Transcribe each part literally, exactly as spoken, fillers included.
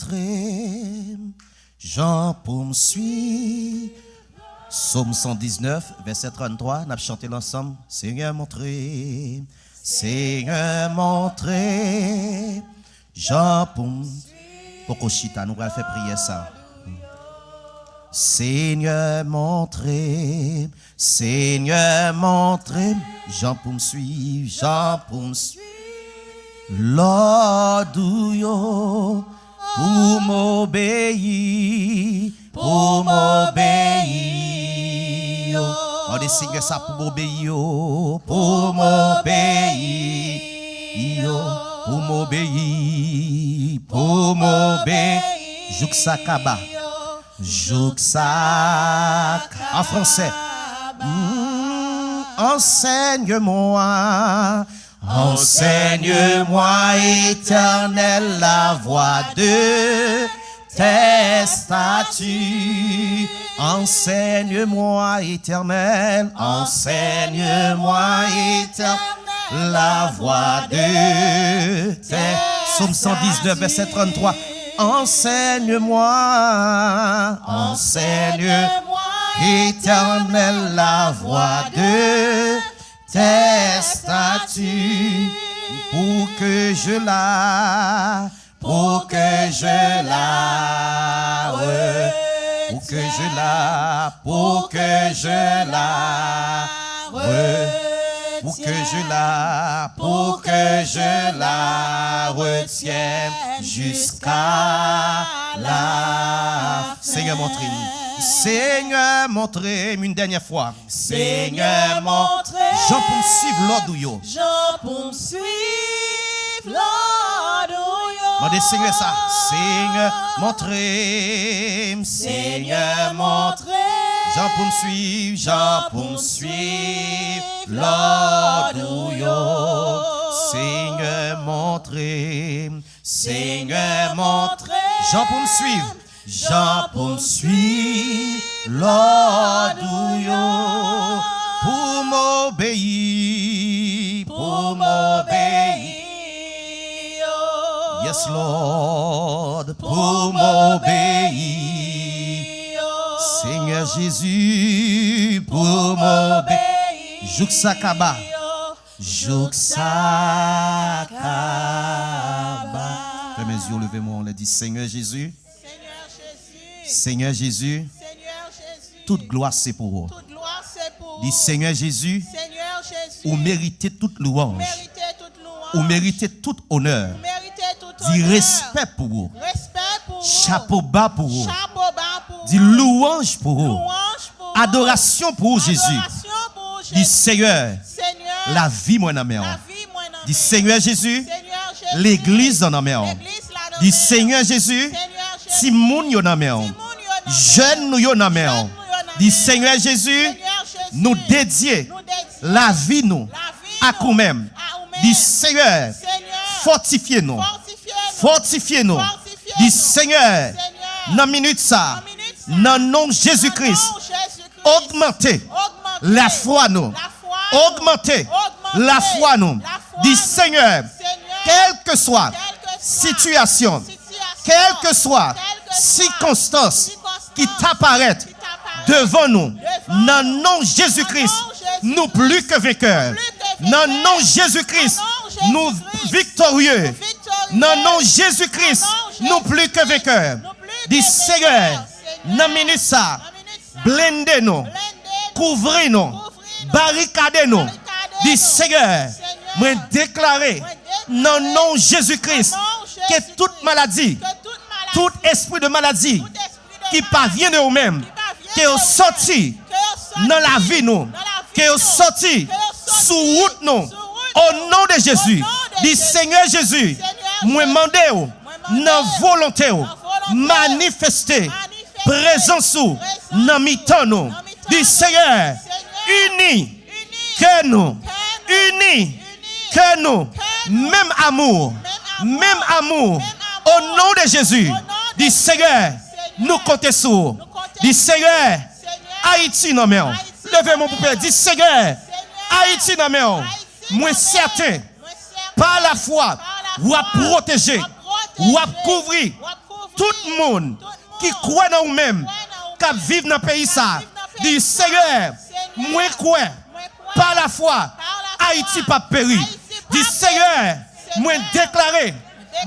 Montre m jan pou m swiv. Sòm san diznèf, vèsè tranntwa, n ap chante l ansanm. Senyè, montre m, Senyè, montre m jan pou m. Poko chita, nou pral fè priyè sa. Senyè, montre m, Senyè, montre m jan pou m swiv, jan pou m swiv lòd ou yo, pou m obeyi, pou m obeyi yo. Mande Senyè sa pou m obeyi yo, pou m obeyi yo, pou m obeyi, pou m obeyi. Jouk sa kaba. Jouk sa k-, an fransè. Mm, enseigne-moi, enseigne-moi, Éternel, la voie de tes statuts. Enseigne-moi, Éternel, enseigne-moi, Éternel, la voie de tes. Sòm san diznèf, vèsè tranntwa. Enseigne-moi, enseigne-moi, Éternel, la voie de tes statuts, pour que je la, pour que je la, re-, pour que je la, pour que je la, re-, pour que je la, pour que je la retienne jusqu'à la fin. Senyè, montre m. Senyè, montre m yon dènyè fwa. Senyè, montre m jan pou m swiv lòd ou yo. Jan pou m swiv lòd ou yo. Mande Senyè sa. Senyè, montre m. Senyè, montre m jan pou m swiv, jan pou m swiv lòd ou yo. Senyè, montre m. Senyè, montre m jan pou m swiv, jan pou m swiv lòd ou yo, pou m obeyi, pou m obeyi. Yes, Lord, pou m obeyi. Senyè Jezi, pou m obeyi. Jouk sa kaba. Jouk sa kaba. Fèmen zye w, leve men w anlè, di, Senyè Jezi. Senyè Jezi. Senyè Jezi. Senyè Jezi. Tout glwa se pou ou. Tout glwa se pou ou. Di, Senyè Jezi, Senyè Jezi, ou merite tout louwanj. Ou merite tout louwanj. Ou merite tout onè. Ou merite tout onè. Di, respè pou ou. Respè pou ou. Chapo ba pou ou. Chapo ba pou ou. Di, louwanj pou ou. Louwanj pou ou. Adorasyon pou ou, Jezi. Adorasyon pou ou, Jezi. Di, Senyè, Senyè, lavi mwen nan men w. Lavi mwen nan men w. Di, Senyè Jezi, Senyè Jezi, legliz lan nan men w. Legliz la nan men w. Di, Senyè Jezi, Senyè Jezi, timoun yo nan men w. Timoun yo nan men w. Jèn nou yo nan men w. Jèn nou yo nan men w. Di, Senyè Jezi, Senyè Jezi, nou dedye, nou dedye, lavi nou, lavi nou, ak ou menm. A ou menm. Di, Senyè, Senyè, fòtifye nou. Fòtifye nou. Fòtifye nou. Fòtifye nou. Di, Senyè, Senyè, nan minit sa, nan minit sa, nan non Jezi Kris, nan non Jezi Kris, ogmante, ogmante lafwa nou. Lafwa nou. Ogmante, ogmante lafwa nou. Lafwa nou. Di, Senyè, Senyè, kèlkeswa, kèlkeswa, sitiyasyon, sitiyasyon, kèlkeswa, kèlkeswa, sikonstans, sikonstans ki t ap parèt, ki t ap parèt devan nou, devan nou, nan non Jezi Kris, nan non Jezi Kris, nou pli ke venkè. Nou pli ke venkè. Nan non Jezi Kris, nan non Jezi Kris, nou viktorye. Nan non Jezi Kris, nan non Jezi Kris, nou pli ke venkè. Nou pli ke venkè. Di, Senyè, Senyè, nan minit sa, nan minit sa, blende nou, blende nou, kouvri nou, kouvri nou, barikade nou. Barikade nou. Di, Senyè, Senyè, mwen deklare, mwen deklare, nan non Jezi Kris, nan non Jezi Kris, ke tout maladi, ke tout maladi, tout espri de maladi, tout espri ki pa vyen de ou menm, ke yo sòti nan lavi nou, ke yo sòti sou wout nou. O non de Jezi, di, Senyè Jezi, mwen mande w, nan volonte w, manifeste prezans ou nan mitan nou. Di, Senyè, ini kè nou, ini kè nou, menm amou, menm amou, o non de Jezi. Di, Senyè, nou konte sou ou. Di, Senyè, Ayiti nan men w. Leve men w pou priyè. Di, Senyè, Ayiti nan men w. Mwen sèten, pa lafwa, w ap pwoteje, w ap kouvri, Tout moun ki kwè nan ou menm, k ap viv nan peyi sa, di, Senyè, mwen kwè, pa lafwa, Ayiti p ap peri. Di, Senyè, mwen deklare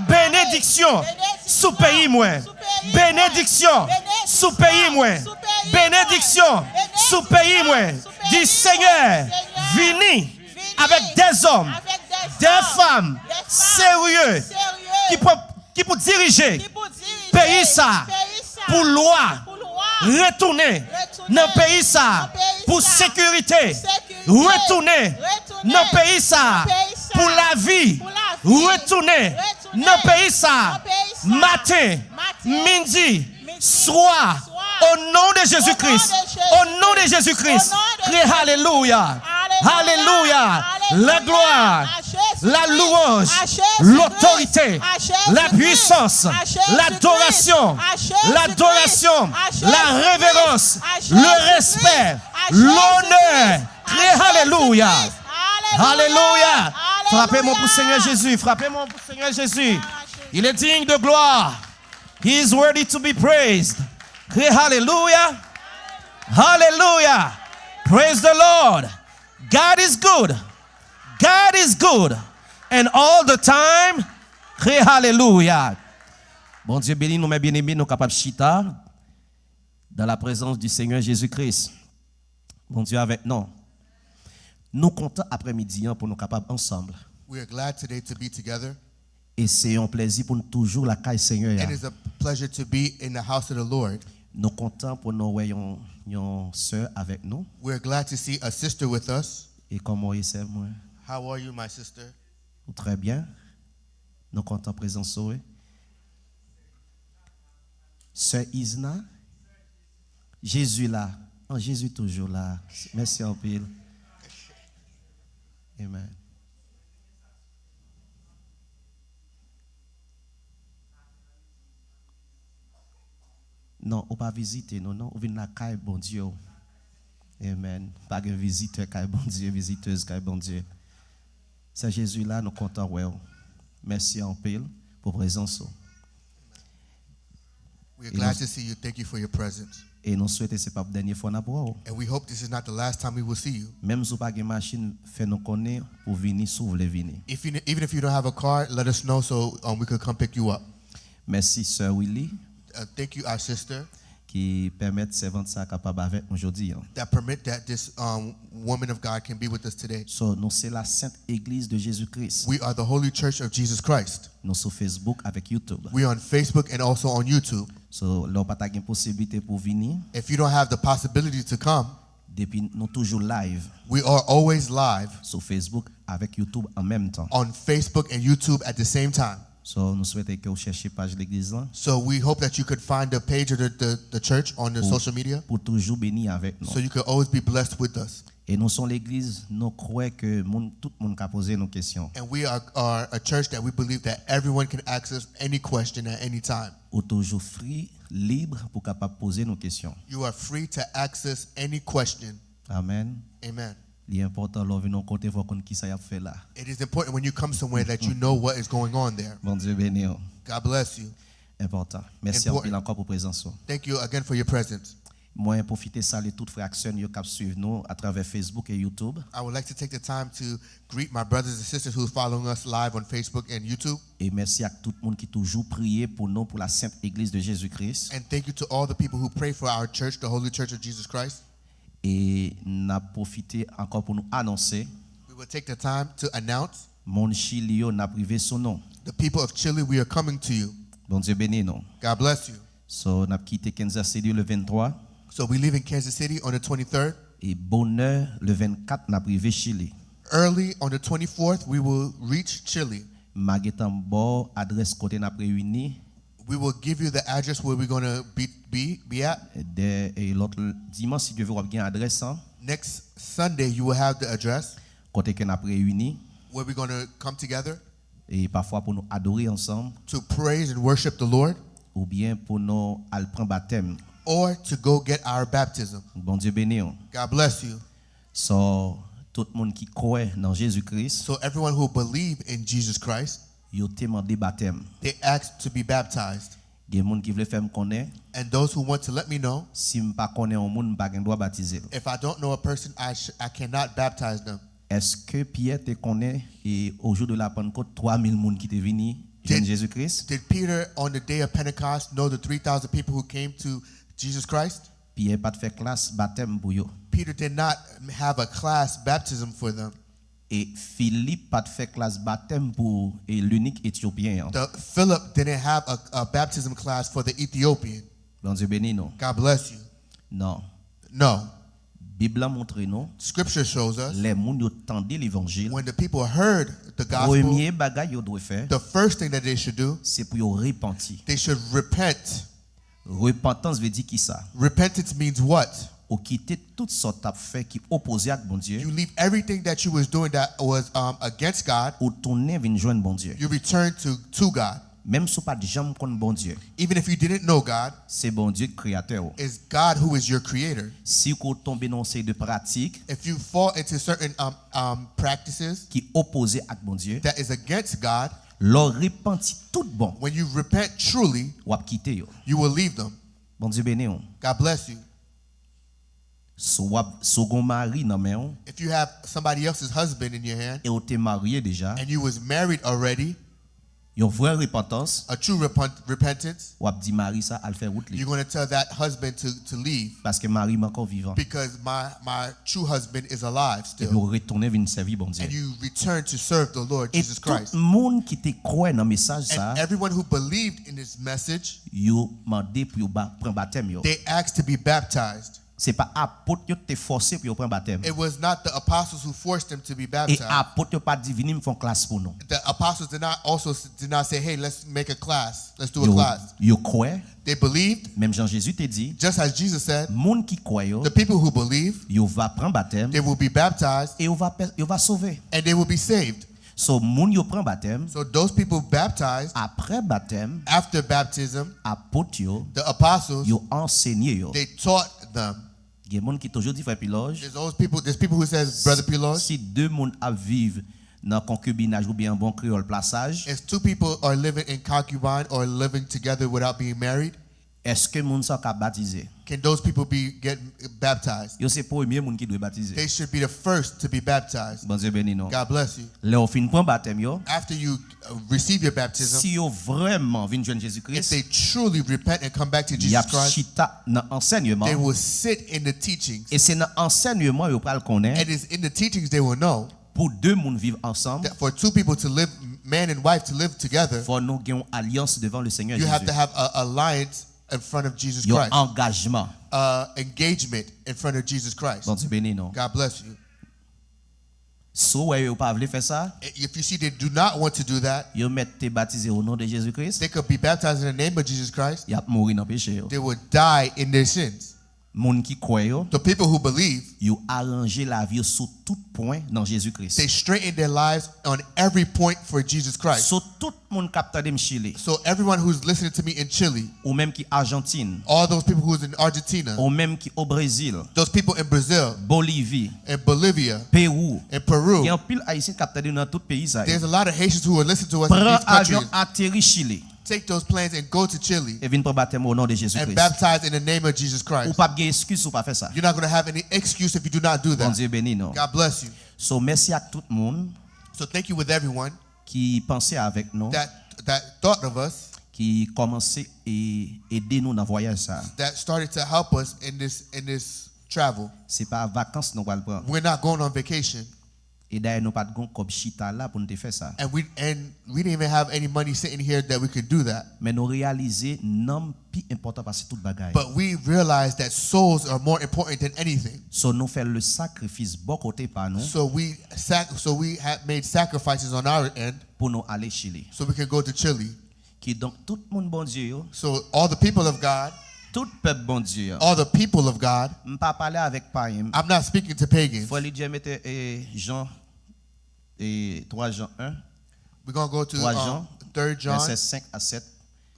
benediksyon sou peyi mwen. Benediksyon sou peyi mwen. Benediksyon sou peyi mwen. Di, Senyè, vini avèk dèzòm, dèfanm serye ki pou, ki pou dirije peyi sa, pou lwa retounen nan peyi sa, pou sekirite retounen nan peyi sa, pou lavi retounen nan peyi sa, maten, midi, swa, au nom de Jésus-Christ, au nom de Jésus-Christ, criez alléluia, alléluia, la gloire, la louange, l'autorité, la puissance, l'adoration, l'adoration, la révérence, le respect, l'honneur, criez alléluia, alléluia. Frape men pou Senyè Jezi, frape men pou Senyè Jezi. Il est digne de gloire. He is worthy to be praised. Criez alléluia. Hallelujah. Praise the Lord. God is good. God is good. And all the time, criez alléluia. Bondye beni nou, mes bien-aimés, nou kapab chita dans la présence du Seigneur Jésus-Christ. Bondye avèk nou. Nou kontan aprèmidi an pou nou kapab ansanm. We are glad today to be together. E se yon plèzi pou nou toujou lakay Senyè a. And it's a pleasure to be in the house of the Lord. Nou kontan pou nou wè yon, yon sè avèk nou. We are glad to see a sister with us. E kòman w ye, sè mwen? How are you, my sister? Ou trè byen. Nou kontan prezans ou, wi. Sè Izna, Jezi la. An, Jezi toujou la. Mèsi anpil. Amen. Non, ou pa vizite nou, non. Ou vin lakay Bondye w. Amen. Pa gen vizitè kay Bondye, vizitèz kay Bondye. Sè Jezi la, nou kontan wè w. Mèsi anpil pou prezans ou. We are glad to see you. Thank you for your presence. E nou swete se p ap dènye fwa n ap wè w. And we hope this is not the last time we will see you. Menm si w pa gen machin, fè nou konnen pou vini si w vle vini. If you, even if you don't have a car, let us know so, um, we could come pick you up. Mèsi, Sè Willy. Uh, thank you, our sister. Ki pèmèt sèvant sa kapab avèk nou jodi an. That permit that this, um, woman of God can be with us today. So, nou se la Sainte Église de Jésus-Christ. We are the Holy Church of Jesus Christ. Nou sou Facebook avèk YouTube. We on Facebook and also on YouTube. So, lè w pa ta gen posiblite pou vini, If you don't have the possibility to come, depi nou toujou live we are always live sou Facebook avèk YouTube an menm tan. On Facebook and YouTube at the same time. So, nou swete ke w chèche paj legliz lan. So we hope that you could find the page of the, the, the church on the Pou, social media. Pou toujou beni avèk nou. So you can always be blessed with us. E nou se yon legliz, nou kwè ke moun, tout moun ka poze nou kesyon. And we are, are a church that we believe that everyone can access any question at any time. Ou toujou free, lib pou kapab poze nou kesyon. You are free to access any question. Amen. Amen. Li enpòtan lè w vin yon kote, fò w konn kisa y ap fè la. It is important when you come somewhere that you know what is going on there. Bondye beni w. God bless you. Enpòtan. Mèsi Important. Anpil ankò pou prezans ou. Thank you again for your presence. Mwen pwofite salye tout frè ak sè n yo k ap swiv nou atravè Facebook e YouTube. I would like to take the time to greet my brothers and sisters who are following us live on Facebook and YouTube. E mèsi ak tout moun ki toujou priye pou nou, pou la Sainte Église de Jésus-Christ. And thank you to all the people who pray for our church, the Holy Church of Jesus Christ. E n ap pwofite ankò pou nou anonse We will take the time to announce moun Chili yo, n ap rive sou nou. The people of Chile, we are coming to you. Bondye beni nou. God bless you. So, n ap kite Kansas City le venntwa. So we leave in Kansas City on the twenty-third. E bonè, le vennkat, n ap rive Chili. Early on the twenty-fourth, we will reach Chile. M a gentan ba w adrès kote n ap reyini. We will give you the address where we're gonna be, be, be at. Dè, e lòt l-, dimanch, si Dye vle, w ap gen adrès lan. Next Sunday, you will have the address Kote ke n ap reyini where we're gonna come together e pafwa pou nou adore ansanm to praise and worship the Lord oubyen pou nou al pran batèm. Or to go get our baptism. Bondye beni w. God bless you. So, tout moun ki kwè nan Jezi Kris, So everyone who believe in Jesus Christ, yo te mande batèm. They asked to be baptized. Gen moun ki vle fè m konnen, And those who want to let me know, si m pa konnen yon moun, m pa gen dwa batize l. If I don't know a person, I, sh- I cannot baptize them. Èske Pyè te konnen, e, o jou de la Pannkot, twa mil moun ki te vini jwenn Did- Jezi Kris? Did Peter on the day of Pentecost know the three thousand people who came to Jesus Christ? Pyè pa t fè klas batèm pou yo. Peter did not have a class baptism for them. E Filip pa t fè klas batèm pou, e, lenik etyopyen an. The, Philip didn't have a, a baptism class for the Ethiopian. Bondye beni nou. God bless you. Non. No. Bib la montre nou, Scripture shows us lè moun yo tande levanjil, when the people heard the gospel, premye bagay yo dwe fè, the first thing that they should do, se pou yo repanti. They should repent. Repantans vle di ki sa? Repentance means what? Ou kite tout sa w t ap fè ki opoze ak Bondye, You leave everything that you was doing that was um, against God. Ou tounen vin jwenn Bondye. You return to, to God. Menm si w pa t janm konn Bondye, Even if you didn't know God, se Bondye k kreyatè w. It's God who is your creator. Si w tonbe nan yon seri de pratik If you fall into certain um, um, practices ki opoze ak Bondye, that is against God, lè w repanti tout bon, when you repent truly, w ap kite yo. You will leave them. Bondye beni w. God bless you. Si w ap, si w gen yon mari nan men w, If you have somebody else's husband in your hand e w te marye deja, and you was married already, yon vrè repantans, a true repent- repentance, w ap di mari sa al fè wout li. You're going to tell that husband to, to leave Paske mari m ankò vivan. Because my, my true husband is alive Epi still. w retounen vin sèvi Bondye. And you return to serve the Lord E Jesus tout Christ. Moun ki te kwè nan mesaj sa, And everyone who believed in this message, yo mande pou yo ba, pran batèm yo. They asked to be baptized. Se pa apot yo te fòse pou yo pran batèm. It was not the apostles who forced them to be E baptized. Apot yo pa t di vini m fè yon klas pou nou. The apostles did not also s- did not say, "Hey, let's make a class. Let's do a Yo, class." Yo kwè, They believed, menm jan Jezi te di, just as Jesus said. Moun ki kwè yo, The people who believe, yo va pran batèm, They will be baptized, Yo va, pe- yo va sove. And they will be saved. So, moun yo pran batèm, So those people baptized, Apre batèm, After baptism, Apot yo, The apostles, Yo ansenye yo. They taught them. Gen moun ki toujou di frè Pilòj, There's those people. There's people who says, "Brother Pilòj, si de moun ap viv nan konkibinaj oubyen an bon kreyòl plasaj, If two people are living in concubine or living together without being married, èske moun sa yo ka batize? Can those people be get baptized?" Yo se premye moun ki dwe batize. They should be the first to be baptized. Bondye beni nou. God bless you. Lè yo fin pran batèm yo, After you uh, receive your baptism, si yo vrèman vin jwenn Jezi if Kris, they truly repent and come back to y Jesus ap Christ, chita nan ansèyman. They will sit in the teachings. E se nan ansèyman yo pral konnen. And it's in the teachings they will know Pou de moun viv ansanm, that for two people to live, man and wife to live together, fò nou gen yon alyans devan le Senyè you have Jezi. To have an alliance in front of Jesus Yon Christ. Angajman. Uh, engagement in front of Jesus Christ. Bondye beni nou. God bless you. Si w wè yo pa vle fè sa, If you see they do not want to do that, yo mèt te batize o non de Jezi Kris, they could be baptized in the name of Jesus Christ. Y ap mouri nan peche yo. They will die in their sins. Moun ki kwè yo, The people who believe, yo aranje lavi yo sou tout pwen nan Jezi Kris. They straighten their lives on every point for Jesus Christ. So, tout moun k ap tande m Chili, So everyone who's listening to me in Chile, ou menm ki Ajantin, all those people who's in Argentina, ou menm ki o Brezil, those people in Brazil, Bolivi, in Bolivia, Pewou, in Peru, gen anpil Ayisyen k ap tande nou nan tout peyi sa yo. There's a lot of Haitians who are listening to us in Pran these countries. Avyon, ateri Chili, Take those planes and go to Chile e vin pran batèm o non de Jezi and Kris. Baptize in the name of Jesus Ou Christ. P ap gen eskiz si w pa fè sa. You're not going to have any excuse if you do not do that. Bondye beni nou. God bless you. So, mèsi ak tout moun So thank you with everyone ki panse avèk nou, that that thought of us, ki kòmanse e ede nou nan vwayaj sa. That started to help us in this in this travel. Se pa vakans nou pral pran. We're not going on vacation. E dayè, nou pa t gon kòb chita la pou n te fè sa. And we and we didn't even have any money sitting here that we could do that. Men nou reyalize nanm pi enpòtan pase tout bagay. But we realized that souls are more important than anything. So, nou fè le sakrifis bò kote pa nou. So we sac- so we had made sacrifices on our end. Pou nou ale Chili. So we can go to Chile. Kidonk, tout moun Bondye yo, So all the people of God, tout pèp Bondye an, all the people of God, m pa pale avèk payen. I'm not speaking to pagans. Frè Lidye mete, e, Jan, e, twa Jan en, We're going to go to twa um, Jan, third John, vèsè senk a sèt.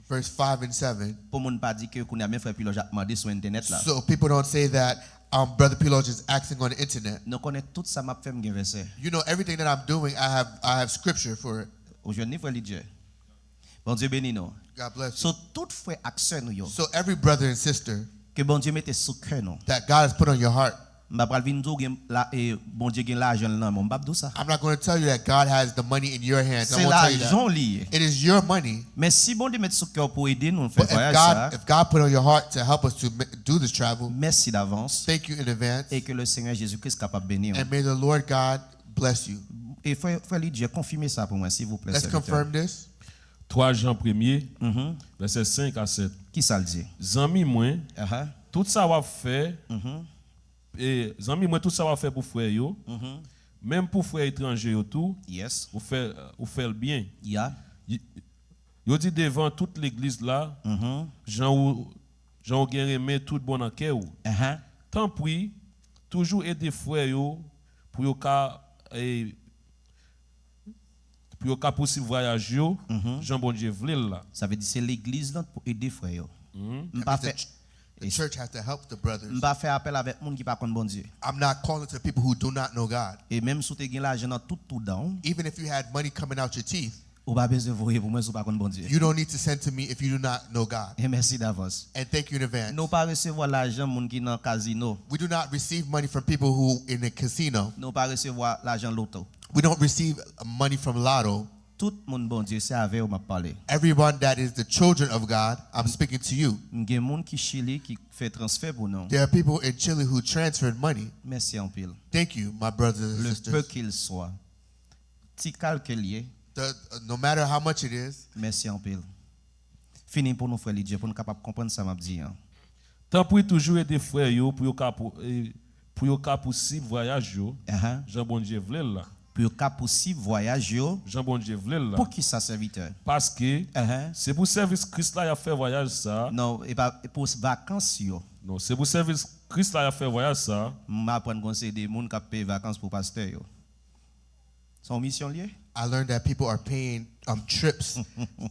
Verse five and seven. Pou moun pa di ke kounye a men frè Pilòj ap mande sou entènèt la. So people don't say that um, Brother Piloge is asking on the internet. Nou konnen tout sa m ap fè m gen vèsè. You know, everything that I'm doing, I have I have scripture for it. Ou jwenn ni frè Lidye. Bondye beni nou. God bless you. So, tout frè ak sè nou yo, So every brother and sister ke Bondye mete sou kè nou. That God has put on your heart. M pa pral vin di w gen la, e, Bondye gen lajan l nan men w. M p ap di w sa. I'm not going to tell you that God has the money in your hands. I Se won't tell you that. Lajan w li ye. It is your money. Men si Bondye met sou kè w pou ede nou fè But if vwayaj sa, God, if God put on your heart to help us to ma- do this travel, mèsi davans. Thank you in advance. E ke le Senyè Jezi Kris kapab beni w. And may the Lord God bless you. E frè, frè Lidye, konfime sa pou mwen, silvouplè. Let's confirm this. Twa Jan premye, vèsè senk a sèt. Ki sa l di? Zanmi mwen, Aha. tout sa w ap fè, e, zanmi mwen, tout sa w ap fè pou frè yo, menm pou frè etranje yo tou, Yes. ou fè, ou fè l byen. Ya. Y- Yo di devan tout legliz la, jan ou, jan ou gen renmen tout bon nan kè ou. Aha. Tanpri, toujou ede frè yo pou yo ka, e, pou yo ka pousib vwayaj yo, jan Bondye vle l la. Sa vle di se legliz lan pou ede frè yo. M That pa means the, fè ch- the church has to help the brothers. M pa fè apèl avèk moun ki pa konn Bondye. I'm not calling to people who do not know God. E menm si w te gen lajan nan tout twou dan w, Even if you had money coming out your teeth, ou pa bezwen voye pou mwen si w pa konn Bondye. You don't need to send to me if you do not know God. E mèsi davans. And thank you in advance. Nou pa resevwa lajan moun ki nan kazino. We do not receive money from people who in the casino. Nou pa resevwa lajan loto. We don't receive money from lotto. Tout moun Bondye, se avè yo m ap pale. Everyone that is the children of God, I'm speaking to you. M gen moun ki Chili ki fè transfè pou nou. There are people in Chile who transferred money. Mèsi anpil. Thank you, my brothers and Le peu sisters. Qu'il soit. Ti kalkil ye. The, no matter how much it is, Mèsi anpil. Fini pou nou, frè Lidye, pou nou kapab konprann sa m ap di an. Tanpri, toujou ede frè yo pou yo ka pou, e, pou yo ka pousib vwayaj yo, Aha. Jan Bondye vle l la. Pou yo ka pousib vwayaj yo. Jan Bondye vle l la. Pou ki sa, sèvitè? Paske Aha. se pou sèvis Kris la y ap fè vwayaj sa. Non, e pa pou vakans yo. Non, se pou sèvis Kris la y ap fè vwayaj sa. M aprann konn se de moun k ap peye vakans pou pastè yo. Se yon misyon l ye? I learned that people are paying um, trips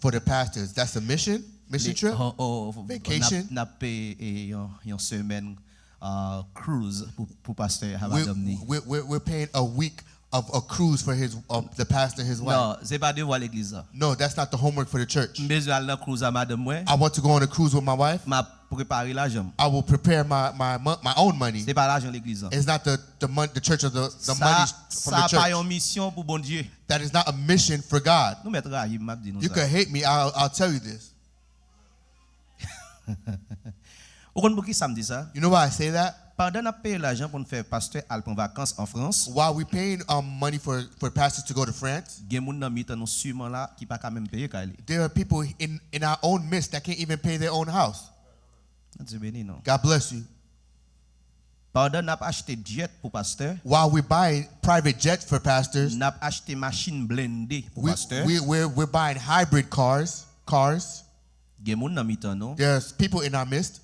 for the pastors. That's a mission, mission trip. Oh, oh, Vacation? N ap, n ap peye e, yon, yon semèn uh, cruise pou, pou pastè a We're, madanm ni. we're, we're, we're paying a week of a cruise for his, um, the pastor and his wife. Non, se pa devwa legliz la. No, that's not the homework for the church. M bezwen al nan cruise a madanm mwen. I want to go on a cruise with my wife. M ap prepare lajan m. I will prepare my, my, mon- my own money. Se pa lajan legliz la. It's not the, the, mon- the church of the, the Sa, money from sa the pa church. Yon misyon pou Bondye. That is not a mission for God. Nou mèt rayi m, m ap di nou You sa. Can hate me. I'll, I'll tell you this. Ou konn pou ki sa m di sa? You know why I say that? Pandan n ap peye lajan pou n fè pastè al pran vakans an Frans, While we paying um, money for, for pastors to go to France, gen moun nan mitan nou siman la ki pa ka menm peye kay li. There are people in, in our own midst that can't even pay their own house. Bondye beni nou. God bless you. Pandan n ap achte jet pou pastè, While we buy private jets for pastors, n ap achte machin blende pou we, pastè. We, we're, we're buying hybrid cars, cars. Gen moun nan mitan nou, There's people in our midst.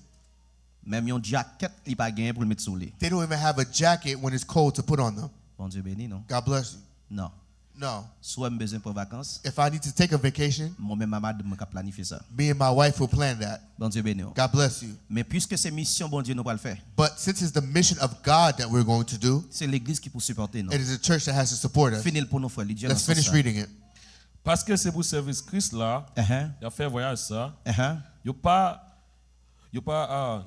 Menm yon djakèt li pa genyen pou l met sou li. They don't even have a jacket when it's cold to put on them. Bondye beni nou. God bless you. Non. No. Si w wè m bezwen pran vakans, If I need to take a vacation, mwen menm a madanm mwen k ap planifye sa. Me and my wife will plan that. Bondye beni w. God bless you. Men piske se misyon Bondye nou pral fè, But since it's the mission of God that we're going to do, se legliz ki pou sipòte nou. It is the church that has to support us. Fini l pou nou, frè Lidye. Let's finish reading it. Paske se pou sèvis Kris la, Ahan, y ap fè vwayaj sa. Ahan. Yo pa, yo pa, ah,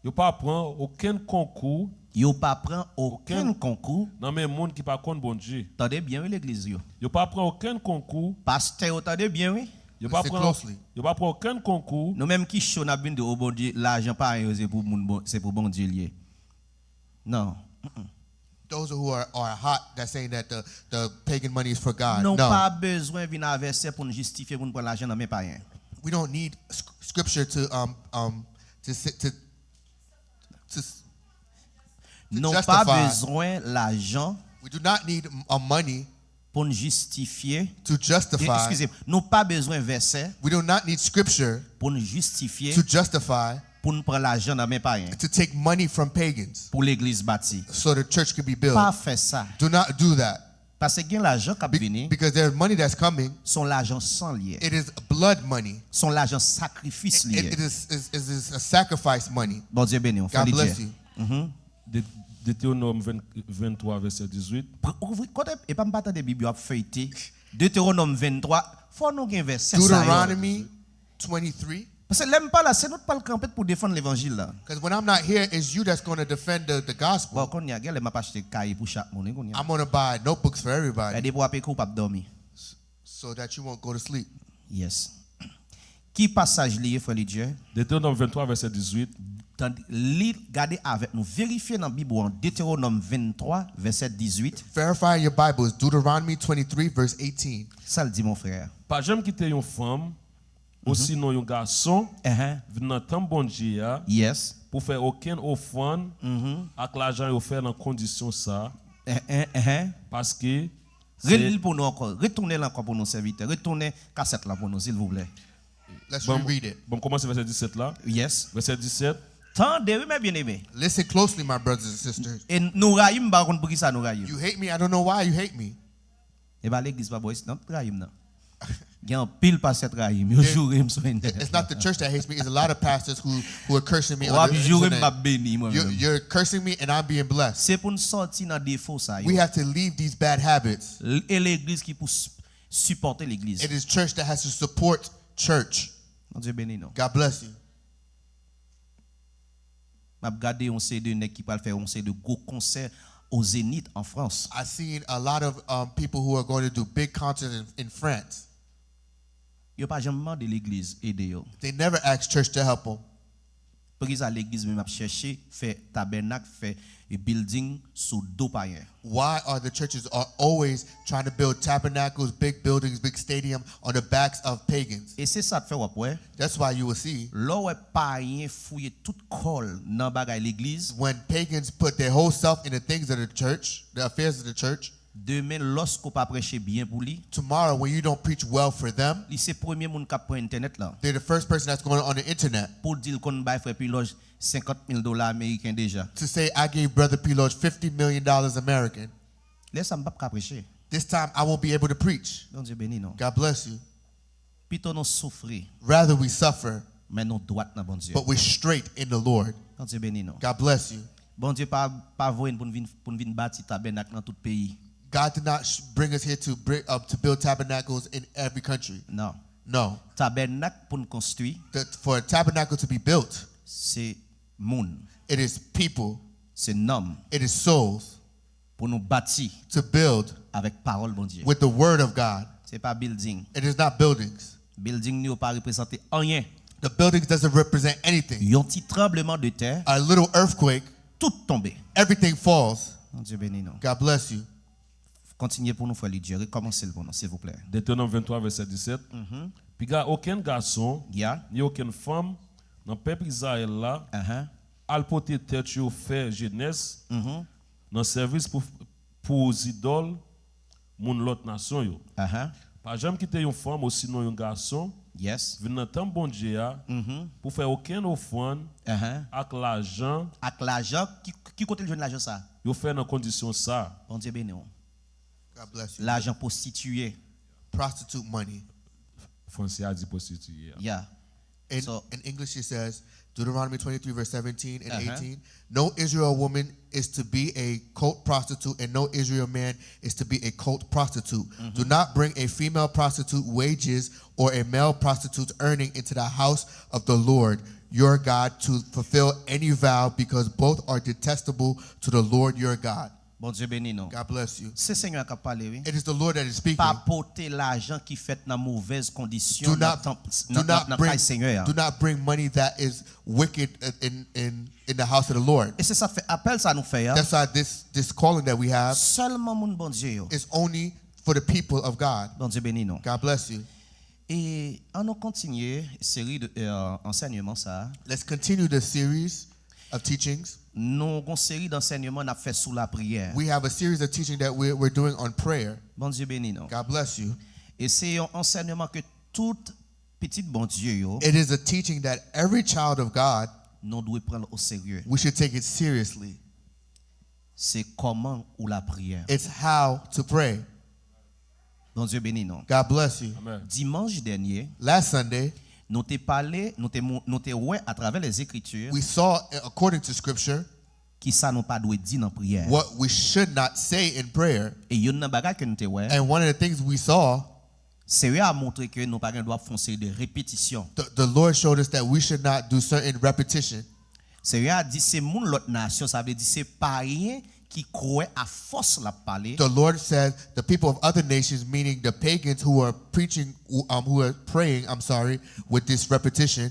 yo pa pran okenn konkou. Yo pa pran okenn konkou. Nan men moun ki pa konn Bondye. Tande byen, wi, legliz yo. Yo pa pran okenn konkou. Pastè yo, tande byen, wi. Yo pa pran, yo pa pran okenn konkou. Nou menm ki cho n ap vin di, o Bondye, lajan pa anyen, se pou moun, bon, se pou Bondye l ye. Non. Those who are, are hot, that's saying that the, the pagan money is for God. Nou No. Pa bezwen vin a vèsè pou n jistifye pou n pran lajan nan men payen. We don't need sc- scripture to, um, um, to, si- to, to, s- to Nou pa justify. Bezwen lajan. We do not need m- a money Pou n jistifye. To justify. Eskize m, nou pa bezwen vèsè. We do not need scripture Pou n jistifye. To justify. Pou n pran lajan nan men payen. To take money from pagans. Pou legliz bati. So the church can be built. Pa fè sa. Do not do that. Paske gen lajan k ap vini. Because there's money that's coming. Se yon lajan san l ye. It is blood money. Se yon lajan sakrifis li ye. It, it is, is, is, is a sacrifice money. Bondye beni w. God bless you. Detewonòm venntwa, vèsè dizuit. Kote, e pa m pa tande Bib yo ap feyte. Detewonòm venntwa, fò nou gen vèsè sa yo. Deuteronomy twenty-three. Paske lè m pa la, se nou k pral kanpe pou defann levanjil la. Because when I'm not here, it's you that's going to defend the, the gospel. Bon, kounye a, gen lè m ap achte kaye pou chak moun, wi, kounye a. I'm going to buy notebooks for everybody Gade pou w ap ekri, w p ap dòmi. So that you won't go to sleep. Yes. Ki pasaj li ye, frè Lidye? Detewonòm venntwa, vèsè dizuit. Tande, li, gade avèk nou. Verifye nan Bib ou an. Detewonòm venntwa, vèsè dizuit. Verify in your Bibles, Deuteronomy twenty-three, verse eighteen. Sa l di, mon frè? Pa janm kite yon fanm, osinon yon gason, Ehe. vin nan tanp Bondye a, Yes. pou fè okenn ofrann Mhm. ak lajan yo fè nan kondisyon sa a, Eh, eh, eh. paske Reli l pou nou ankò. Retounen l ankò pou nou, sèvitè. Retounen kasèt la pou nou, silvouplè. Let's Bon, reread it. Bon, kòmanse vèsè disèt la. Yes. Vèsè disèt. Tande, wi, mè byeneme. Listen closely, my brothers and sisters. E nou rayi m, m pa konn poukisa nou rayi m. You hate me. I don't know why you hate me. E pa legliz pa bò isit, non, rayi m nan. Gen anpil pastè t rayi m. Yo joure m sou entènèt. It's not the church that hates me. It's a lot of pastors who, who are cursing me W on ap the joure m, m internet. ap beni mwen You're, menm. You're cursing me and I'm being blessed. Se pou n sòti nan defo sa yo. We have to leave these bad habits. L- E legliz ki pou s- sipòte legliz. It is church that has to support church. Bondye beni nou. God bless you. M ap gade yon seri de nèg ki pral fè yon seri de gwo konsè o Zénith an Frans. I've seen a lot of um, people who are going to do big concerts in, in France. Yo pa janm mande legliz ede yo. They never ask church to help them. Poukisa legliz menm ap chèche fè tabènak, fè e building sou do payen? Why are the churches are always trying to build tabernacles, big buildings, big stadium on the backs of pagans? E se sa k fè w ap wè, That's why you will see lè w wè payen fouye tout kò l nan bagay legliz, when pagans put their whole self in the things of the church, the affairs of the church, demen lòske w pa preche byen pou li, tomorrow when you don't preach well for them, li se premye moun k ap pran entènèt la they're the first person that's going on the internet pou l di l konn bay frè Pilòj senkant mil dola ameriken deja. to say, I gave Brother P. Lodge fifty million dollars American. Lè sa m p ap ka preche. This time I won't be able to preach. Bondye beni nou. God bless you. Pito nou soufri, Rather we suffer, men nou dwat nan Bondye. But we're straight in the Lord. Bondye beni nou. God bless you. Bondye pa, pa voye n pou n vin, pou n vin bati tabènak nan tout peyi. God did not sh- bring us here to bring, uh, to build tabernacles in every country. Non. No. Tabènak pou n konstwi, The, for a tabernacle to be built, se moun, it is people, se nanm it is souls pou nou bati to build avèk pawòl Bondye. With the word of God. Se pa building. It is not buildings. Building nou yo pa reprezante anyen. The buildings doesn't represent anything. Yon ti tranbleman de tè, A little earthquake, tout tonbe. Everything falls. Bondye beni nou. God bless you. Kontinye pou nou, frè Lidye. Rekòmanse l pou nou, silvouplè. Detewonòm venntwa, vèsè disèt. Piga okenn gason, Ya. ni okenn fanm nan pèp Izrayèl la, Ahan. al pote tèt yo fè jenès Mhm. nan sèvis pou, pou zidòl moun lòt nasyon yo. Ahan. Pa janm kite yon fanm osinon yon gason Yes. vin nan tanp Bondye a Mhm. pou fè okenn ofrann Ahan. ak lajan Ak lajan, ki, ki kote l jwenn lajan sa? Yo fè nan kondisyon sa. Bondye beni w. God bless you. Lajan pwostitiye. Prostitute money. Franse a di pwostitiye a. Ya. In, So- in English, it says, Deuteronomy twenty-three, verse seventeen and Uh-huh. eighteen. No Israel woman is to be a cult prostitute, and no Israel man is to be a cult prostitute. Do not bring a female prostitute wages or a male prostitute's earning into the house of the Lord your God to fulfill any vow, because both are detestable to the Lord your God. Bondye beni nou. God bless you. Se Senyè a k ap pale, wi. It is the Lord that is speaking. Pa pote lajan ki fèt nan movèz kondisyon Do nan not, tanp, do nan, nan, not nan bring, kay Senyè a. Do not bring money that is wicked in, in, in the house of the Lord. E se sa k fè apèl sa nou fè a. That's why this, this calling that we have Sèlman moun Bondye yo. Is only for the people of God. Bondye beni nou. God bless you. E an nou kontinye seri de euh, ansèyman sa a. Let's continue the series of teachings. Nou gon seri d'ansèyman n ap fè sou lapriyè. We have a series of teaching that we're, we're doing on prayer. Bondye beni nou. God bless you. E se yon ansèyman ke tout pitit Bondye yo, It is a teaching that every child of God, nou dwe pran l o serye. We should take it seriously. Se kòman ou lapriyè. It's how to pray. Bondye beni nou. God bless you. Amen. Dimanch dènye, Last Sunday, nou te pale, nou te, mou- nou te wè atravè lèzekritè, we saw, according to Scripture, Kisa nou pa dwe di nan priyè? What we should not say in prayer. E youn nan bagay ke nou te wè, And one of the things we saw, Seyè a montre ke nou pa gen dwa fè yon seri de repetisyon. the, the Lord showed us that we should not do certain repetition. Seyè a di se moun lòt nasyon, sa vle di se payen ki kwè a fòs l ap pale. The Lord said the people of other nations, meaning the pagans who are preaching, who, um, who are praying, I'm sorry, with this repetition,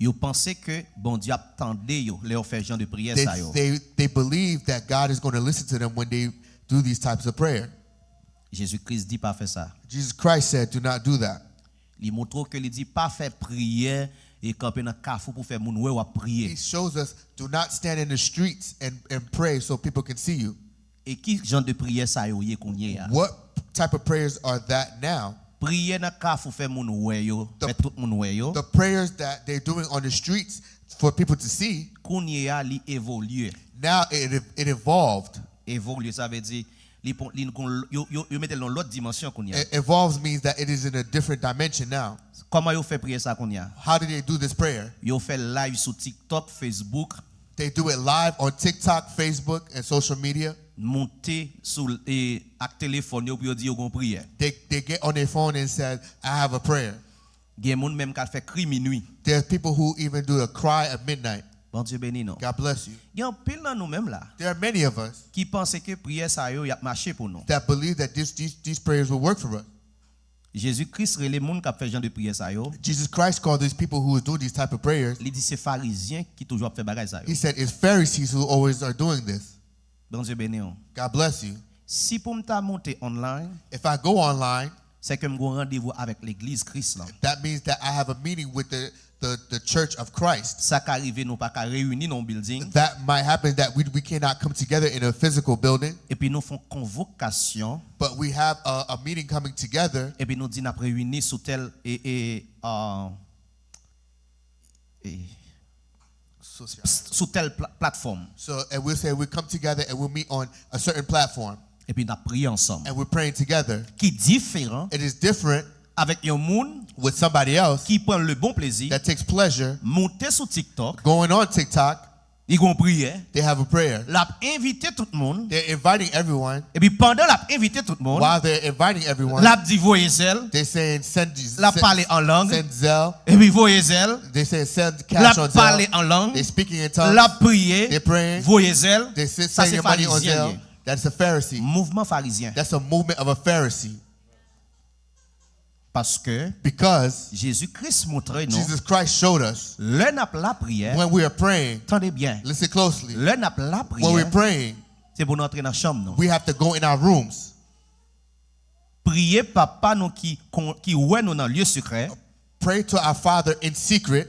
Yo panse ke Bondye ap tande yo lè yo fè jan de priyè they, sa yo. they, they believe that God is going to listen to them when they do these types of prayer. Jezi Kris di pa fè sa. Jesus Christ said, "Do not do that." Li montre w ke li di pa fè priyè e kanpe nan kafou pou fè moun wè w ap priye. He shows us, "Do not stand in the streets and, and pray so people can see you." E ki jan de priyè sa yo ye kounye a? What type of prayers are that now? Priyè nan kafou fè moun wè yo, The- fè tout moun wè yo. The prayers that they're doing on the streets for people to see, Kounye a li evolye. Now it, it evolved. Evolye sa vle di li pon- li gon- yo, yo, yo mete l nan lòt dimansyon kounye a. It evolves means that it is in a different dimension now. Kòman yo fè priyè sa kounye a? How do they do this prayer? Yo fè live sou TikTok, Facebook, They do it live on TikTok, Facebook, and social media. Monte sou e, ak telefòn yo pou yo di yo gon priyè. They, they get on their phone and said, "I have a prayer." Gen moun menm k al fè kri minwi. There's people who even do a cry at midnight. Bondye beni nou. God bless you. Gen anpil nan nou menm la There are many of us ki panse ke priyè sa yo y ap mache pou nou. That believe that this, these, these prayers will work for us. Jezi Kris rele moun k ap fè jan de priyè sa yo Jesus Christ called these people who is doing these type of prayers. Li di se Farizyen ki toujou ap fè bagay sa He yo. Said it's Pharisees who always are doing this. Bondye beni w. God bless you. Si pou m ta monte online, If I go online, se ke m gon randevou avèk legliz Kris lan. That means that I have a meeting with the, the, the church of Christ. Sa ka rive nou pa ka reyini nan yon building, That might happen that we, we cannot come together in a physical building, epi nou fè yon konvokasyon, but we have a, a meeting coming together epi nou di n ap reyini sou tèl e, e, uh, e, sou tèl pla- platfòm. So, and we'll say we come together and we'll meet on a certain platform Epi n ap priye ansanm. And we're praying together. Ki diferan It is different avèk yon moun with somebody else ki pran le bon plezi that takes pleasure monte sou TikTok, going on TikTok. li gon priyè, They have a prayer. L ap envite tout moun, They're inviting everyone. Epi pandan l ap envite tout moun, While they're inviting everyone, l ap di voye zèl, they're saying, "Send these, l ap pale an lang, send Zelle." Epi voye zèl, They say, "Send l cash on ap pale Zelle." an lang, They're speaking in l tongues. ap priye, They're praying. Voye zèl. They say, Sa "Send se your money on Farizyen Zelle." ye. That's a Pharisee. Mouvman Farizyen. That's a movement of a Pharisee. Paske Because Jezi Kris montre nou, Jesus Christ showed us Lè n ap lapriyè, when we are praying, Tande byen, listen closely. Lè n ap When we're lapriyè, praying, Se pou n antre nan chanm nou. We have to go in our rooms. Priye Papa nou ki, kon- ki wè nou nan lye sekrè. Pray to our Father in secret,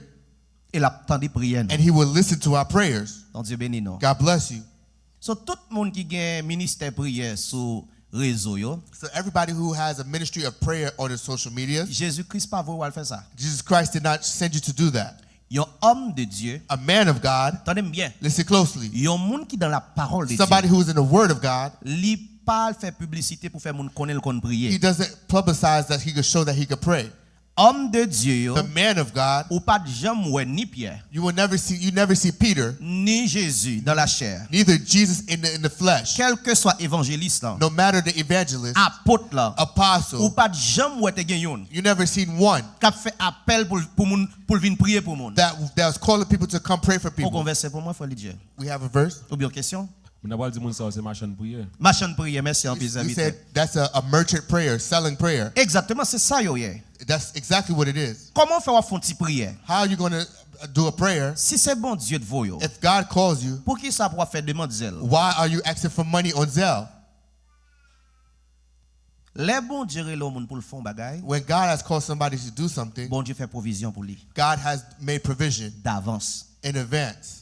E l ap tande priyè nou. And He will listen to our prayers. Bondye beni nou. God bless you. So, tout moun ki gen ministè priyè sou rezo yo, So everybody who has a ministry of prayer on the social media, Jezi Kris pa voye w al fè sa. Jesus Christ did not send you to do that. Yon òm de Dye, A man of God, Tande m byen, Listen closely. Yon moun ki dans la parole de Somebody Dieu, who is in the Word of God, Li pa al fè piblisite pou fè moun konnen l konn He priye. Doesn't publicize that He could show that He could pray. Òm de Dye yo, The man of God, Ou pa t janm wè ni Pyè, you will never see, you never see Peter, Ni Jezi dans la chair. Neither Jesus in the, in the flesh. Kèlkeswa evanjelis lan, No matter the evangelist, Apot lan, Apostle, Ou pa t janm wè te gen youn You never seen one k ap fè apèl pou, pou moun, pou l vin priye pou moun. That, that was calling people to come pray for Ou gon people. Vèsè pou mwen, frè Lidye? We have a verse. Oubyen yon kesyon? Moun nan pral di moun sa yo se machann priyè. Machann priyè, mèsi anpil He zanmi. Said that's a, a merchant prayer, selling prayer. Egzakteman, se sa yo ye. That's exactly what it is. Kòman w fè w ap fè yon ti priyè? How are you going to do a prayer? Si se Bondye t voye w, If God calls you, Poukisa pou w ap fè demann zèl? Why are you asking for money on Zelle? Lè Bondye rele yon moun pou l fè yon bagay, When God has called somebody to do something, Bondye fè pwovizyon pou li. God has made provision Davans. In advance.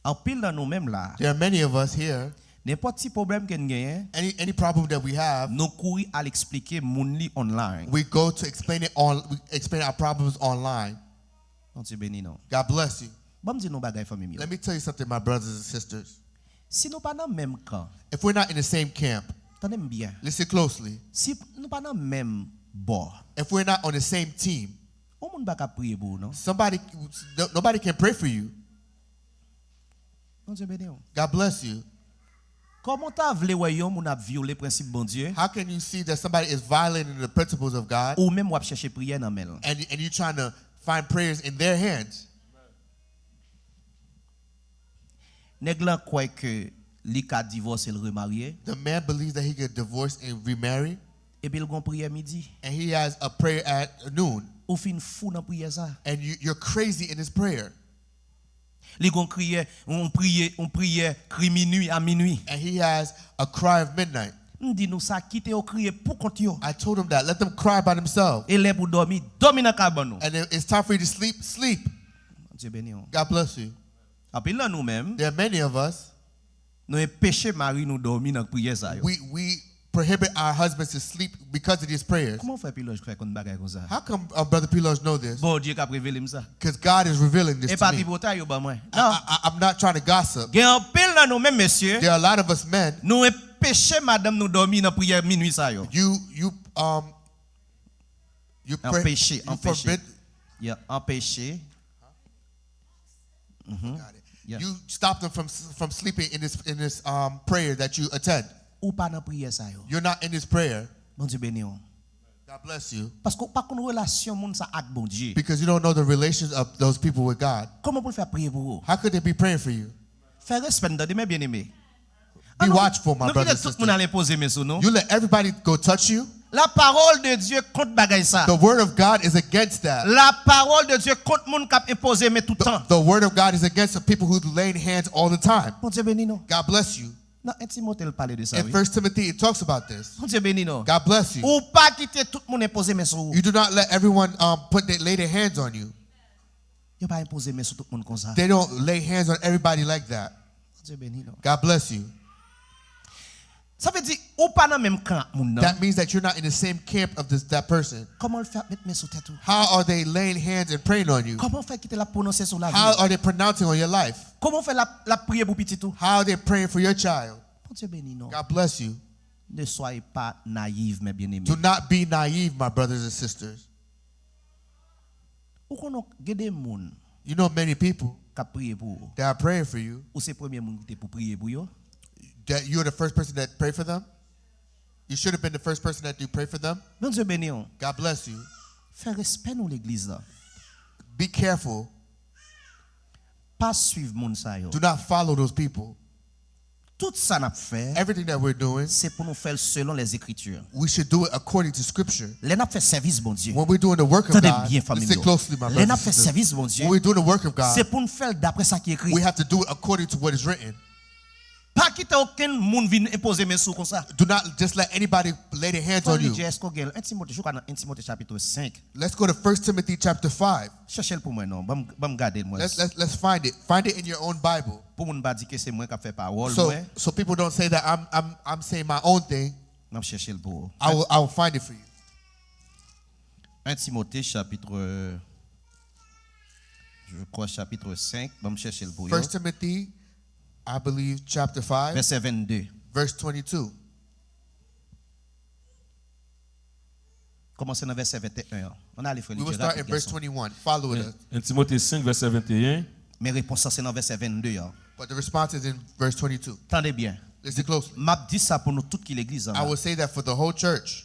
Anpil nan nou menm la, There are many of us here. Nenpòt ti pwoblèm ke n genyen, Any any problem that we have, Nou kouri al eksplike moun li online. We go to explain it on. We explain our problems online. Bondye beni nou. God bless you. Ban m di nou bagay fanmi m yo. Let me tell you something, my brothers and sisters. Si nou pa nan menm kan, If we're not in the same camp, Tande m byen. Listen closely. Si nou pa nan menm bò, If we're not on the same team, Yon moun pa ka priye pou ou non. Somebody, nobody can pray for you. Bondye beni w. God bless you. Kòman w ta vle wè yon moun ap vyole prensip Bondye, How can you see that somebody is violating the principles of God ou menm w ap chèche priyè nan men l? and, and you trying to find prayers in their hands? Nèg lan kwè ke li ka divòse, l remarye, The man believes that he could divorce and remarry, epi l gon priyè midi. and he has a prayer at noon, Ou fin fou nan priyè sa. and you, you're crazy in this prayer. Li gon priyè, yon priyè, yon priyè kri minwi a minwi. And he has a cry of midnight. M di nou sa, kite yo kriye pou kont yo. I told him that. Let them cry by themselves. E lè pou dòmi, dòmi nan kabann ou. And if it's time for you to sleep, sleep. Bondye beni w. God bless you. Anpil nan nou menm, There are many of us, nou enpeche mari nou dòmi nan priyè sa yo. we, we prohibit our husbands to sleep because of these prayers. Kòman frè Piloge fè konn bagay konsa? How come uh, Brother Piloge know this? Bondye k ap revele m sa. Because God is revealing this E to pa me. Tripotay yo ban mwen. I, Non. I, I'm not trying to gossip. Gen anpil nan nou menm, mesye, There are a lot of us men. Nou enpeche madanm nou dòmi nan priyè minwi sa yo. You, you, um, you, pre- Anpeche, you anpeche. Forbid. Yeah, anpeche. Got it. Yeah. You stop them from from sleeping in this in this um prayer that you attend. Ou pa nan priyè sa yo. You're not in this prayer. Bondye beni w. God bless you. Paske ou pa konn relasyon moun sa ak Bondye. Because you don't know the relations of those people with God. Kòman pou l fè priye pou ou? How could they be praying for you? Fè respè n, tande, men byeneme. Be watchful, my Nou brothers kite and tout moun sisters. Al enpoze men sou nou. You let everybody go touch you. La parole de Dieu kont bagay sa. The word of God is against that. La parole de Dieu kont moun k ap enpoze men tout tan. The, the word of God is against the people who laying hands all the time. Bondye beni nou. God bless you. Nan en Timote l pale de sa, In wi. First Timothy, it talks about this. Bondye beni nou. God bless you. Ou pa kite tout moun enpoze men sou ou. You do not let everyone um put their lay their hands on you. Yo pa enpoze men sou tout moun konsa. They don't lay hands on everybody like that. Bondye beni nou. God bless you. Sa vle di, ou pa nan menm kan ak moun nan. That means that you're not in the same camp of this that person. Kòman l fè ap met men sou tèt ou? How are they laying hands and praying on you? Kòman fè kite l ap pwononse sou lavi How ou? are they pronouncing on your life? Kòman fè l ap, l ap priye pou pitit ou? How are they praying for your child? Bondye beni nou. God bless you. Ne soyez pas naïfs, mes bien-aimés. Do not be naive, my brothers and sisters. Ou konnen gen de moun You know many people k ap priye pou ou. that are praying for you, Ou se premye moun ki te pou priye pou yo. That you're the first person that pray for them. You should have been the first person that do pray for them. Bondye beni w. God bless you. Fè respè nou legliz la. Be careful. Pa swiv moun sa yo. Do not follow those people. Tout sa n ap fè, Everything that we're doing, se pou nou fè l selon lèzekritir. We should do it according to Scripture. Lè n ap fè sèvis Bondye, When we're doing the work of tande m God, byen, fanmi listen yo. Closely, my Lè n ap brothers fè and sisters. Sèvis Bondye, When we're doing the work of God, se pou n fè l daprè sa ki ekri. We have to do it according to what is written. Pa kite okenn moun vin enpoze men sou w konsa. Do not just let anybody lay their hands on you. J S Kogel, en Timote, je crois dans en Timote chapitre cinq. Let's go to First Timothy chapter five. Chèche l pou mwen non. Ban m, ban m gade l mwen. Let's, let's, let's find it. Find it in your own Bible. Pou moun pa di ke se mwen k ap fè pawòl So, mwen. So people don't say that I'm, I'm, I'm saying my own thing. M ap chèche l pou ou. I will, I will find it for you. En Timote chapitre, je crois chapitre cinq, ban m chèche l pou yo. First Timothy, I believe, chapter five, Vèsè vennde. Verse twenty-two. Kòmanse nan vèsè venteyen an. Ann ale, frè We will Lidye, start in rapid, verse gason. twenty-one. Follow with us. En Timote senk, vèsè venteyen. Men repons lan se nan vèsè vennde an. But the response is in verse twenty-two. Tande byen. Listen closely. M ap di sa pou nou tout ki legliz an. I will say that for the whole church.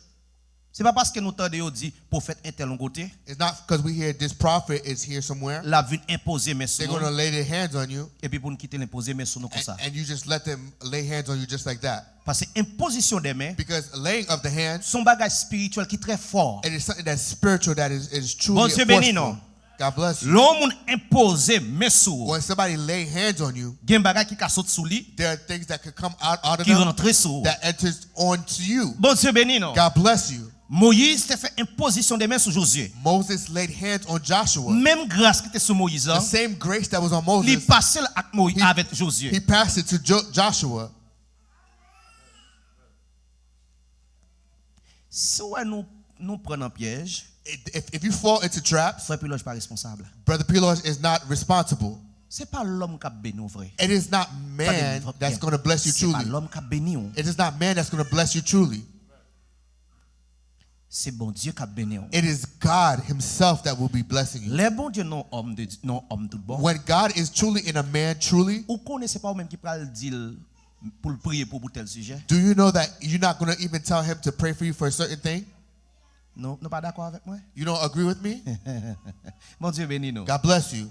Se pa paske nou tande yo di pwofèt entèl yon kote, It's not because we hear this prophet is here somewhere. L ap vin enpoze men sou They're going to nou, lay their hands on you, epi pou n kite l enpoze men sou nou and, konsa. And you just let them lay hands on you just like that. Paske enpozisyon de men, Because laying of the hands, se yon bagay espirityèl ki trè fò. It is something that's spiritual, that is, is truly Bondye beni forceful. Nou. God bless you. Lè yon moun enpoze men sou ou, When somebody lay hands on you, gen bagay ki ka sot sou li, There are things that could come out, out of ki them rantre sou ou. That enters onto you. Bondye beni nou. God bless you. Moyiz te fè enpozisyon de men sou Jozye. Moses laid hands on Joshua. Menm gras ki te sou Moyiz The an, same grace that was on Li Moses, pase l ak Moyiz, he, avèk Jozye. He passed it to jo- Joshua. Si w wè nou, nou pran nan pyèj, If, if you fall into traps, frè Pilòj pa responsab. Brother Pilos is not responsible. Se pa lòm k ap beni w vre. It is not Tande man m that's byen. Going to bless you Se pa truly. Lòm k ap beni w. It is not man that's going to bless you truly. Se Bondye k ap beni w. It is God Himself that will be blessing you. Lè Bondye nan òm de, nan òm tout bon, When God is truly in a man, truly, ou konnen se pa ou menm ki pral di l pou l priye pou pou tèl sijè. Do you know that you're not going to even tell Him to pray for you for a certain thing? Nou, nou pa dakò avèk mwen? You don't agree with me? Bondye beni nou. God bless you.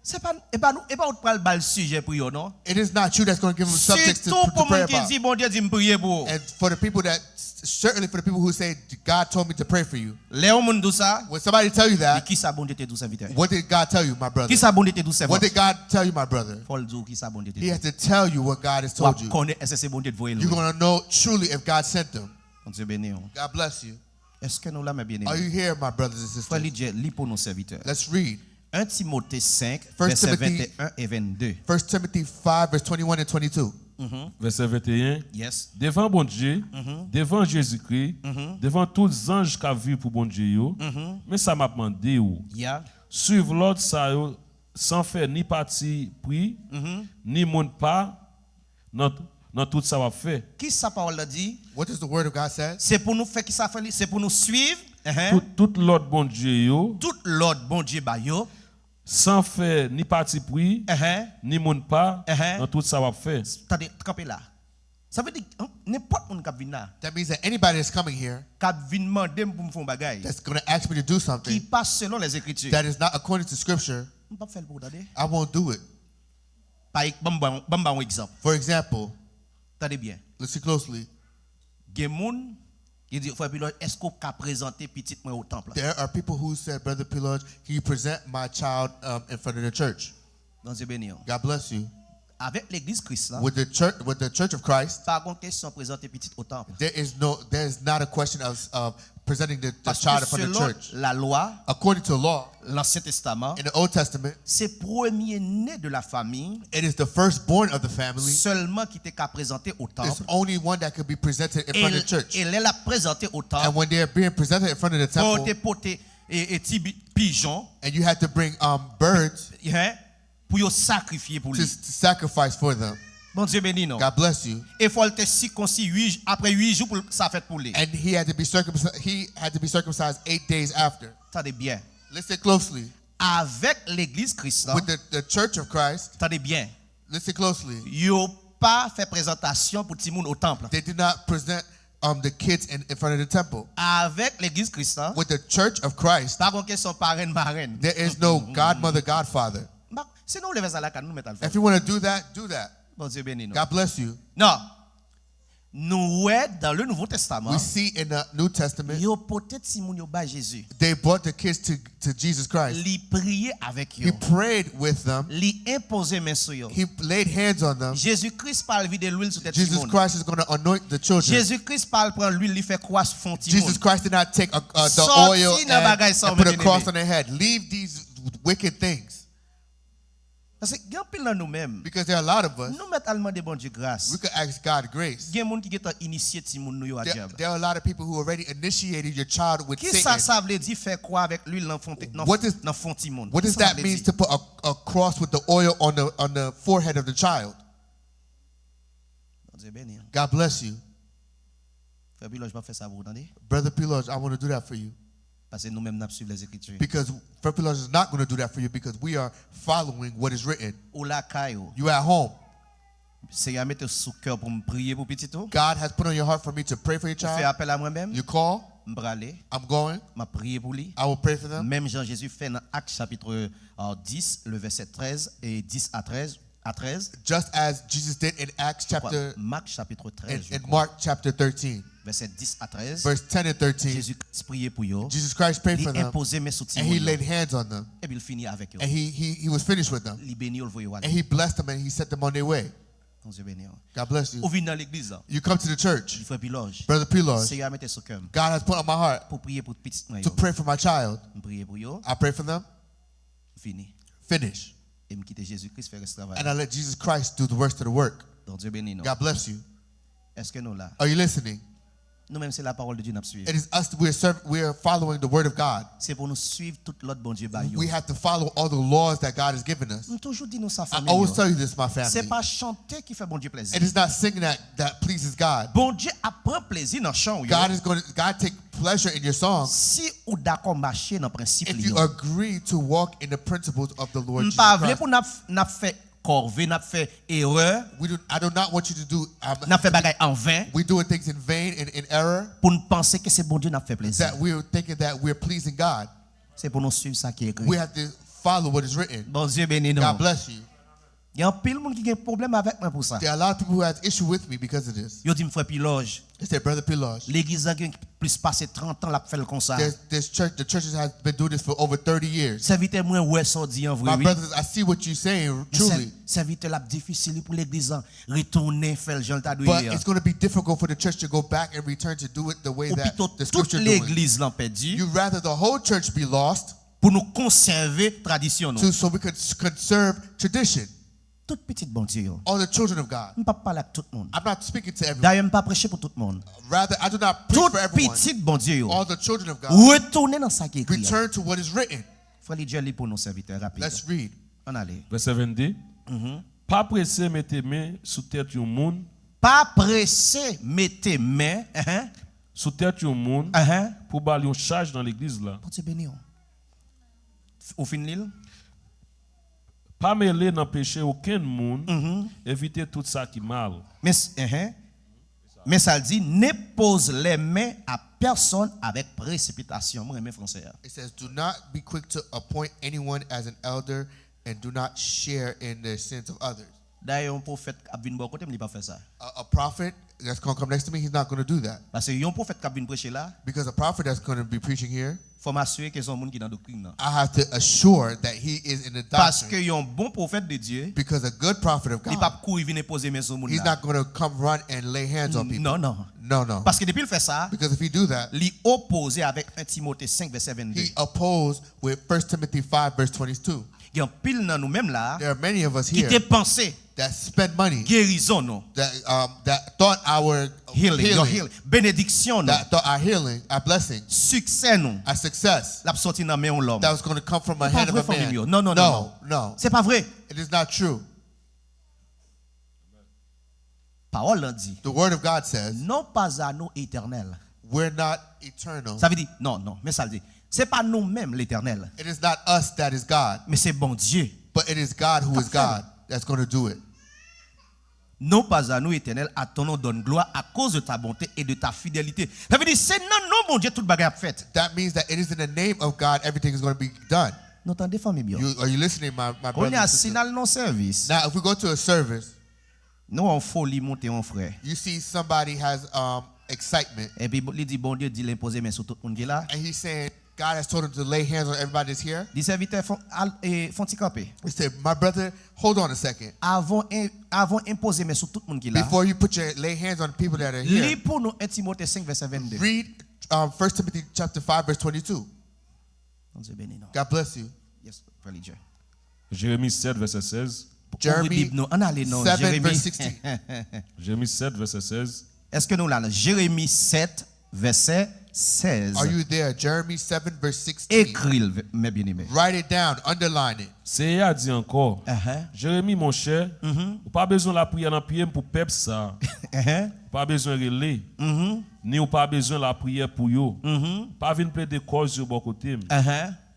Se pa, e pa nou, e pa ou t pral ba l sijè priye w, non. It is not you that's going to give Him subjects to, Sitou to pou pray moun ki about. Di Bondye di m priye pou ou. And for the people that, certainly for the people who say, "God told me to pray for you." Lè yon moun di w sa, When somebody tell you di that, kisa Bondye te di w sèvitè? What did God tell you, my brother? Kisa Bondye te di w What sèvant? Did God tell you, my brother? Fò l di w kisa Bondye te He di. Has to tell you what God has W ap told you. Konnen èske se Bondye te voye l You're vre. Going to know truly if God sent them. Bondye beni w. God bless you. Èske nou la, mè byen Are you eme? Here, my brothers and Frè sisters? Lidye, li pou nou sèvitè. Let's read. En Timote senk, First vèsè Timothy- venteyen e vennde. First Timothy five, verse twenty-one and twenty-two. Vèsè venteyen. Yes. Devan Bondye, Mhm. devan Jezikri, Mhm. devan tout zanj k ap viv pou Bondye yo, Mhm. men sa m ap mande w. Ya. Suiv lòd sa yo san fè ni pati pri, Mhm. ni moun pa nan, nan tout sa w ap fè. Kisa pawòl la di? What does the word of God says? Se pou nou fè kisa fè li? Se pou nou suiv, ehe, Tout, tout lòd Bondye yo, tout lòd Bondye ba yo. San fè ni pati pri, Ehe, ni moun pa Ehe. Nan tout sa w ap fè. Tande, kanpe la. Sa vle di, an, nenpòt moun k ap vin la, That means that anybody that's coming here k ap vin mande m pou m fè yon bagay that's going to ask me to do ki something pa selon lèzekritè, that is not according to Scripture, m p ap fè l pou w tande. I won't do it. Pa ek-, ban m ba, ban m ba yon egzanp. For example, Tande byen. Listen closely. Gen moun ki di, "Frè Pilòj, èske w ka prezante pitit mwen o tanp la?" There are people who said, "Brother Piloj, can you present my child um, in front of the church?" Bondye beni w. God bless you. Avèk legliz Kris la, With the church, with the Church of Christ, pa gon kesyon prezante pitit o tanp. There is no, there is not a question of, of presenting the, the Paske child in front of the selon church. Lalwa, According to law, Lansyen Testaman, in the Old Testament, se premye ne de la fami it is the firstborn of the family sèlman ki te ka prezante o is tanp. only one that could be presented in E, front of the church. E lè l ap prezante o And tanp, when they are being presented in front of the fò yo te temple, pote e, e ti bi- pijon, and you had to bring um, birds hein, pou yo sakrifye pou to, li. To sacrifice for them. Bondye beni nou. God bless you. E fò l te sikonsi uit, apre uit jou pou sa fèt pou li. And he had to be circumcised. He had to be circumcised eight days after. Tande byen. Listen closely. Avèk legliz Kris la, With the, the church of Christ, tande byen, listen closely. Yo pa fè prezantasyon pou timoun o tanp la. They did not present um, the kids in, in front of the temple. Avèk legliz Kris la, With the church of Christ, pa gon kesyon parenn marenn. There is no godmother, godfather. Ba, si nou vle fè sa lakay nou, nou mèt al fè. If you want to do that, do that. Bondye beni nou. God bless you. Non. Nou wè dans le Nouveau Testament, We see in the New Testament, yo pote timoun yo bay Jezi. They brought the kids to, to Jesus Christ. Li priye avèk He yo. Prayed with them. Li enpoze men sou yo. He laid hands on them. Jezi Kris pa al vide lwil sou tèt Jesus timoun. Christ is going to anoint the children. Jezi Kris pa al pran lwil li fè kwa sou fon timoun. Jesus Christ did not take a, uh, the Sòti oil nan and, bagay sa, and put a mwen cross eme. On their head. Leave these wicked things. Paske gen anpil nan nou menm. Because there are a lot of us, Nou mèt al mande Bondye gras. We could ask God grace. Gen moun ki gentan inisye timoun nou yo a There, dyab. There are a lot of people who already initiated your child with Kisa Satan. Sa vle di fè kwa avèk lwil nan fon, nan, What does, nan fon timoun? What does Kisa sa that vle mean di? To put a, a cross with the oil on the, on the forehead of the child? Bondye beni w. God bless you. Frè Pilòj pa fè sa pou ou, tande? Brother Piloj, I want to do that for you. Paske nou menm n ap suiv lèzekritè. Because Frère Piloj is not going to do that for you because we are following what is written. Ou lakay ou. You at home. Seyè a mete sou kè w pou m priye pou pitit ou. God has put on your heart for me to pray for your Ou fè child. Apèl a mwen menm. You call. M prale. I'm going. M ap priye pou li. I will pray for them. Menm jan Jezi fè nan Ak chapit, euh, dis, le vèsè trèz e dis a trèz, a trèz. Just as Jesus did in Acts chapter, Mak chapit trèz, in, in Mark chapter thirteen, vèsè dis a trèz. Verse ten and thirteen. Jezi Kris priye pou yo. Jesus Christ prayed for them. Li enpoze men sou And he timoun laid yo. Hands on them. Epi l fini avèk yo. And he, he, he was finished with them. Li beni yo, l voye yo ale. And he blessed them and he sent them on their way. Bondye beni yo. God bless you. Ou vin nan legliz la. You come to the church. Di frè Pilòj. Brother Piloj. Seyè a mete sou kè m. God has put on my heart Pou priye pou pitit mwen to yo. Pray for my child. M priye pou yo. I pray for them. M fini. Finish. E m kite Jezi Kris fè rès travay. And I let Jesus Christ do the rest of the work. Bondye beni nou. God bless you. Èske nou la? Are you listening? Nou menm se la pawòl de Dye n ap suiv. It is us that we are, serv- we are following the word of God. Se pou nou suiv tout lòd Bondye ba yo. We have to follow all the laws that God has given us. M toujou di nou sa, I fanmi always yo. Tell you this, my Se family. Pa chante ki fè Bondye plezi. It is not singing that, that pleases God. Bondye ap pran plezi nan chan w yo. God is going to, God take pleasure in your song, si ou dakò mache nan prensip if li you yo. Agree to walk in the principles of the Lord M Jesus pa vle Christ. Pou n ap, n ap fè kòve, n ap fè erè. We do, I do not want you to do. Um, n ap fè bagay an ven. We doing things in vain and in error. Pou n panse ke se Bondye n ap fè plezi. That we're thinking that we're pleasing God. Se pou nou swiv sa ki ekri. We have to follow what is written. Bondye beni nou. God bless you. Gen anpil moun ki gen pwoblèm avèk mwen pou sa. There are a lot of people who has issue with me because of this. Yo di m frè Pilòj. They say, Brother Pilòj. Legliz la gen plis pase trant an l ap fè l konsa. This, this church, the church has been doing this for over thirty years. Sèvitè mwen wè sa w di an vre wi. My brothers, I see what you're saying truly. Sèvitè l ap difisil wi pou legliz la retounen fè l jan l ta dwe ye a. But it's going to be difficult for the church to go back and return to do it the way that the scripture doing. Ou pito tout legliz lan pèdi. You rather the whole church be lost. Pou nou konsève tradisyon nou. To, so we could s- conserve tradition. Tout pitit Bondye yo. All the children of God. M p ap pale ak tout moun. I'm not speaking to everyone. Dayè, m pa preche pou tout moun. Rather, I do not preach for everyone. Tout pitit Bondye yo. All the children of God. Retounen nan sa ki ekri a. Return to what is written. Frè Lidjè, li pou nou sèvitè rapid. Let's read. Ann ale. Vèsè vennde. Mhm. Pa prese mete men sou tèt yon moun. Pa prese mete men, enhen. Sou tèt yon moun, enhen, pou ba l yon chaj nan legliz la. Bondye beni w. Ou fin li l? Pa mele nan peche okenn moun, mhm, evite tout sa ki mal. Men, enhen. Men sa l di, ne pose les mains à personne avec précipitation. Mwen renmen fransè a. It says, do not be quick to appoint anyone as an elder and do not share in the sins of others. Dayè, yon pwofèt k ap vin bò kote m, li p ap fè sa. A, a prophet that's going to come next to me, he's not going to do that. Paske yon pwofèt k ap vin preche la, because a prophet that's going to be preaching here, fò m asire ke se yon moun ki nan doktrin nan. I have to assure that he is in the doctrine. Paske yon bon pwofèt de Dye, because a good prophet of God, li p ap kouri vin enpoze men sou moun nan. He's not going to come run and lay hands on people. Non, non. No, no. Paske depi l fè sa, because if he do that, li opoze avèk en Timote senk vèsè vennde. He opposed with First Timothy five verse twenty-two. Gen anpil nan nou menm la, there are many of us here, ki te panse that spend money, gerizon nou, that, um, that thought our healing, your healing, benediksyon nou, that thought our healing, our blessing, siksè nou, our success, l ap soti nan men yon lòm. That was going to come from a hand of a man. E pa vre, fanmi m yo. Non, non, non, non. No, no. Se pa vre. It is not true. Pawòl lan di, the word of God says, non pas à nous, Éternel. We're not eternal. Sa vle di, non, non, men sa l di. Se pa nou menm, Letènèl. It is not us that is God. Men se Bondye. But it is God who is God that's going to do it. Non pas à nous, Éternel, à ton nom donne gloire à cause de ta bonté et de ta fidélité. Sa vle di, se nan non Bondye tout bagay ap fèt. That means that it is in the name of God everything is going to be done. Nou tande, fanmi m yo? You, are you listening, my, my brothers and sisters? Kounye a, si n al nan sèvis, now, if we go to a service, nou wè yon foli monte yon frè. You see somebody has, um, excitement. Epi li di Bondye di l enpoze men sou tout moun ki la. And he's saying, God has told him to lay hands on everybody that's here. Di sèvitè, fon, al, e, fon ti kanpe. He said, my brother, hold on a second. Avan, avan enpoze men sou tout moun ki la, before you put your lay hands on people that are here, li pou nou en Timote senk vèsè vennde. Read, um, First Timothy chapter five verse twenty-two. Bondye beni nou. God bless you. Yes, Frè Lidjè. Jeremi sèt vèsè sèz. Jeremy Ouvri Bib nou. Ann ale non. Jeremi. Jeremi sèt vèsè sèz. Èske nou la? Jeremi sèt vèsè sèz. Are you there? Jeremy seven verse sixteen. Ekri l, mè byeneme. Write it down, underline it. Seyè a di ankò, Jeremi, monchè, ou pa bezwen lapriyè nan pye m pou pèp sa a. Ou pa bezwen rele, ni ou pa bezwen lapriyè pou yo. Pa vin plede kòz yo bò kote m,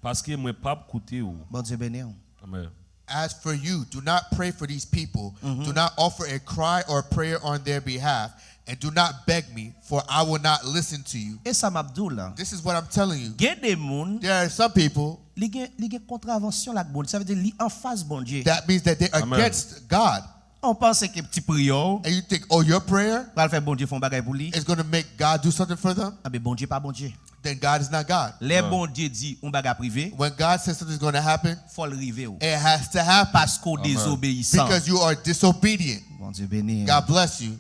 paske mwen p ap koute w. Bondye beni w. Amèn. As for you, do not pray for these people. Do not offer a cry or a prayer on their behalf, and do not beg me, for I will not listen to you. E sa m ap di w la. This is what I'm telling you. Gen de moun, there are some people, li gen, li gen kontravansyon l ak Bondye. Sa vle di li anfas Bondye. That means that they're against God. Ou panse ke ti priyè w, and you think, oh, your prayer, pral fè Bondye fè yon bagay pou li, is going to make God do something for them? Anben, Bondye pa Bondye. Then God is not God. Lè Bondye di yon bagay ap rive, when God says something is going to happen, fò l rive w. It has to happen. Paske w dezobeyisan. Because you are disobedient. Bondye beni w. God bless you.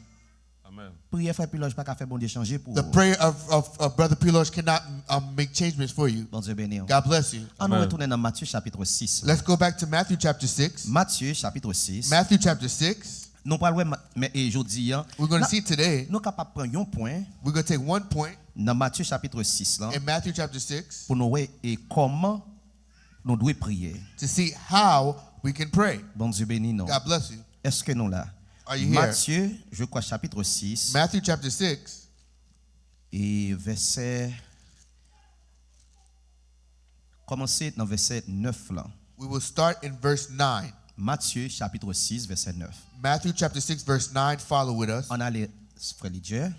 Amèn. Priyè frè Pilòj pa ka fè Bondye chanje pou ou. The prayer of, of, of Brother Pilòj cannot, um, make changements for you. Bondye beni w. God bless you. Ann nou retounen nan Matye chapit sis la. Let's go back to Matthew chapter six. Matye chapit sis. Matthew chapter six. Nou pral wè, men, e jodi a, we're going to see today, nou kapab pran yon pwen, we're going to take one point, nan Matye chapit sis la, in Matthew chapter six, pou nou wè e kòman nou dwe priye. To see how we can pray. Bondye beni nou. God bless you. Èske nou la? Are you here? Matye, je crois, chapit sis. Matthew chapter six. E vèsè kòmanse nan vèsè nèf lan. We will start in verse nine. Matye chapit sis, vèsè nèf. Matthew chapter six, verse nine. Follow with us. Ann ale, frè Lidye.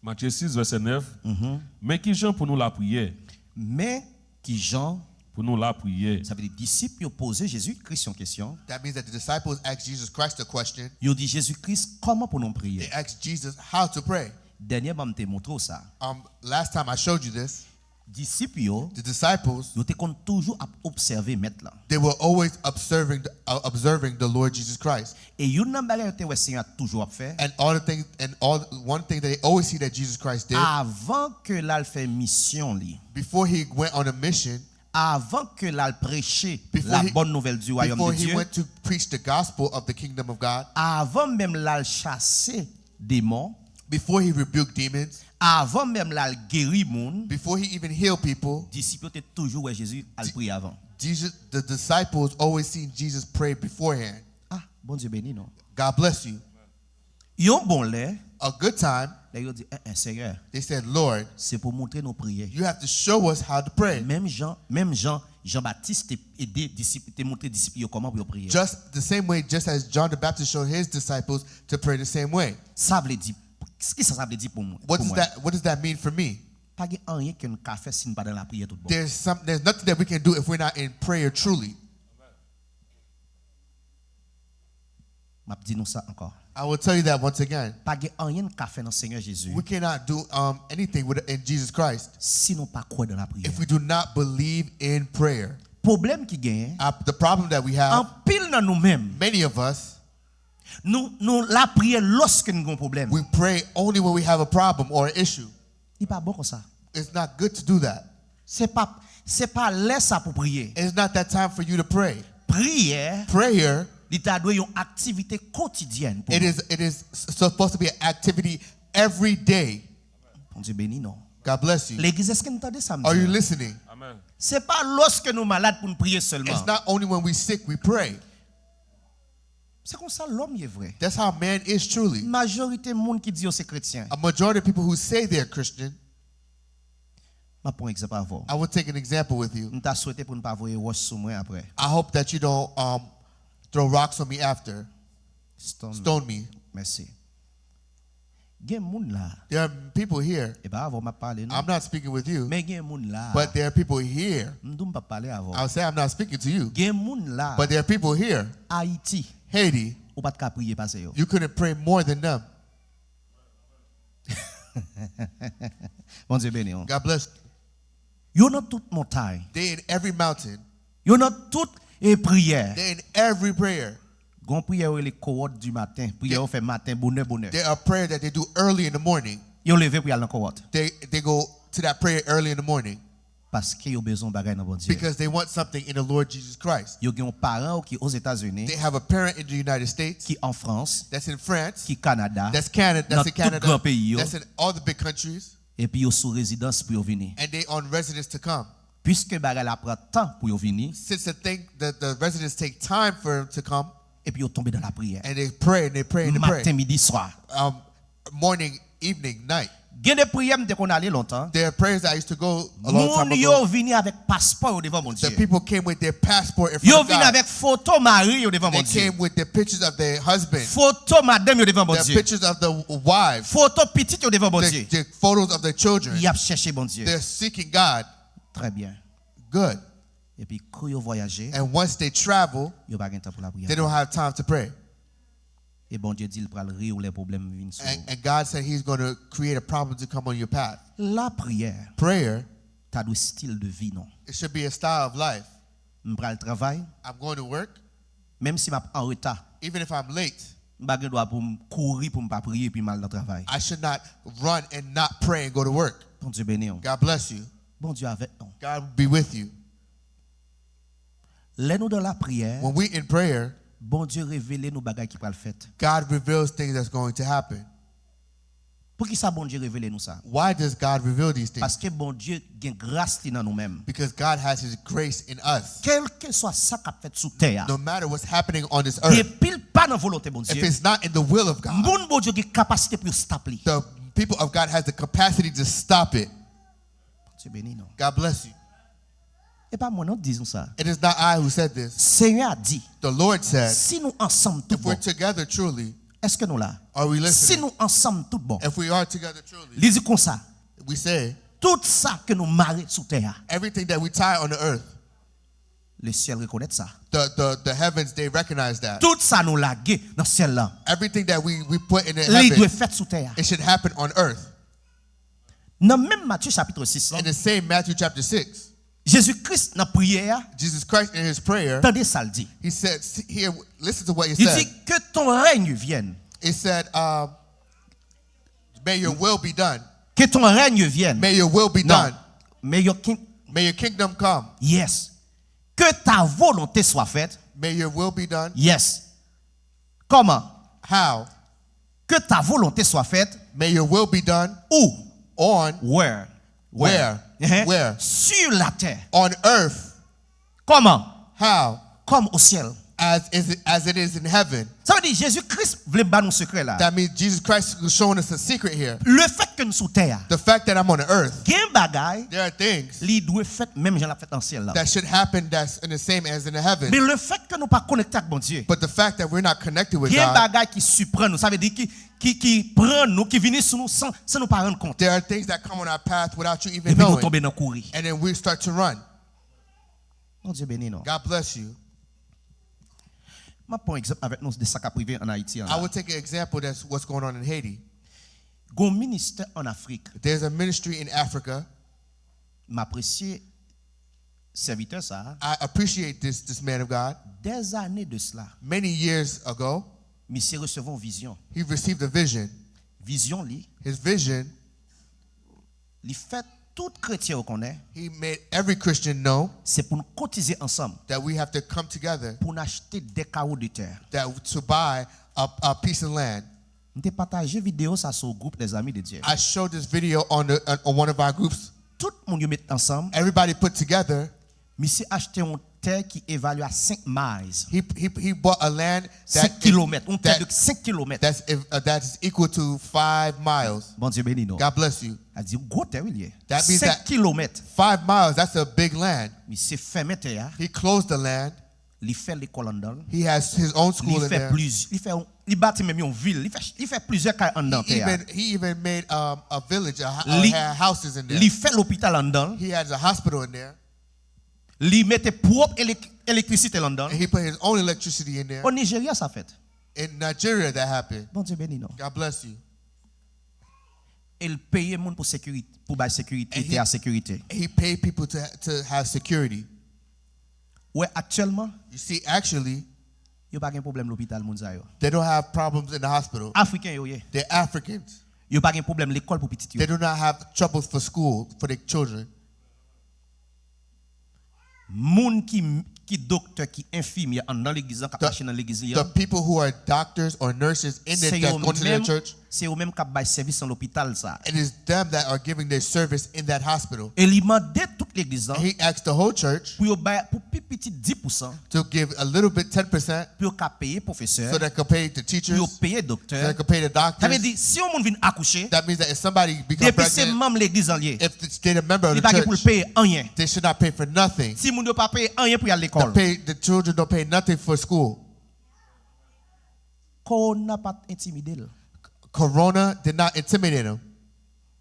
Matye sis, vèsè nèf. Mhm. Men kijan pou nou lapriyè? Men kijan pou nou lapriyè? Sa vle di disip yo poze Jezi Kris yon kesyon. That means that the disciples asked Jesus Christ a question. Yo di Jezi Kris, kòman pou nou priye? They asked Jesus how to pray. Dènyèman, m te montre w sa. Um, last time I showed you this. Disip yo, The disciples, yo te konn toujou ap obsève Mèt la. They were always observing, uh, observing the Lord Jesus Christ. E youn nan bagay yo te wè Senyè a toujou ap fè, And all the things, and all, one thing that they always see that Jesus Christ did, avan ke l al fè misyon li, before he went on a mission, avan ke l al preche before la he, bòn nouvèl di wayòm before de he Dye, went to preach the gospel of the kingdom of God, avan menm l al chase demon, before he rebuked demons, avan menm l al geri moun, before he even healed people, disip yo te toujou wè Jezi al priye avan. Jesus, the disciples always seen Jesus pray beforehand. Ah, Bondye beni nou. God bless you. Yon bon lè, A good time, lè yo di, en, en, Senyè, they said, Lord, se pou montre nou priye. You have to show us how to pray. Menm jan, menm jan Jan Batis te ede disip, te montre disip yo kòman pou yo priye. Just the same way, just as John the Baptist showed his disciples to pray the same way. Sa vle di, kisa sa vle di pou mwen? What does that, what does that mean for me? Pa gen anyen ke n ka fè si n pa nan lapriyè tout bon. There's some, there's nothing that we can do if we're not in prayer truly. M ap di nou sa ankò. I will tell you that once again. Pa gen anyen n ka fè nan Senyè Jezi We cannot do, um, anything with, in Jesus Christ si nou pa kwè nan lapriyè. If we do not believe in prayer. Pwoblèm ki genyen, Uh, the problem that we have, anpil nan nou menm, many of us, nou, nou lapriyè lòske n gen yon pwoblèm. We pray only when we have a problem or an issue. Li pa bon konsa. It's not good to do that. Se pa, se pa lè sa pou priye. It's not that time for you to pray. Priyè, Prayer, li ta dwe yon aktivite kotidyèn pou it nou. Is, it is s-, supposed to be an activity every day. Bondye beni nou. God bless you. Legliz, èske n tande sa m di a? Are you listening? Amen. Se pa lòske nou malad pou n priye sèlman. It's not only when we sick we pray. Se konsa lòm ye vre. That's how man is truly. Majorite moun ki di yo se kretyen. A majority of people who say they're Christian, M ap pran egzanp avè w. I will take an example with you. M ta swete pou n pa voye wòch sou mwen apre. I hope that you don't, um, throw rocks on me after. Stone. Stone me. Mèsi. Gen moun la. There are people here. E pa avè w m ap pale, non. I'm not speaking with you. Men gen moun la. But there are people here. M di w m p ap pale avè w. I'll say I'm not speaking to you. Gen moun la. But there are people here. Ayiti. Haiti. Ou pa t ka priye pase yo. You couldn't pray more than them. Bondye beni w. God bless. Yo nan tout montay. They in every mountain. Yo nan tout, e, priyè. They in every prayer. Gon priyè yo rele cohorte du matin. Priyè yo fè maten, bonè, bonè. There are prayer that they do early in the morning. Yo leve pou y al nan cohorte. They, they go to that prayer early in the morning. Paske yo bezwen yon bagay nan Bondye. Because they want something in the Lord Jesus Christ. Yo gen yon paran ki Ozetazini, They have a parent in the United States ki an Frans, that's in France, ki Kanada, that's Canada, that's in Canada, nan tout gran peyi yo, that's in all the big countries, epi yo sou rezidans pou yo vini. And they on residence to come. Piske bagay la pran tan pou yo vini, Since the thing, the, the residents take time for him to come, epi yo tonbe nan lapriyè. And they pray, and they pray, and they pray. Maten, midi, swa. Um, morning, evening, night. Gen de priyè m te konn ale lontan. There are prayers I used to go a long time ago. Moun yo vini avèk paspò yo devan Bondye. The people came with their passport in front of God. Yo vini avèk foto mari yo devan Bondye. They came with the pictures of their husband. Foto madanm yo devan Bondye. The pictures of the wives. Foto pitit yo devan Bondye. The, the photos of their children. Y ap chèche Bondye. They're seeking God. Trè byen. Good. Epi kou yo vwayaje, And once they travel, yo pa gen tan pou lapriyè. They don't have time to pray. E Bondye di l pral ri w lè pwoblèm vin sou ou. And, and God said he's gonna create a problem to come on your path. Lapriyè, Prayer, ta dwe stil de vi nou. It should be a style of life. M pral travay, I'm going to work. Menm si m ap an reta, Even if I'm late, m pa gen dwa pou m kouri pou m pa priye epi m al nan travay. I should not run and not pray and go to work. Bondye beni w. God bless you. Bondye avèk nou. God be with you. Lè nou nan lapriyè, When we in prayer, Bondye revele nou bagay ki pral fèt. God reveals things that's going to happen. Poukisa Bondye revele nou sa? Why does God reveal these things? Paske Bondye gen gras li nan nou menm. Because God has his grace in us. Kèlkeswa sa k ap fèt sou tè a, No matter what's happening on this earth, depi l pa nan volonte Bondye, if it's not in the will of God, moun Bondye gen kapasite pou yo stop li. The people of God has the capacity to stop it. Bondye beni nou. God bless you. Se pa mwen non ki di nou sa. It is not I who said this. Senyè a di, The Lord said, si nou ansanm tout if we're bon, together truly, èske nou la? Are we Si listening? Nou ansanm tout bon, If we are together truly, li di konsa, we say, tout sa ke nou mare sou tè a, everything that we tie on the earth, le syèl rekonèt sa. The, the, the heavens, they recognize that. Tout sa nou lage nan syèl la, Everything that we, we put in the li dwe heavens, fèt sou tè a. It should happen on earth. Nan menm Matye chapit sis lan, In the same Matthew chapter six, Jezi Kris nan priyè a, Jesus Christ in his prayer, tande sa l di. He said, see, here, listen to what he Li said. Di, que ton règne vienne. He said, um, may your will be done. Que ton règne vienne. May your will be Non. Done. May your king... May your kingdom come. Yes. Que ta volonté soit faite. May your will be done. Yes. Comment? How? Que ta volonté soit faite. May your will be done. Où? On. Where? Where? Uh-huh. Where? Sur la terre. On earth. Comment? How? Comme au ciel. As, is it, as it is in heaven. Sa vle di Jezi Kris vle ba nou sekrè la. That means Jesus Christ is showing us a secret here. Le fèt ke nou sou tè a, The fact that I'm on the earth, gen bagay there are things li dwe fèt menm jan l ap fèt nan syèl la. That should happen that's in the same as in the heaven. Men le fèt ke nou pa konekte ak Bondye, But the fact that we're not connected with gen God, bagay ki siprann nou, sa vle di ki, ki, ki pran nou, ki vini sou nou san, san nou pa rann kont. There are things that come on our path without you even Epi nou knowing. Tonbe nan kouri. And then we start to run. Bondye beni nou. God bless you. M ap pran egzanp avèk nou de sa k ap rive an Ayiti an I la. Will take an example that's what's going on in Haiti. Gon ministè an Afrik. There's a ministry in Africa. M apresye sèvitè sa a. I appreciate this, this man of God. Des années de cela. Many years ago, Misye resevwa yon vizyon. He received a vision. Vizyon li, His vision, li fè tout kretyen yo konnen. He made every Christian know Se pou n kotize ansanm that we have to come together pou n achte de kawo de tè. That to buy a, a piece of land. M te pataje videyo sa sou gwoup Les Amis de Dieu. I showed this video on, the, on, on one of our groups. Tout moun yo met ansanm. Everybody put together. Misye achte yon tè ki evalye a senk miles. He, he, he bought a land Senk kilomèt. Yon tè de senk kilomèt. That's, uh, that's equal to five miles. Bondye beni nou. God bless you. A di yon gwo tè wi l ye. That means that Senk kilomèt. Five miles, that's a big land. Misye fèmen tè a. He closed the land. Li fè lekòl anndan l. He has his own school Li in fè there. Pliz, li fè, li bati menm yon vil. Li fè, li fè plizyè kay anndan He tè a. Even, he even made um, a village, a, a, Li, had houses in there. Li fè lopital anndan l. He has a hospital in there. Li mete pwòp elek, elektrisite l anndan And l. He put his own electricity in there. O Nijerya sa fèt. In Nigeria, that happened. Bondye beni nou. God bless you. E l peye moun pou sekirite, pou bay sekirite, And he- tè a sekirite. He paid people to, to have security. Wè aktyèlman, You see, actually, yo pa gen pwoblèm lopital moun sa yo. They don't have problems in the hospital. Afriken yo ye. They're Africans. Yo pa gen pwoblèm lekòl pou pitit yo. They do not have troubles for school for their children. Moun ki, ki doktè, ki enfimyè anndan legliz lan, k ap The- mache nan legliz li The an, people who are doctors or nurses in the, se that yo go to their menm, church, se yo menm k ap bay sèvis nan lopital sa. It is them that are giving their service in that hospital. E li mande tout legliz And lan he asked the whole church pou yo bay, pou pi piti dis pousan, to give a little bit, ten percent, pou yo ka peye pwofesè, so they could pay the pou yo teachers, peye so doktè. they could pay the Sa vle doctors. Di, si yon moun vin akouche, That means that if somebody becomes depi se pregnant, manm legliz lan li ye, if it's, they're a member of li the pa gen pou l church, peye anyen. They should not pay for nothing. Timoun yo pa peye anyen pou y al The, lekòl. Pay, the children don't pay nothing for school. Kowona pa t entimide l. Corona did not intimidate him,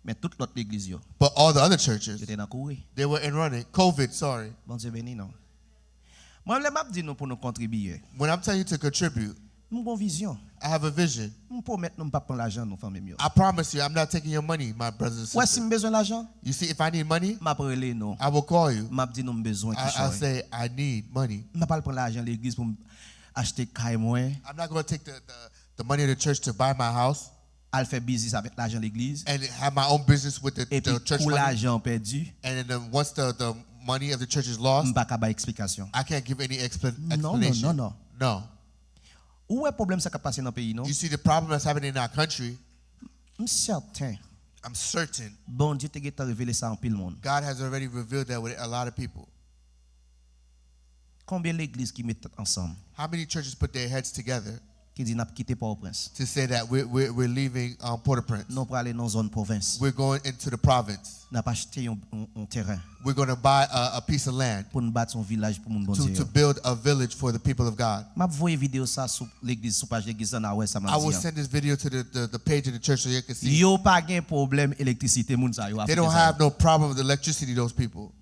Men tout lòt legliz yo, but all the other churches, yo te nan kouri. They were in running. COVID, sorry. Bondye beni nou. Mwen, lè m ap di nou pou nou kontribiye, When I'm telling you to contribute, m gon vizyon. I have a vision. M pwomèt nou m p ap pran lajan nou, fanmi m yo. I promise you, I'm not taking your money, my brothers and Wè, si sisters. M bezwen lajan, You see, if I need money, m ap rele nou. I will call you. M ap di nou m bezwen I, I'll kichòy. Say, I need money. M ap al pran lajan legliz pou m achte kay mwen. I'm not going to take the, the, the money of the church to buy my house Al fè biznis avèk lajan legliz. And have my own business with the, Epi the church kou money. Lajan an pèdi, And then once the, the money of the church is lost, m pa ka bay eksplikasyon. I can't give any expla- Non, non, explanation. Non, non. No. Ou wè pwoblèm sa k ap pase nan peyi nou? You see the problem that's happening in our country? M sèten. I'm certain. Bondye te gentan revele sa anpil moun. God has already revealed that with a lot of people. Konbyen legliz ki met tèt ansanm? How many churches put their heads together? ki di n ap kite Pòtoprens. To say that we're, we're, we're leaving um, Port-au-Prince. Nou prale nan zòn pwovens. We're going into the province. N ap achte yon, yon, yon teren We're going to buy a, a piece of land pou n bati yon vilaj pou moun to, Bondye to yo. Build a village for the people of God. M ap voye videyo sa sou legliz, sou paj legliz la, nan wè sa m I ap will di an. Send this video to the, the, the page of the church so you can see. Yo pa gen pwoblèm elektrisite moun sa yo They don't Afriken sa have yo. No problem with electricity, those people.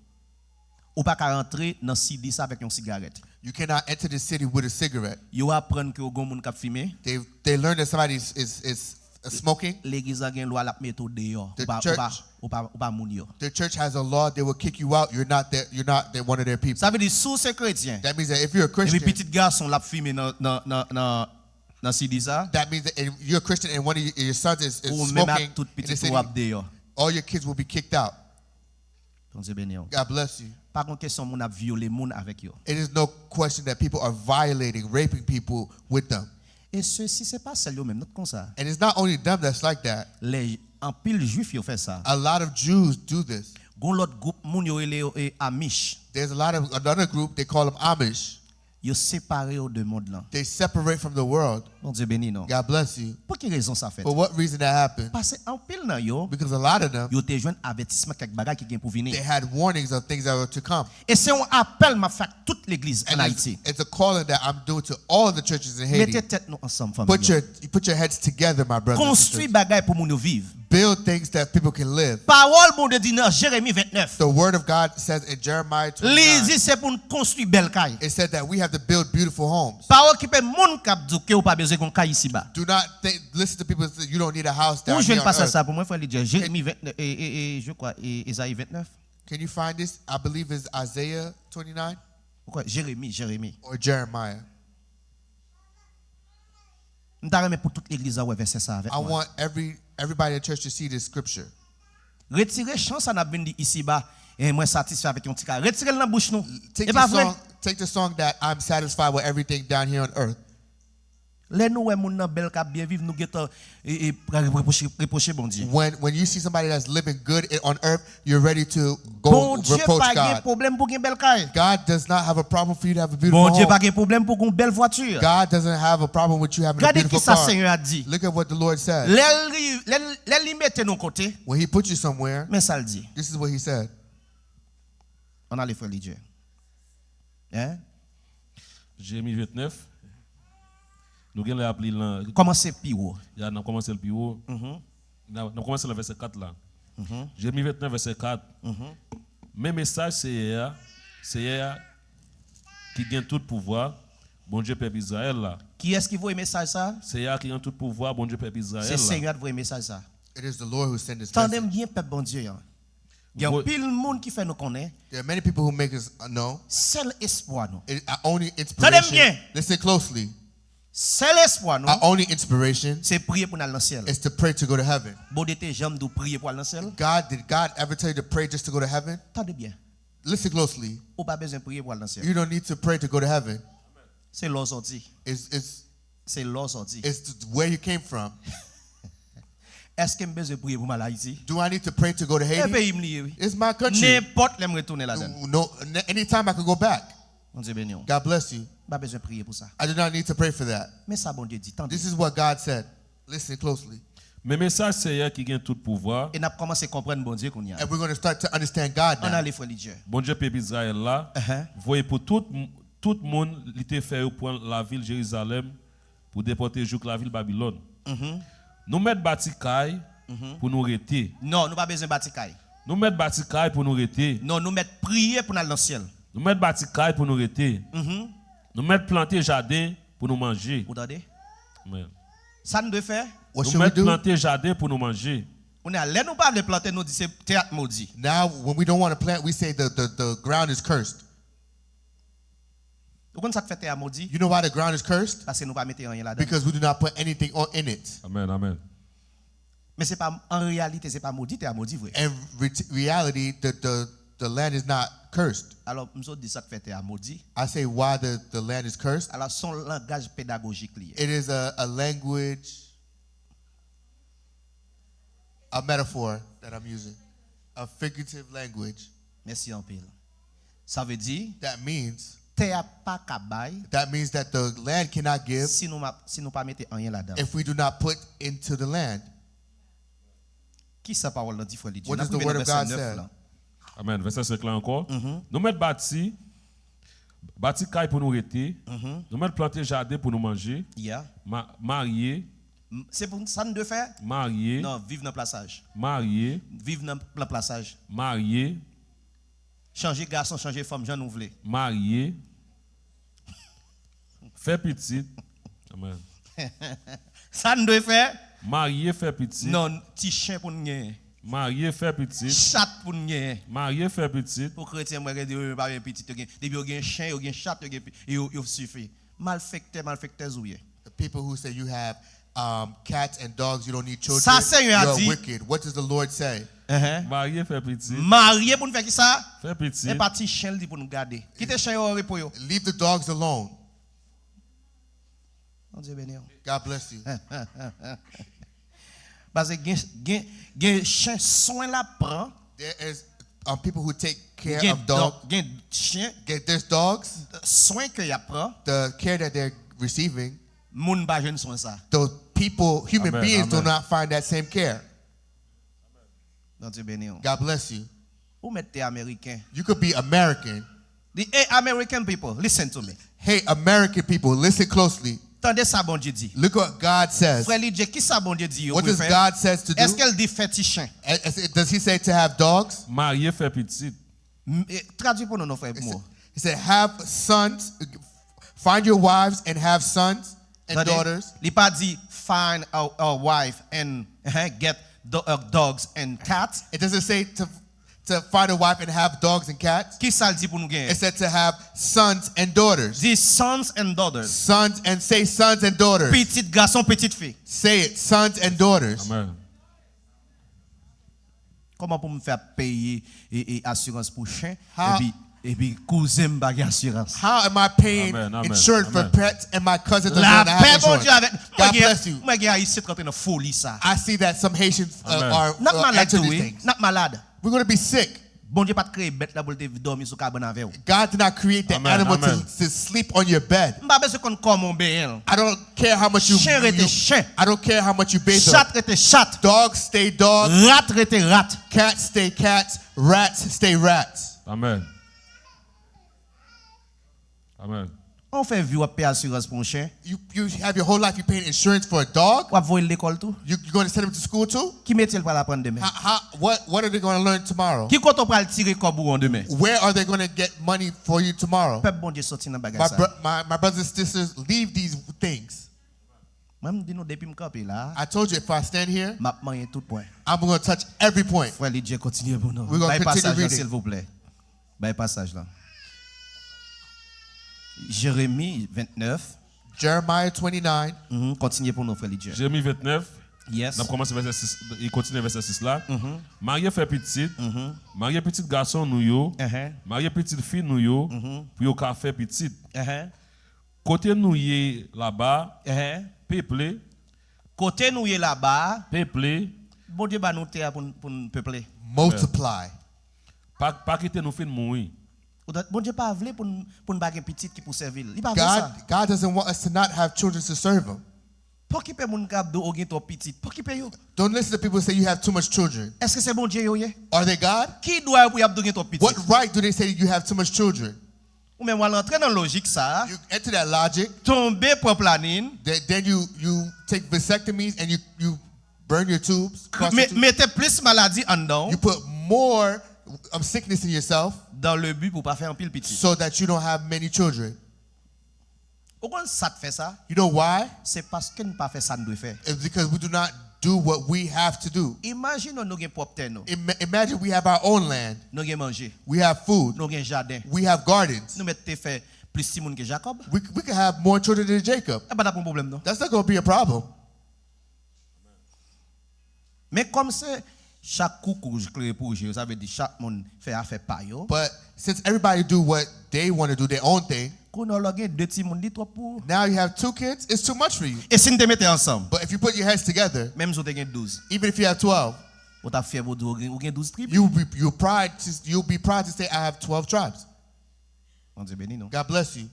Ou pa ka rantre nan sidi sa avèk yon sigarèt. You cannot enter the city with a cigarette. Yo aprann ke w gen yon moun k ap fimen. They, they learn that somebody is, is, is uh, smoking. Legliz la gen lwa l ap mete w deyò. The Ou pa, ou pa, church- ou pa, ou pa moun yo. The church has a law. They will kick you out. You're not their, you're not their, one of their people. Sa vle di, si w se kretyen, That means that if you're a epi Christian, pitit gason l ap fimen nan, nan, nan, nan, nan sidi sa, that means that if you're a Christian and one of you, your sons is, is ou menm smoking ak tout in the pitit city, ou ap deyò. All your kids will be kicked out. Bondye beni w. God bless you. Pa gen kesyon moun ap vyole moun avèk yo. It is no question that people are violating, raping people with them. E sesi, se pa sèl yo menm, nòt konsa. And it's not only them that's like that. Lè anpil jwif yo fè sa. A lot of Jews do this. Gon lòt gwoup moun yo rele yo e Amish. There's a lot of another group, they call them Amish. Yo separe yo de mond lan. They separate from the world. Bondye beni nou. God bless you. Pou ki rezon sa fèt? For what reason that happened? Paske anpil nan yo, Because a lot of them, yo te jwenn avètisman kèk bagay ki gen pou vini. They had warnings of things that were to come. E se yon apèl m ap fè ak tout legliz ann And Ayiti. It's, it's a calling that I'm doing to all the churches in Haiti. Mete tèt nou ansanm, fanmi Put yo. Your, put your heads together, my brothers and Konstwi sisters. Bagay pou moun yo viv. Build things that people can live. Pawòl Bondye di nan Jeremi vennèf. The word of God says in Jeremiah Li twenty-nine, di se pou n konstwi bèl kay. It said that we have to build beautiful homes. Pa okipe moun k ap di w ke w pa bezwen gen yon kay isiba. Do not think, listen to people that say you don't need a house down Ou here jwenn on pasaj earth. Sa pou mwen, frè Lidye. Jeremi vennèf, e, e, e, je crois, e, Ezayi vennèf. Can you find this? I believe it's Isaiah twenty-nine Ou kwè? Jeremi, Jeremi. Or Jeremiah. M ta renmen pou tout legliz la wè vèsè sa avèk I mwen. Want every everybody in church to see this scripture. Retire chan sa n ap vin di isiba, e mwen satisfè avèk yon ti kay. Retire l nan bouch nou. Take E the pa vre? Song, take the song that I'm satisfied with everything down here on earth. Lè nou wè moun nan bèl k ap byen viv, nou gentan e, e, pral repwoche, repwoche Bondye. When when you see somebody that's living good i- on earth, you're ready to go Bondye reproach pa gen God. Pwoblèm pou gen bèl kay. God does not have a problem for you to have a beautiful Bondye home. Pa gen pwoblèm pou gen yon bèl vwati. God doesn't have a problem with you having a Gade beautiful kisa car. Senyè a di. Look at what the Lord says. Lè l ri- lè l- lè li mete nou kote, When He puts you somewhere, men sa l di. This is what He said. Ann ale, frè Lidye. Hein? Jeremi vennèf. Nou gen lè ap li lan. Kòmanse pi wo. Ya, n ap kòmanse l pi wo. Mhm. N ap n ap kòmanse nan vèsè kat la. Mhm. Jeremi vennèf, vèsè kat. Mhm. Men mesaj Seyè a, Seyè a ki gen tout pouvwa, Bondye pèp Izrayèl la. Kiyès ki voye mesaj sa? Seyè a ki gen tout pouvwa, Bondye pèp Izrayèl Se la. Senyè a t voye mesaj sa. It is the Lord who sent this Tande m message. Byen, pèp Bondye an. Gen Vo- anpil moun ki fè nou konnen There are many people who make us uh, know sèl espwa nou. it, our only Tande m inspiration. Byen. Listen closely. Sèl espwa nou Our only inspiration se priye pou n al nan syèl. Is to pray to go to heaven. Bondye te janm di w priye pou al nan syèl? God, did God ever tell you to pray just to go to heaven? Tande byen. Listen closely. Ou pa bezwen priye pou al nan syèl. You don't need to pray to go to heaven. Se la w sòti. It's, it's, Se la w sòti. It's where you came from. Èske m bezwen priye pou m al Ayiti? Do I need to pray to go to E Haiti? Peyi m li ye, wi. It's my country. Nenpòt lè m retounen ladan l. No, n- anytime I could go back. Bondye beni w. God bless you. M pa bezwen priye pou sa. I do not need to pray for that. Men sa Bondye di, tande. This is what God said. Listen closely. Men mesaj Seyè ki gen tout pouvwa, E n ap kòmanse konprann Bondye kounye a. And we're going to start to understand God Ann now. Ale, frè Lidye. Bondye pèp Izrayèl la, Ahan. Voye pou tout, tout moun li te fè yo pran lavil Jerizalèm pou depòte jouk lavil Babilòn. Mhm. Nou mèt bati kay pou nou rete. Non, nou pa bezwen bati kay. Nou mèt bati kay pou nou rete. Non, nou mèt priye pou n al nan syèl. Nou mèt bati kay pou nou rete. Mhm. Nou mèt plante jaden pou nou manje. Ou tande? Amen. Sa n dwe fè? What Nou should we mèt do? Plante jaden pou nou manje. Kounye a, lè nou pa vle plante, nou di se tè a k modi. Now, when we don't want to plant, we say the, the, the ground is cursed. Ou konn sa k fè tè a modi? You know why the ground is cursed? Paske nou pa mete anyen ladan. Because we do not put anything on in it. Amen, amen. Men se pa, an reyalite, se pa modi tè a modi vre. In re- reality, the, the, the land is not cursed. Alò, m sot di sa k fè tè a modi. I say why the, the land is cursed. Alò, se yon langaj pedagojik li ye. It is a, a language, a metaphor that I'm using, a figurative language. Mèsi anpil. Sa vle di, That means Tè a pa ka bay That means that the land cannot give si nou, ma- si nou pa mete anyen ladan. If we do not put into the land. Kisa pawòl nan di, frè Lidye? What N ap does the rive word of vèsè God nèf say? La. Amèn. Vèsè senk la ankò. Nou mèt bati, bati kay pou nou rete. Nou mèt plante jaden pou nou manje. Yeah. Ma, marye, M- Se pou sa n dwe fè? Marye, Non, viv nan plasaj. Marye, Viv nan plan plasaj. Marye, Chanje gason, chanje fanm, jan nou vle. Marye, fè pitit. Amèn. Sa n dwe fè? Marye, fè pitit. Non, ti chen pou n genyen. Marye, fè pitit. Chat pou n genyen. Marye, fè pitit. Pou kretyen, mwen gen yo pa gen pitit, yo gen. Depi yo gen chen, yo gen chat, yo gen pi- yo, yo sifi. Malfektè, malfektèz ou ye. The people who say you have um, cats and dogs, you don't need children. Sa Senyè a You're di. Wicked. What does the Lord say? Ehe. Marye, fè pitit. Marye pou n fè kisa? Fè pitit. Men pa ti chen l di pou n gade. Kite chen yo an repo yo. Leave the dogs alone. Bondye beni w. God bless you. Paske gen, gen, gen chen swen l ap pran. There is um, people who take care Gen, of dogs. Gen chen Get There's dogs. Swen ke y ap pran. The care that they're receiving, Moun pa jwenn swen sa. The people, human Amen, beings, do amen. Not find that same care. Bondye beni w. God bless you. Ou mèt te Ameriken. You could be American. The hey, American people, listen to me. Hey, American people, listen closely. Tande sa Bondye di. Look what God says. Frè Lidye, kisa Bondye di yo What pou yo does fè? God says to do? Èske l di fè ti chen? As- as- Does he say to have dogs? Marye, fè pitit. M- eh, Tradui pou nou non frè He pou said, mwen. He said, have sons, find your wives and have sons and Tande? Daughters. Li pa di find a, a wife and eh, get do, uh, dogs and cats. It doesn't say to to find a wife and have dogs and cats. Kisa l di pou nou gen? It said to have sons and daughters. Di sons and daughters. Sons and say sons and daughters. Pitit gason, pitit fi. Say it, sons and daughters. Amèn. Kòman pou m fè ap peye e, e asirans pou chen? How- Epi, epi kouzen m pa gen asirans. How am I paying Amen, amen, insurance for amen. Pets and my cousin does not have Lapè Bondye insurance? Avèk God mwen gen- bless you. Mwen gen Ayisyen k antre nan foli sa. I see that some Haitians uh, Amen. are N ap uh, malad enter tou these wi. Things. N ap malad. We're going to be sick. Bondye pa t kreye bèt la pou l te dòmi sou kabann avè w. God did not create the Amen, animal amen. To, to sleep on your bed. M pa bezwen konn kòman w benyen l. I don't care how much you, Chen rete you chen. I don't care how much you bathe them. Chat rete chat. Dogs stay dogs. Rat rete rat. Cats stay cats. Rats stay rats. Amèn. Amèn. Ou fè vi w ap peye asirans pou yon chen. You you have your whole life you paying insurance for a dog. W ap voye l lekòl tou. You you going to send them to school too? Ki metye l pral aprann demen? How, how what what are they going to learn tomorrow? Ki kote w pral tire kòb ou an demen? Where are they going to get money for you tomorrow? Pèp Bondye soti nan bagay My, sa. bro- my my brothers and sisters, leave these things. Mwen m di nou depi m kanpe la, I told you if I stand here, m ap manyen tout pwen. I'm going to touch every point. Frè Lidye kontinye pou nou. We're gonna Bay continue pasaj la reading. Silvouplè. Bay pasaj la. Jeremi vennèf. Jeremiah twenty-nine. Mhm, kontinye pou nou, frè Lidye. Jeremi vennèf. Yes. N ap kòmanse vèsè sis, e kontinye vèsè sis la. Mhm. Marye fè pitit. Mhm. Marye pitit gason nou yo. Ehe. Marye pitit fi nou yo. Mhm. Pou yo ka fè pitit. Ehe. Kote nou ye laba, Ehe. Peple, Kote nou ye laba, peple. Bondye ba nou tè a pou n pou n peple. Multiply. Pa, pa kite nou fin mouri. Ou ta- Bondye pa vle pou n pou n pa gen pitit ki pou sèvi l. Li pa vle sa. God God doesn't want us to not have children to serve Him. Pa okipe moun k ap di w ou gen twòp pitit. Pa okipe yo. Don't listen to people say you have too much children. Èske se Bondye yo ye? Are they God? Ki dwa yo pou y ap di w gen twòp pitit? What right do they say you have too much children? Ou menm w al antre nan lojik sa a, You enter that logic. Tonbe pran planin, Then, then you you take vasectomies and you you burn your tubes. me- mete plis maladi anndan You w, put more um, sickness in yourself dans le but pou pa fè anpil pitit. So that you don't have many children. Ou konn sa k fè sa? You know why? Se paske n pa fè sa n dwe fè. It's because we do not do what we have to do. Imajine nou gen pwòp tè nou. Ima- imagine we have our own land. Nou gen manje. We have food. Nou gen jaden. We have gardens. Nou mèt te fè plis timoun ke Jakòb. We, we could have more children than Jacob. E pa t ap yon pwoblèm non. That's not going to be a problem. Men kòm se chak koukou klere pou je yo, sa vle di chak moun fè afè pa yo. But since everybody do what they want to do, their own thing, Kounye a w gen de timoun, li twòp pou ou. Now you have two kids, it's too much for you. E si n te mete ansanm, But if you put your heads together, menm si w te gen douz, even if you have twelve, ou t ap fyè pou w di w gen- ou gen douz trib. You'll be, you'll, pride to, you'll be proud to say, I have twelve tribes. Bondye beni nou. God bless you.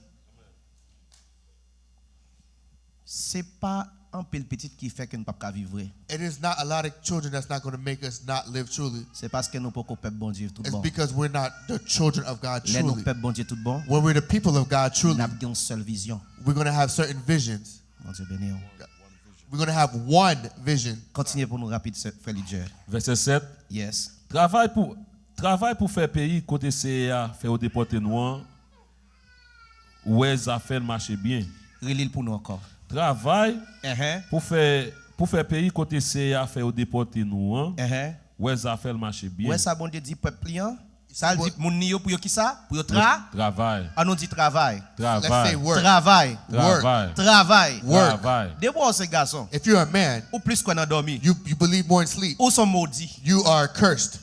Se pa anpil pitit ki fè ke n p ap ka viv vre. It is not a lot of children that's not going to make us not live truly. Se paske nou poko pèp Bondye tout It's bon. Because we're not the children of God Lè nou truly. Pèp Bondye tout bon, When we're the people of God truly, n ap gen yon sèl vizyon. We're going to have certain visions. Bondye beni w. We're going to have one vision. Kontinye pou nou rapid, sè- frè Lidje. Vèsè sèt. Yes. Travay pou, travay pou fè peyi kote Seyè a fè yo depòte nou an, wè zafè l mache byen. Reli l pou nou ankò. Travay Enhen. Pou fè, pou fè peyi kote Seyè a fè yo depòte nou an, Enhen. Wè zafè l mache byen. Wè sa Bondye di pèp li an? Sa l di moun li yo pou yo kisa? Pou yo tra? Travay. An nou di travay. Let's say Travay. Work. Travay. Work. Travay. Travay. Work. Travay. Depi w se gason, If you're a man, ou plis kwè nan dòmi. you, you believe more in sleep. Ou se yon modi. You are cursed.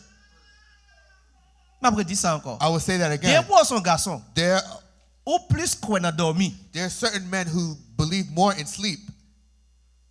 M ap redi sa ankò. I will say that again. Depi w se yon gason, There, ou plis kwè nan dòmi. there are certain men who believe more in sleep.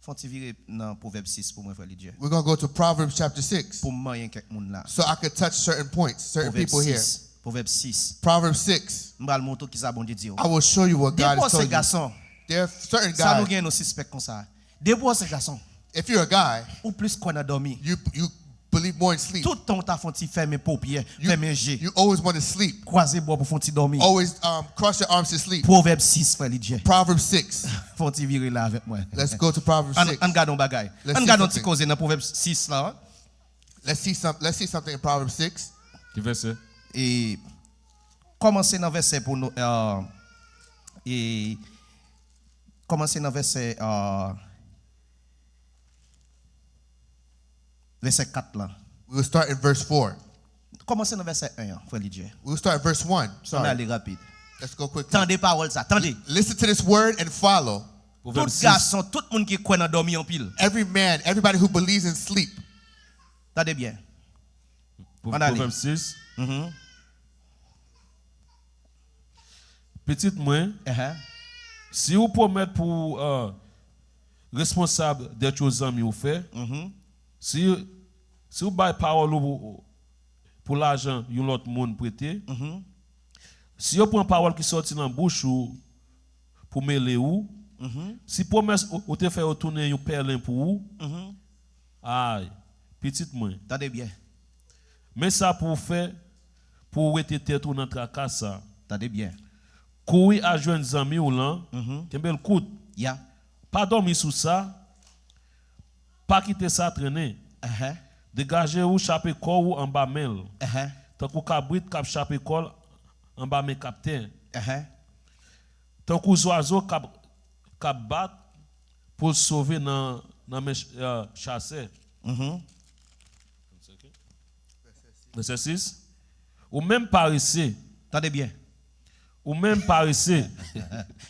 Fè yon ti vire nan Pwovèb sis pou mwen, frè Lidje. We're going to go to Proverbs chapter six. Pou m manyen kèk moun la. So I could touch certain points, certain Pwovèb people here. sis. Pwovèb sis. Proverbs six. M pral montre w kisa Bondye di w. I will show you what God Depi w is se telling you. Gason, There are certain sa nou guys. Gen nou sispèk konsa. Depi w se gason, If you're a guy, ou plis kwè nan dòmi. You you believe more in sleep. Tout tan w ta fè yon ti fèmen popyè, You, fèmen je, you always want to sleep. Kwaze bò pou fè yon ti dòmi. Always um, cross your arms to sleep. Pwovèb sis, frè Lidje. Proverbs six. Fè yon ti vire la avèk mwen. Let's go to Proverbs Ann six. Ann gade yon bagay. Let's Ann see gade yon ti something. Koze nan Pwovèb sis la. Let's see some. Let's see something in Proverbs six. Ki vèsè? E kòmanse nan vèsè pou nou. Uh, e kòmanse nan vèsè. Uh, vèsè kat la. We will start in verse four. Kòmanse nan vèsè en an, frè Lidje. We will start at verse one. Ann Sorry. Ale rapid. Let's go quickly. Tande pawòl sa, tande. Listen to this word and follow. Tout gason, tout moun ki kwè nan dòmi anpil. Every man, everybody who believes in sleep. Tande byen. Pou- Ann ale. Pwovèb sis. Mhm. Pitit mwen, Ehe. Si w pwomèt pou uh, responsab dèt yo zanmi w fè, Mhm. si, si w bay pawòl ou pou, pou lajan yon lòt moun prete, Mhm. si yo pran pawòl ki sòti nan bouch ou pou mele ou, Mhm. si pwomès ou, ou te fè yo tounen yon pèlen pou ou, Mhm. ay, pitit mwen, Tande byen. Men sa pou w fè pou w wete tèt ou nan traka sa. Tande byen. Kouri al jwenn zanmi w lan, Mhm. Kenbe l kout. Ya. Pa dòmi sou sa, pa kite sa trennen. Ehe. Degaje w, chape kò w anba men l, Ehe. Tankou kabrit k ap chape kò l anba men kapten, Ehe. Tankou zwazo k ap, k ap bat pou l sove nan, nan men ch- eh, chasè. Mhm. Vèsè sis. Ou menm parese. Tande byen. Ou menm parese.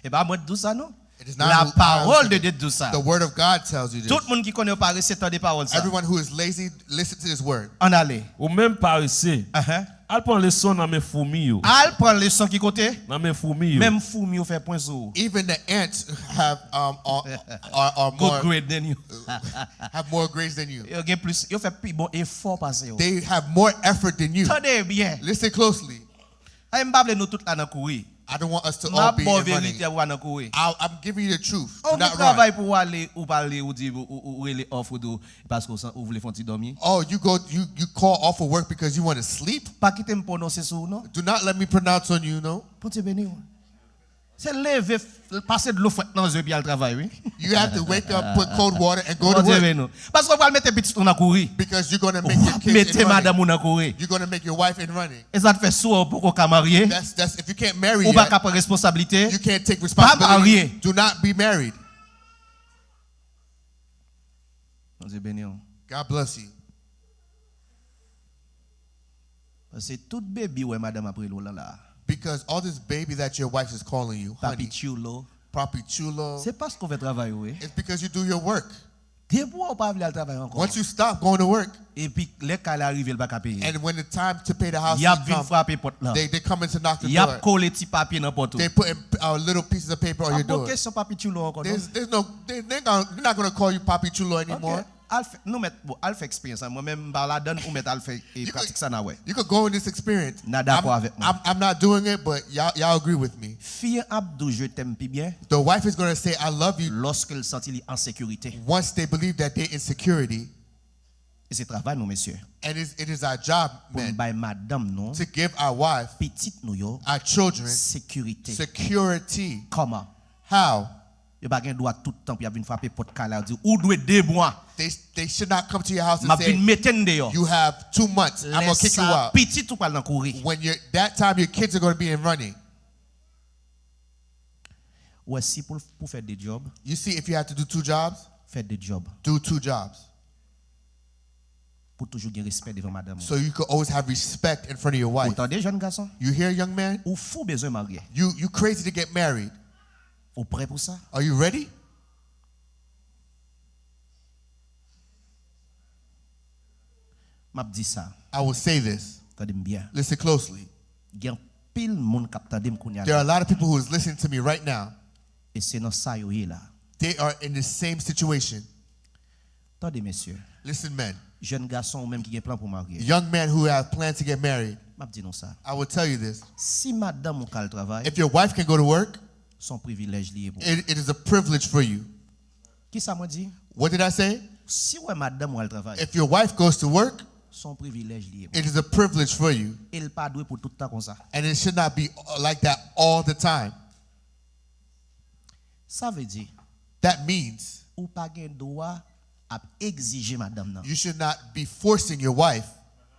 E pa mwen k di w sa non. It is not La who- parole de Dieu di sa. The word of God tells you this. Tout moun ki konnen yo parese, tande pawòl sa. Everyone who is lazy, listen to this word. Ann ale. Ou menm parese. Ehe. Al pran leson nan men foumi yo. Al pran leson ki kote? Nan men foumi yo. Menm foumi yo fè pwen sou ou. Even the ants have um are, are, are Go more grade than you. Have more grades than you. Yo gen plis, yo fè pi bon efò pase yo. They have more effort than you. Tande byen. Listen closely. Ay, m pa vle nou tout la nan kouri. I don't want us to M all ap be ba w in running. Verite, ou pa nan kouri. I'll, I'm giving you the truth. Do Ou gen not run. Travay pou w ale, ou pale, ou di, ou, ou, ou rele off, ou di, paske ou, san- ou vle fè yon ti dòmi. Oh, you go, you you call off of work because you want to sleep. Pa kite m pwononse sou ou non. Do not let me pronounce on you, no. Bondye beni w. Se leve, f- pase dlo frèt nan zye epi al travay, wi. You have to wake up, put cold water, and go to Bondye work beni w. Paske w pral mete pitit ou nan kouri. Because you're going to Ou make your ap kids mete in running. Madanm ou nan kouri. You're going to make your wife in running. E sa t fè si w poko ka marye. That's that's if you can't marry Ou pa yet, ka pran responsablite. You can't take Pa marye. Responsibility. Do not be married. Bondye beni w. God bless you. Paske tout bebi wè madanm ap rele w lan la. Because all this baby that your wife is calling you, Papi honey, chulo. Papi chulo, Se paske w fè travay ou, wi. It's because you do your work. Depi w pa vle al travay ankò. Once you stop going to work, Epi lè kay la rive, l pa ka peye. And when the time to pay the house Y ap is vin come, frape pòt lan. They, they come and to knock the Y ap door. Kole ti papye nan pòt ou. They put in uh, little pieces of paper on your Ap bon door. Kesyon papi chulo ankò non. There's, there's no, they, they're, gonna, they're not going to call you Papi Chulo anymore. Ok. Al fè, nou mèt, bon, al fè eksperyans la. Mwen menm, m pa ladann, ou mèt al fè e, You could- pratik sa, n a wè. You could go in this experience. N a dakò I'm, avèk mwen. I'm, I'm not doing it, but y'all, y'all agree with me. Fi an ap di w je t'aime pi byen The wife is going to say, "I love you," lòske l santi li an sekirite. Once they believe that they're in security. E se travay nou, mesye. And it's, it is our job, Pou n men, bay madanm nou, to give our wife, pitit nou yo, our children, sekirite. Security. Kòman? How? Yo pa gen dwa tout tan pou y ap vin frape pòt kay la, yo di, "Ou dwe de mwa." They, they should not come to your house M and ap vin say, mete n deyò. "You have two months. I'm Lè going to kick you sa, out." pitit ou pral nan kouri. When you're that time, your kids are going to be in running. Ou wè, si pou, pou fè de djòb, You see, if you have to do two jobs, fè de djòb. Do two jobs. Pou toujou gen respè devan madanm ou. So you can always have respect in front of your Ou wife. Tande, jèn gason? You hear, young man? Ou fou bezwen marye. You you crazy to get married. Ou prè pou sa? Are you ready? M ap di sa. I will say this. Tande m byen. Listen closely. Gen anpil moun k ap tande m kounye a There are a la. Lot of people who is listening to me right now. E se nan sa yo ye la. They are in the same situation. Tande, mesye. Listen, men. Jèn gason ou menm ki gen plan pou marye. Young men who have plans to get married. M ap di nou sa. I will tell you this. Si madanm ou ka al travay, If your wife can go to work, se yon privilèj li ye pou ou. It, it is a privilege for you. Kisa mwen di? What did I say? Si w wè madanm ou al travay, If your wife goes to work, se yon privilèj li ye pou ou. It is a privilege for you. E l pa dwe pou tout tan konsa. And it should not be uh, like that all the time. Sa vle di, That means ou pa gen dwa ap egzije madanm nan you should not be forcing your wife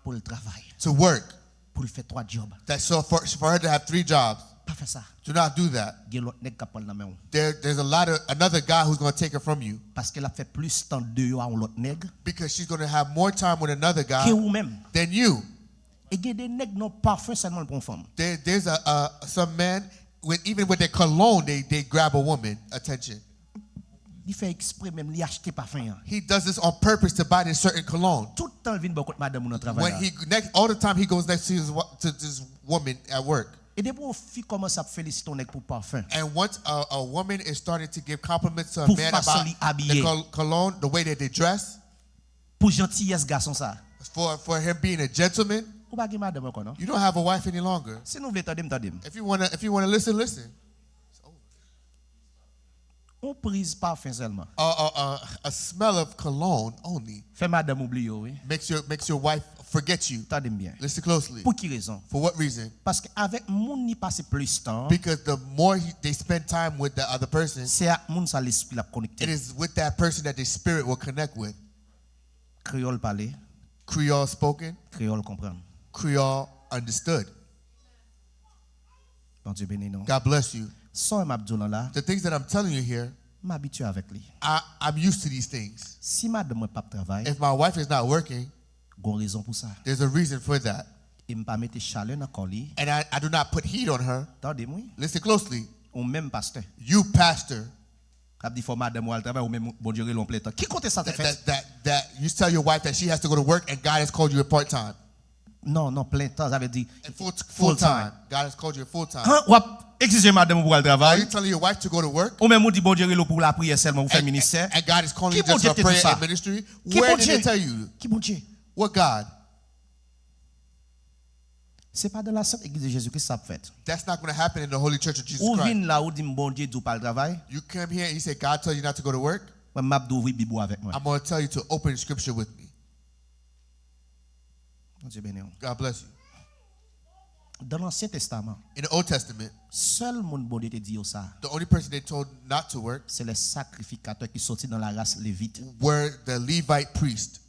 pou l travay, to work, pou l fè twa djòb. That so for, for her to have three jobs, Pa fè sa. Do not do that. Gen lòt nèg k ap pran l nan men w. There, there's a lot of another guy who's going to take her from you Paske l ap fè plis tan deyò a yon lòt nèg because she's going to have more time with another guy ke ou menm. Than you. E gen de nèg nan pafen sèlman l pran fanm. There, there's a, a some men with even with their cologne they they grab a woman attention. Li fè eksprè menm, li achte pafen an. He does this on purpose to buy this certain cologne. Tout tan l vin bò kot madanm ou nan travay When la. He next all the time he goes next to his wo- to this woman at work. E depi yon fi kòmanse ap felisite yon nèg pou pafen, And once a, a woman is starting to give compliments to a Pou man fason about li the abiye. col- cologne, the way that they dress, pou jantiyès gason sa, for for him being a gentleman, ou pa gen madanm ankò non. You don't have a wife any longer. Si nou vle tande m, tande m. If you wanna if you wanna listen, listen. Yon priz pafen sèlman. A, a, a, a smell of cologne only Fè madanm ou bliye w, wi. makes your makes your wife forget you. Tande m byen. Listen closely. Pou ki rezon? For what reason? Paske avèk moun li pase plis tan, Because the more he, they spend time with the other person, se ak moun sa lespri l ap it konekte. Is with that person that the spirit will connect with. Kreyòl pale, Creole spoken, kreyòl konprann. Creole understood. Bondye beni nou. God bless you. Sa w m ap di w lan la, The things that I'm telling you here, m abitye avèk li. I, I'm used to these things. Si madanm mwen p ap travay, If my wife is not working, gon rezon pou sa. There's a reason for that. E m pa mete chalè nan kò li. And I, I do not put heat on her. Tande m, wi. Listen closely. Ou menm, pastè, You, pastor, k ap di fò madanm ou al travay, ou menm Bondye rele w plen tan. Ki kote sa te that, fèt? that, that, that you tell your wife that she has to go to work and God has called you a part time. Non, non, plen tan, sa vle di And full, full full time. Time. God has called you a full time. Han, w ap egzije madanm ou pou al Are travay, you telling your wife to go to work? Ou menm ou di Bondye rele w pou lapriyè sèlman, ou fè And, ministè. and God is calling Ki you just Bondye for te di prayer sa? And ministry. Ki Where did Bondye? He tell you? Ki Bondye? What God? Se pa dans la Sainte Église de Jésus-Christ sa ap fèt. That's not going to happen in the Holy Church of Jesus Ou Christ. Vin la, ou di m Bondye di w pa al travay. You come here and you say, "God told you not to go to work." Mwen, m ap di w ouvri Bib ou avèk mwen. I'm going to tell you to open scripture with me. Bondye beni w. God bless you. Dans l'Ancien Testament, In the Old Testament, sèl moun Bondye te di yo sa, the only person they told not to work se lè sakrifikatè ki soti nan laras Levit. Were the Levite priest.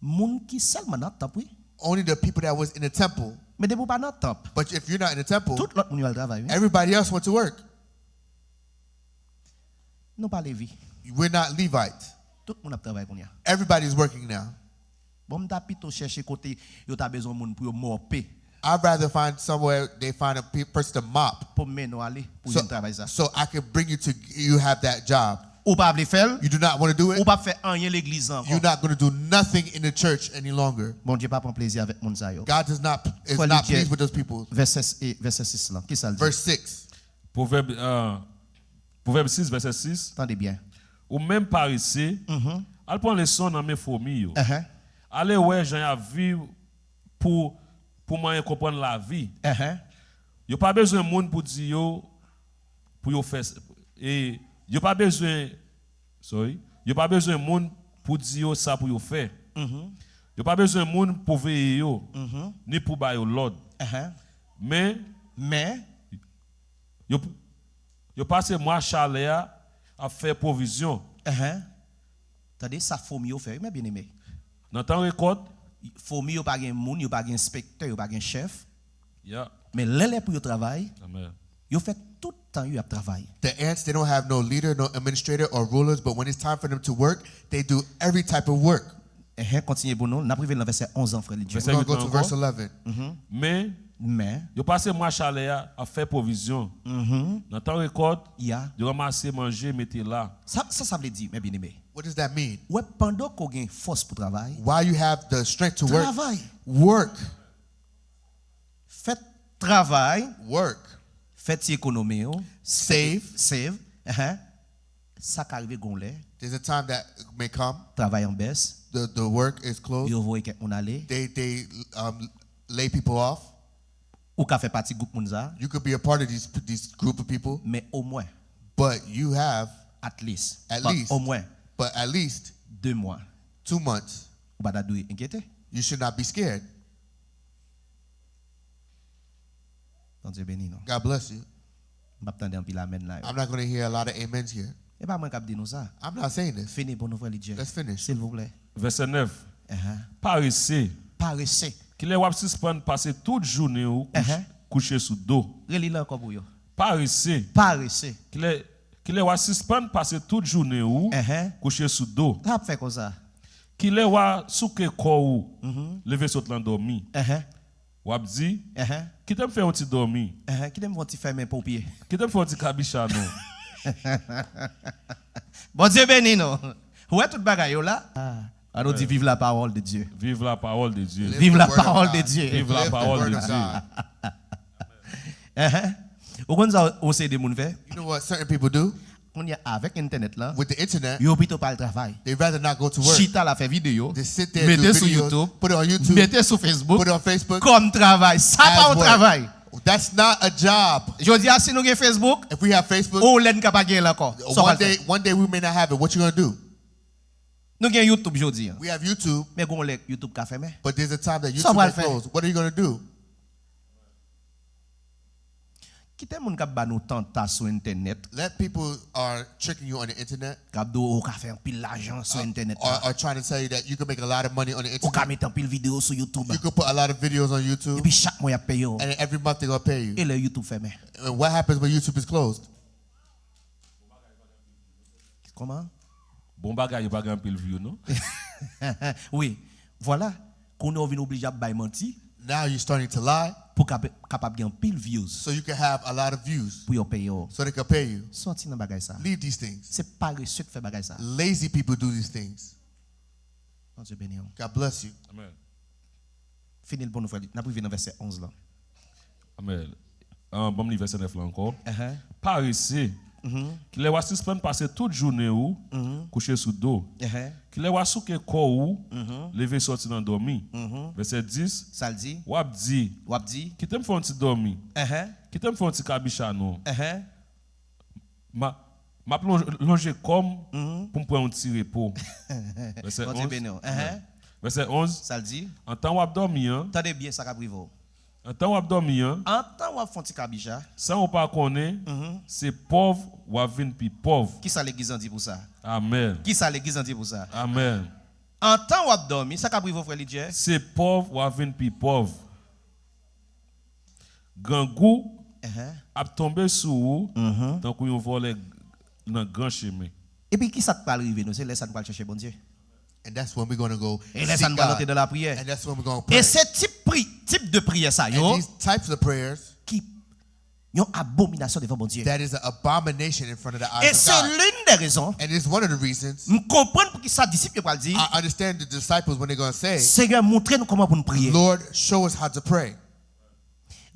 Moun ki sèlman nan tanp, wi. Only the people that was in the temple. Men depi w pa nan tanp, But if you're not in the temple, tout lòt moun yo al travay, wi. Everybody else went to work. Nou pa Levi. We're not Levite. Tout moun ap travay kounye a. Everybody's working now. Bon, m ta pito chèche kote yo ta bezwen moun pou yo mòpe. I'd rather find somewhere they find a pe- person to mop. Pou m mennen w ale pou So, jwenn travay sa. So I can bring you to you have that job. Ou pa vle fè l, You do not want to do it. Ou p ap fè anyen legliz an You're ankò. Not going to do nothing in the church any longer. Bondye pa pran plezi avèk moun sa yo. God does not is Fò not li pleased with those people. Vèsè, e, vèsè sis lan. Kisa l di? Verse six. Pwovèb, euh, Pwovèb sis, vèsè sis. Tande byen. Ou menm parese, Mhm. Al pran leson nan men fomi yo. Enhen. Ale wè jan y ap viv pou, pou manyen konprann lavi. Enhen. Yo pa bezwen moun pou di yo, pou yo fè s-, e yo pa bezwen, sorry, yo pa bezwen moun pou di yo sa pou yo fè. Mhm. Yo pa bezwen moun pou veye yo, mhm, ni pou ba yo lòd. Enhen. Men, men, yo, yo pase mwa chalè a ap fè pwovizyon. Enhen. Tande sa fomi yo fè, wi, men byeneme. Nan tan rekòt. Fomi yo pa gen moun, yo pa gen enspektè, yo pa gen chèf. Ya. Men lè lè pou yo travay, amèn, yo fè tout tan yo ap travay. The ants, they don't have no leader, no administrator or rulers, but when it's time for them to work, they do every type of work. Enhen, kontinye pou nou. N ap rive nan vèsè onz an, frè Lidje. We're gonna go to verse eleven. Mhm. Men, men, yo pase mwa chalè a ap fè pwovizyon. Mhm. Nan tan rekòt, ya, yo ranmase manje, mete la. Sa, sa, sa vle di, men byeneme? What does that mean? Wè, pandan ke w gen fòs pou travay, while you have the strength to work, travay, work. Fè travay. Work. Fè ti ekonomi yo. Save. Save. Enhen. Sa ka rive gon lè. There's a time that may come. Travay an bès. The, the work is closed. Yo voye kèk moun ale. They, they, um, lay people off. Ou ka fè pati gwoup moun sa. You could be a part of these, these group of people. Men omwen. But you have, at least, at least, omwen, but at least, de mwa. Two months. Ou pa ta dwe enkyete. You should not be scared. Bondye beni nou. God bless you. M p ap tande anpil amèn la yo. I'm not gonna hear a lot of amens here. E pa mwen k ap di nou sa. I'm not saying this. Fini pou nou, frè Lidje. Let's finish. Silvouplè. Vèsè nèf. Enhen. Parese. Parese. Kilè w ap sispann pase tout jounen ou kouch-, enhen, kouche sou do? Reli l ankò pou yo. Parese. Parese. Kilè, kilè w ap sispann pase tout jounen ou, enhen, kouche sou do? Sa ap fè konsa. Kilè w ap souke kò ou, mhm, leve sot nan dòmi? Enhen. W ap di, enhen, kite m fè yon ti dòmi. Enhen, kite m fè yon ti fèmen ponpye. Kite m fè yon ti kabicha non. Bondye beni nou. Ou wè tout bagay yo la? Ah. An nou di, vive la parole de Dieu. Vive la parole de Dieu. Vive la parole de Dieu. Vive la parole de Dieu. Enhen. Ou konn sa yon seri de moun fè? You know what certain people do? Kounye a, avèk entènèt la, with the internet, yo pito pa al travay. They rather not go to work. Chita la fè videyo, they sit there, mete sou YouTube, put it on YouTube, mete sou Facebook, put it on Facebook, kòm travay. Sa pa yon travay. That's not a job. Jodi a, si nou gen Facebook, if we have Facebook, ou lè n ka pa gen l ankò. Sa w pral fè? One day, one day we may not have it. What you gonna do? Nou gen YouTube jodi a. We have YouTube. Men gon lè YouTube ka fèmen. But there's a time that YouTube may close. Sa w pral fè? What are you gonna do? Kite moun k ap ba nou tanta sou entènèt. Let people are tricking you on the internet. K ap di w ou ka fè anpil lajan sou entènèt la. Are, are trying to tell you that you can make a lot of money on the internet. Ou ka mete anpil videyo sou YouTube. You can put a lot of videos on YouTube. Epi chak mwa y ap peye w. And every month they're gonna pay you. E lè YouTube fèmen? And what happens when YouTube is closed? Kòman? Bon bagay, yo pa gen anpil view, non? Wi. Vwala. Kounye a w vin oblije ap bay manti. Now you're starting to lie. Pou kap-, kapab gen anpil views. So you can have a lot of views. Pou yo peye w. So they can pay you. Sòti nan bagay sa. Leave these things. Se parese k fè bagay sa. Lazy people do these things. Bondye beni w. God bless you. Amen. Fini l pou nou, frè. N ap rive nan vèsè onz lan. Amen. Ah, ban m li vèsè nèf la ankò. Enhen. Parese. Mhm. Kilè w a sispann pase tout jounen ou, mhm, kouche sou do? Enhen. Kilè w a souke kò ou, mhm, leve sòti nan dòmi? Mhm. Vèsè dis. Sa l di? W ap di. W ap di. Kite m fè yon ti dòmi. Enhen. Kite m fè yon ti kabicha non. Enhen. M a, m ap lon-, lonje kò m, mhm, pou m pran yon ti repo. Vèsè onz. Bondye beni w. Enhen. Vèsè onz. Sa l di? Antan w ap dòmi an. Tande byen sa k ap rive w. Antan w ap dòmi an. Antan w ap fè yon ti kabicha. San w pa konnen, mhm, se pòv w ap vin pi pòv. Kisa legliz lan di pou sa? Amèn. Kisa legliz lan di pou sa? Amèn. Antan w ap dòmi, sa k ap rive w, frè Lidjè? Se pòv w ap vin pi pòv. Grangou, enhen, ap tonbe sou ou, mhm, tankou yon vòlè nan gran chemen. Epi kisa k pral rive nou? Se lè sa a nou pral chèche Bondye. And that's when we're gonna go seek God. E lè sa a nou pral antre nan lapriyè. And that's when we're gonna pray. E se tip pri-, tip de priyè sa yo, and these types of prayers, ki yon abominasyon devan Bondye. That is an abomination in front of the eyes of God. E se l'une des raisons, and it's one of the reasons, m konprann poukisa disip yo pral di, I understand the disciples when they're gonna say, Senyè, montre nou kòman pou n priye. Lord, show us how to pray.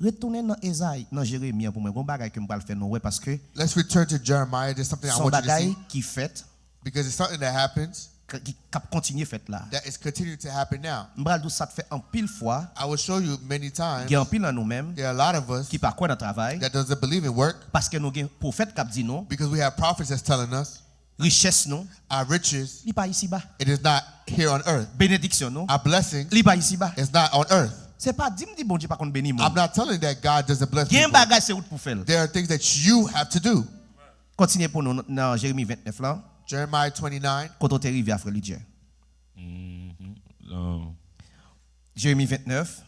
Retounen nan Ezayi, nan Jeremi an pou mwen. Gon bagay ke m pral fè nou wè, paske, let's return to Jeremiah. There's something I want you to see, se yon bagay ki fèt, because it's something that happens, k- ki k ap kontinye fèt la. That is continuing to happen now. M pral di w sa k fè anpil fwa, I will show you many times. Gen anpil nan nou menm There are a lot of us ki pa kwè nan travay, that doesn't believe in work paske nou gen pwofèt k ap di nou, because we have prophets that's telling us richès nou, our riches, li pa isiba. It is not here on earth. Benediksyon nou, Our blessings, li pa isiba. It's not on earth. Se pa di m di Bondye pa konn beni I'm moun. Not telling that God doesn't bless Gen people. Bagay se ou k pou fè l. There are things that you have to do. Kontinye pou nou nan Jeremi vennèf lan, Jeremiah twenty-nine, kote w te rive a, frè Lidye. Mhm. Lan, Jeremi vennèf.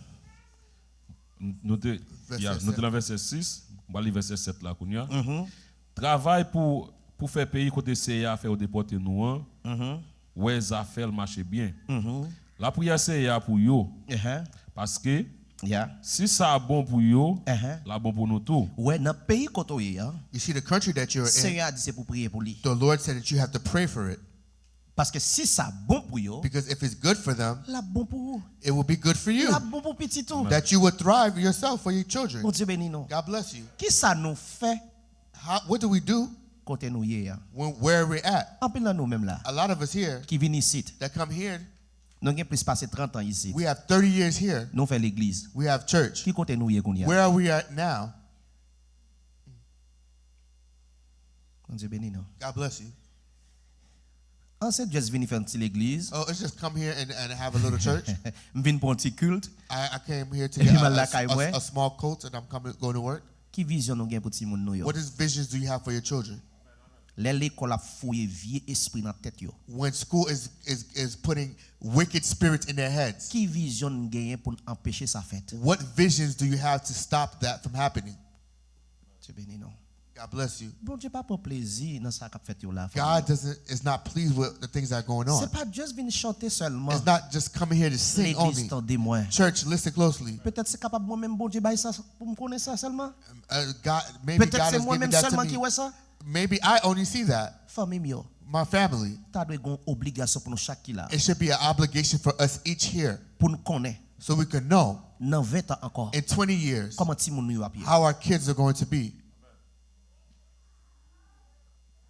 nou te, Vèsè ya, nou sèt. Te nan vèsè sis, m pral li vèsè sèt la kounye a. Travay pou, pou fè peyi kote Seyè a fè yo depòte nou an, wè zafè l mache byen. Lapriyè Seyè a pou yo, Ehe. Paske Ya. Si sa bon pou yo, Ehe. L a bon pou nou tou. Wè, nan peyi kote w ye an, You see the country that you're in, Seyè a di se pou priye pou li. The Lord said that you have to pray for it. Paske si sa bon pou yo, Because if it's good for them, l ap bon pou ou. It will be good for you. L ap bon pou pitit ou. That you will thrive yourself for your children. Bondye beni nou. God bless you. Kisa nou fè How, what do we do kote nou ye a? When where we're at? Anpil nan nou menm la A lot of us here ki vin isit, that come here, nou gen plis pase trant an isit. We have thirty years here. Nou fè legliz. We have church. Ki kote nou ye kounye a? Where are we at now? Bondye beni nou. God bless you. An se just vin fè yon ti legliz. Oh, it's just come here and, and have a little church. M vin pou yon ti kilt. I, I came here to Epi get m al a, lakay a, mwen. A, a small cult and I'm coming going to work. Ki vizyon nou gen pou timoun nou yo? What is visions do you have for your children? Lè lekòl ap foye vye espri nan tèt yo. When school is, is, is putting wicked spirits in their heads. Ki vizyon n genyen pou n anpeche sa fèt? What visions do you have to stop that from happening? Bondye beni nou. God bless you. Bondye pa pran plezi nan sa k ap fèt yo la. God doesn't is not pleased with the things that are going on. Se pa just vin chante sèlman. It's not just coming here to sing only. Legliz, tande mwen. Church, listen closely. Petèt se kapab mwen menm Bondye bay sa pou m konnen sa sèlman. Uh, God, maybe Petèt God se is mwen giving menm that to sèlman ki me. Wè sa. Maybe I only see that. Fanmi m yo, My family. Ta dwe gen yon obligasyon pou nou chak ki la. It should be an obligation for us each here Pou n konnen so we can know nan ven tan ankò in twenty years kòman timoun nou yo ap ye. How our kids are going to be.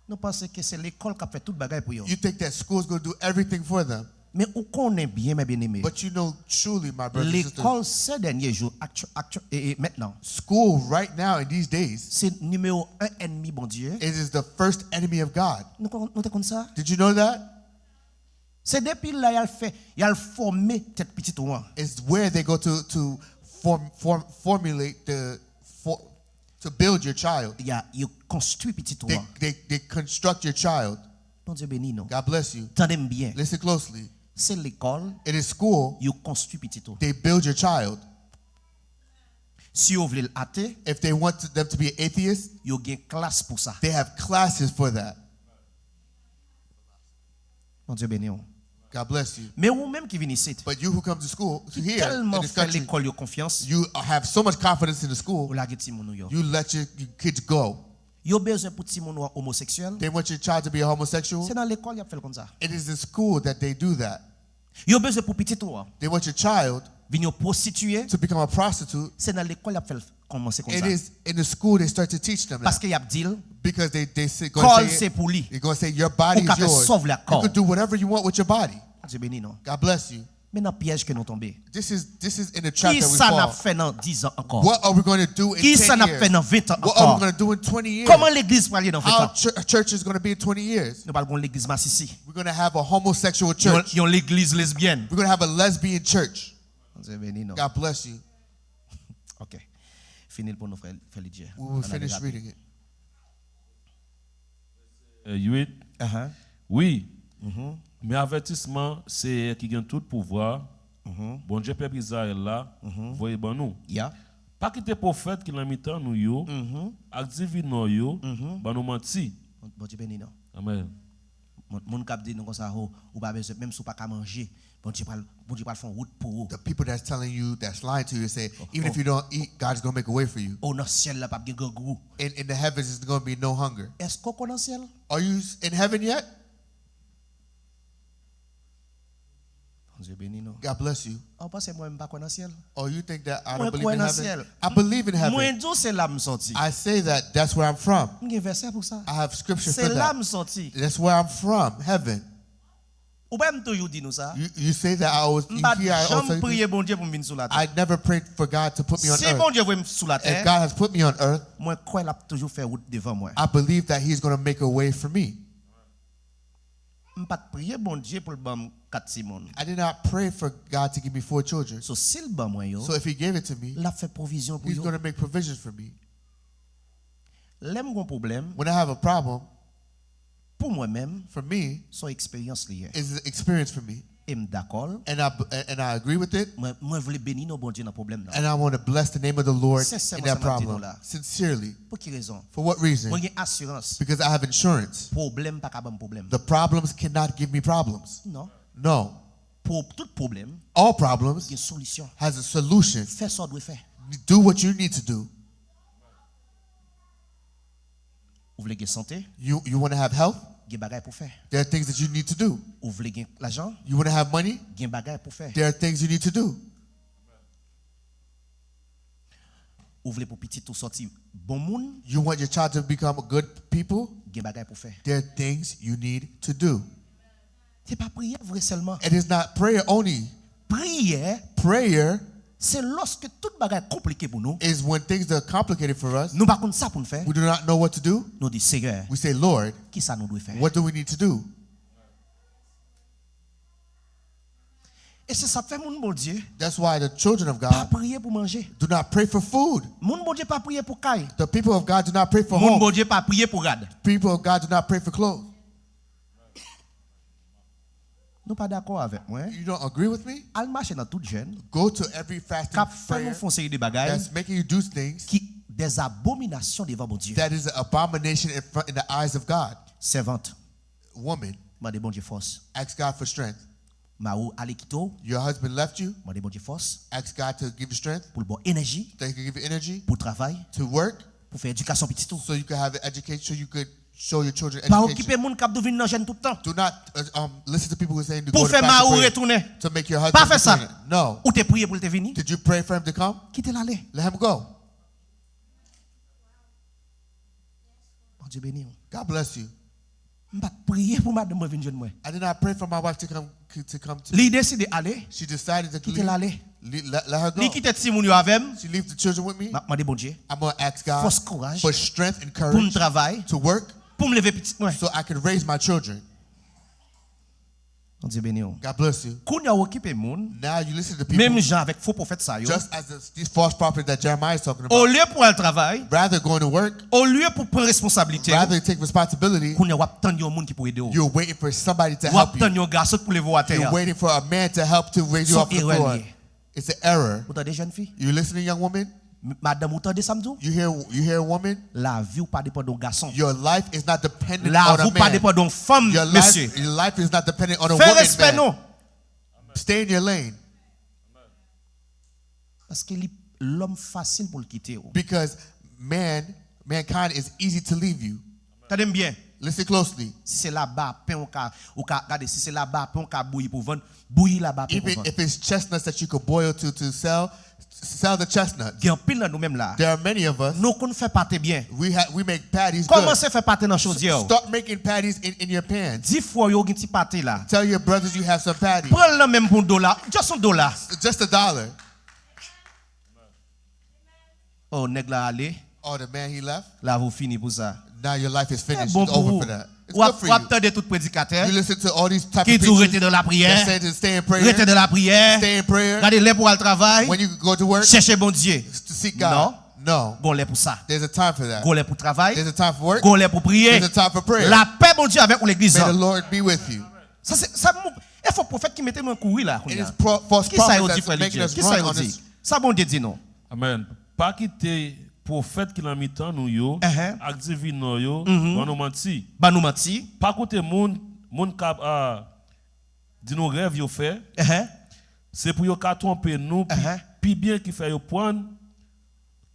Nou panse ke se lekòl k ap fè tout bagay pou yo. You think that school is going to do everything for them. Men ou konnen byen, men byeneme, But you know truly, my brothers and sisters, lekòl se dènye jou, aktu, aktu, e, e, mentnan, school right now in these days, se nimewo en ènmi Bondye. It is the first enemy of God. Nou, kon- nou te konn sa? Did you know that? Se depi la y al fè, y al fòme tèt pitit ou an. It's where they go to, to form, form, formulate the, for, to build your child. Ya, yo konstwi pitit ou They, an. They, they construct your child. Bondye beni nou. God bless you. Tande m byen. Listen closely. Se lekòl, It is school. Yo konstwi pitit ou. They build your child. Si yo vle l ate, If they want to, them to be an atheist, yo gen klas pou sa. They have classes for that. Bondye beni w. God bless you. Men ou menm ki vin isit, But you who come to school, to ki here, in tèlman this fè country, lekòl yo konfyans, you have so much confidence in the ou school, lage timoun ou yo. You let your, your kids go. Yo bezwen pou timoun ou an omoseksyèl. They want your child to be a homosexual. Se nan lekòl y ap fè l konn sa. It is in school that they do that. Yo bezwen pou pitit ou an They want your child vin yon pwostitiye. To become a prostitute. Se nan lekòl y ap fè l kòmanse konn It sa. Is in the school they start to teach them that. Paske y ap di l Because they, they say, kò l se pou li. They're going to say your body Ou is ka fè yours. Sòv la You kò. Can do whatever you want with your body. Bondye beni nou. God bless you. Men nan pyèj ke nou tonbe. This is, this is in the trap that we Kisa n ap fall. Fè nan diz an ankò? What are we going to do in Kisa ten n ap years? Fè nan ven tan What are we ankò? Going to do in twenty years? Kòman legliz pral ye nan ven How tan? Ch- church is going to be in twenty years? Nou pral gen yon legliz masisi. We're going to have a homosexual Yon, church. Yon legliz lesbyèn. We're going to have a lesbian church. Bondye beni nou. God bless you. Ok. Fini l pou nou, frè, frè Lidye. We will finish reading it. Vèsè uit. Ahan. Wi, men avètisman Seyè ki gen tout pouvwa, Bondye pèp Izrayèl la, voye ban nou. Ya. Pa kite pwofèt ki nan mitan nou yo ak divinò yo ban nou manti. Bondye beni nou. Amèn. Moun, moun k ap di nou konsa, ho, ou pa bezwen, menm si w pa ka manje, Bondye pral, Bondye pral fè yon wout pou ou. The people that's telling you, that's lying to you, say, even if you don't eat, God's going to make a way for you. O, nan syèl la p ap gen grangou. In, in the heavens, there's going to be no hunger. Èske w kwè nan syèl? Are you s- in heaven yet? Bondye beni nou. God bless you. Ou panse mwen m pa kwè nan syèl? Oh, you think that I Mwen don't believe kwè in nan heaven? Syèl. I believe in heaven. Mwen di w se la m soti. I say that that's where I'm from. M gen vèsè pou sa. I have scripture Se for la that. M soti. That's where I'm from, heaven. Ou pa m toujou di nou sa? You, you say that I always, M you pa hear I always janm say priye this? Bondye pou m vin sou latè. I never prayed for God to put me on Si earth. Bondye voye m sou If latè, God has put me on earth, mwen kwè l ap toujou fè wout devan mwen. I believe that He's going to make a way for me. M pa t priye Bondye pou l ban m kat timoun. I did not pray for God to give me four children. So, si l ban mwen yo, So if He gave it to me, l ap fè pwovizyon pou He's yo. Going to make provisions for me. Lè m gon pwoblèm, When I have a problem, pou mwen menm, for me, se yon eksperyans li ye. It's an experience for me. E m dakò l. And I, and I agree with it. Mwen, mwen vle beni non Bondye nan pwoblèm nan. And I want to bless the name of the Lord Sensèman, in that sa m ap di nou problem. La. Sincerely. Pou ki rezon? For what reason? Mwen gen asirans. Because I have insurance. Pwoblèm pa ka ban m pwoblèm. The problems cannot give me problems. Non. No. Pou tout pwoblèm, All problems gen solisyon. Has a solution. Fè sa w dwe fè. Do what you need to do. Ou vle gen sante, You, you want to have health? Gen bagay pou fè. There are things that you need to do. Ou vle gen lajan, You want to have money? Gen bagay pou fè. There are things you need to do. Ou vle pou pitit ou sòti bon moun, You want your child to become good people? Gen bagay pou fè. There are things you need to do. Se pa priyè vre sèlman. It is not prayer only. Priyè, Prayer se lòske tout bagay konplike pou nou. Is when things are complicated for us. Nou pa konn sa pou n fè. We do not know what to do. Nou di, Seyè, We say, Lord, ki sa nou dwe fè? What do we need to do? E se sa k fè moun Bondye That's why the children of pa God priye pou manje. Do not pray for food. Moun Bondye pa priye pou kay. The people of God do not pray for Moun home. Bondye pa priye pou rad. People of God do not pray for clothes. Nou pa dakò avèk mwen? You don't agree with me? Al mache nan tout jèn Go to every fasting k ap fè nou prayer fè yon seri de bagay that's making you do things ki des abominations devant Bondye. That is an abomination in, front, in the eyes of God. Sèvant, Woman, mande Bondye fòs ask God for strength. Mari w ale kite w, Your husband left you. Mande Bondye fòs Ask God to give you strength, pou l ba w enèji that He can give you energy pou w travay, to work, pou fè edikasyon pitit ou. So you can have an education, so you could show your children Pa education. Okipe moun k ap di w vin nan jèn tout tan. Do not uh, um, listen to people who are saying to Pou go to fè pastor mari w prayer, retounen. To make your Pa husband fè sa. Return. No. Ou te priye pou l te vini? Did you pray for him to come? Kite l ale. Let him go. Bondye beni w. God bless you. M pa t priye pou madanm mwen vin jwenn mwen. I did not pray for my wife to come to come to. Li deside ale. She decided to Kite l ale. Leave. Let, let her go. Li kite timoun yo avè m. She leaves the children with me. M ap mande Bondye I'm gonna ask God fòs, kouraj for strength and pou m courage travay, to work pou m leve pitit mwen. So I can raise my children. Bondye beni w. God bless you. Kounye a w okipe moun, Now you listen to menm people jan avèk fo pwofèt sa yo, Just as the, these false prophets that Jeremiah is talking about. Olye pou al travay, Rather going to work, olye pou pran responsablite w, rather take responsibility, kounye a w ap tann yon moun ki pou ede w. You're waiting for somebody to W ap help you. Tann yon gason pou leve w atè You're a. Waiting for a man to help to raise you Son off the erè floor. L ye. It's an error. Ou tande, jèn fi? You listening, young woman? M- Madanm, ou tande sa m di w? You hear, you hear a woman? Lavi w pa depann de yon gason. Your life is not dependent on Lavi a w pa man. Depann de yon fanm, Your life, mesye. Your life is not dependent on a Fè woman, respè man. Non. Stay in your lane. Paske li, lòm fasil pou l kite w. Because man, mankind is easy to leave you. Tande m byen. Listen closely. Si se laba pen ou ka, ou ka gade, si se laba pen ou ka bouyi pou vann, bouyi laba pen pou Even vann. If it's chestnuts that you could boil to to sell, sell the chestnuts. Gen anpil nan nou menm la. There are many of us. Nou konn fè pate byen. We ha- we make patties Kòmanse good. Fè pate nan chodyè w. Start making patties in, in your pans. Di frè w yo gen ti pate la. Tell your brothers you have some patties. Pran l nan men pou yon dola. Just yon dola. Just a dollar. Oh, nèg la ale. Oh, the man he left. Lavi w fini pou sa. Now your life is Se finished. Bon It's pou over ou. For that. It's W good ap, for w ap You. Tande tout predikatè You listen to all these type ki of di w preachers rete nan lapriyè. That say to stay in prayer. Rete nan lapriyè. Stay in prayer. Gade lè pou w al travay. When you go to work, Chèche Bondye. To seek God. Non. No. Gon lè pou sa. There's a time for that. Gon lè pou travay. There's a time for work. Gon lè pou priye. There's a time for prayer. Lapè Bondye avèk ou legliz May the lan. Lord be with you. Sa se sa mou- e fo pwofèt ki mete nou nan kouri la. It is pro- false Ki sa yo prophets di that's frè making Lidye? Us Ki sa run yo on di? This. Sa Bondye di nou. Amen. Pa kite pwofèt ki nan mitan nou yo Ehe. Ak divinò yo Mhm. Ban nou manti. Ban nou manti. Pa koute moun, moun k ap ah, di nou rèv yo fè. Ehe. Se pou yo ka twonpe nou pi, Ehe. Pi byen ki fè yo pran,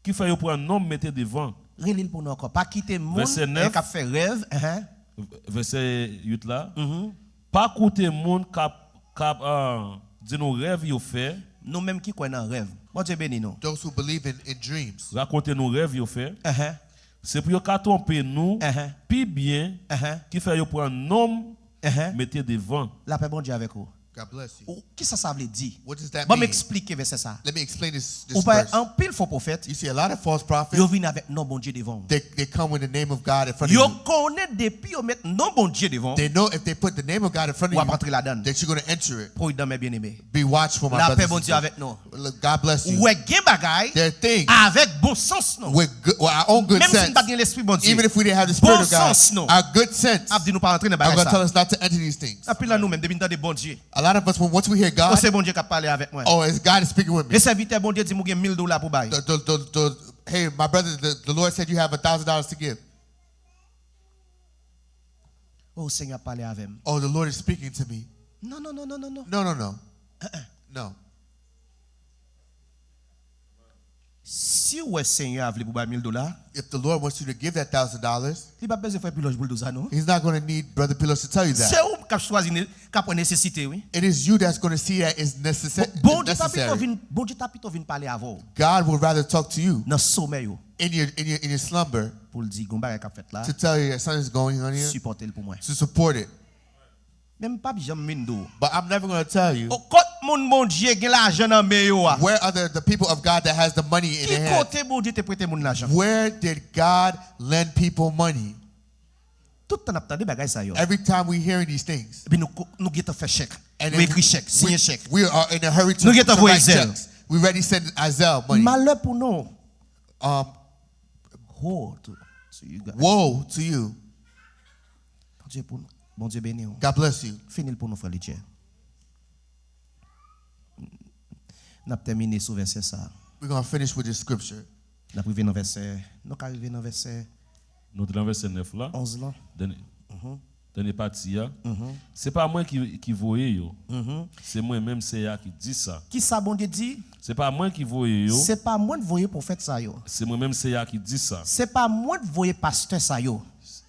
ki fè yo pran non m mete devan. Reli l pou nou ankò. Pa kite moun Vèsè nèf. Eh, k ap fè rèv. Ehe. Vèsè uit la. Mhm. Pa koute moun k ap, k ap ah, di nou rèv yo fè. Nou menm ki kwè nan rèv. Bondye beni nou. Those who believe in, in dreams. Rakonte nou rèv yo fè. Ehe. Se pou yo ka twonpe nou Ehe. Pi byen Ehe. Ki fè yo pran non m Ehe. Mete devan. Lapè Bondye avèk ou. God bless you. Ou- Kisa sa vle di? What does that Ban m mean? Eksplike vèsè sa. Let me explain this, this Ou pa verse. Anpil fo pwofèt, You see a lot of false prophets. Yo vin avèk non Bondye devan w. They, they come with the name of God in front of Yo you. Konnen depi yo met non Bondye devan w, They know if they put the name of God in front w ap of you, antre ladan. That you're going to enter it. Pwoyidan men byeneme. Be watchful, my Lapè brothers and Bondye sisters. Avèk nou. Look, God bless you. Ou wè gen bagay There are things avèk bon sans nou. With good, well, our own good Menm si n sense. pa t gen Lespri Bondye. Even if we didn't have the Spirit Bon of God, sans nou. Our good sense Ap di nou pa antre nan are bagay going to tell sa. Us not to enter these things. Anpil nan nou menm, depi n tande Bondye. A lot of us, when once we hear O God, se Bondye k ap pale avèk mwen. Oh, it's God is speaking with me. E sèvitè Bondye di m ou gen mil dola pou bay. The, the, the, the, hey, my brother, the, the Lord said you have a thousand dollars to give. O Senyè ap pale avè m. Oh, the Lord is speaking to me. Non, non, non, non, non, non. No, no, no. No. Si w wè Senyè a vle pou bay mil dola, If the Lord wants you to give that thousand dollars, li p ap bezwen fè pilòj pou l di w sa non. He's not going to need Brother Pilos to tell you that. Se ou k ap chwazi ne- k ap wè nesesite wi. It is you that's going to see that is necessary. Bondye ta pito vin Bondye ta pito vin pale avè w God would rather talk to you nan somèy ou. In your, in your, in your slumber Pou l di gon bagay k ap fèt la. To tell you that something is going on here. Sipòte l pou mwen. To support it. Men m p ap janm vin di w. But I'm never going to tell you. Kot moun Bondye gen lajan nan men yo a? Where are the, the people of God that has the money in their hand? Ki kote Bondye te prete moun lajan? Where did God lend people money? Tout tan n ap tande bagay sa yo. Every time we hearing these things. Epi nou nou gentan fè chèk. Nou ekri chèk, siyen chèk. We are in a hurry to, to write checks. We ready send Azelle money. Malè pou nou. Um, Woe to, to you guys. Woe to you. Bondye pou nou. Bondye beni w. God bless you. Fini l pou nou frè Lidje. N ap tèmine sou vèsè sa. We're going to finish with this scripture. N ap rive nan vèsè. Nou ka rive nan vèsè. Nou te nan vèsè nèf la. Onz lan. Dènye, dènye pati a. Se pa mwen ki, ki voye yo. Se mwen menm Seyè a ki di sa. Kisa Bondye di? Se pa mwen ki voye yo. Se pa mwen k voye pwofèt sa yo. Se mwen menm Seyè a ki di sa. Se pa mwen k voye pastè sa yo.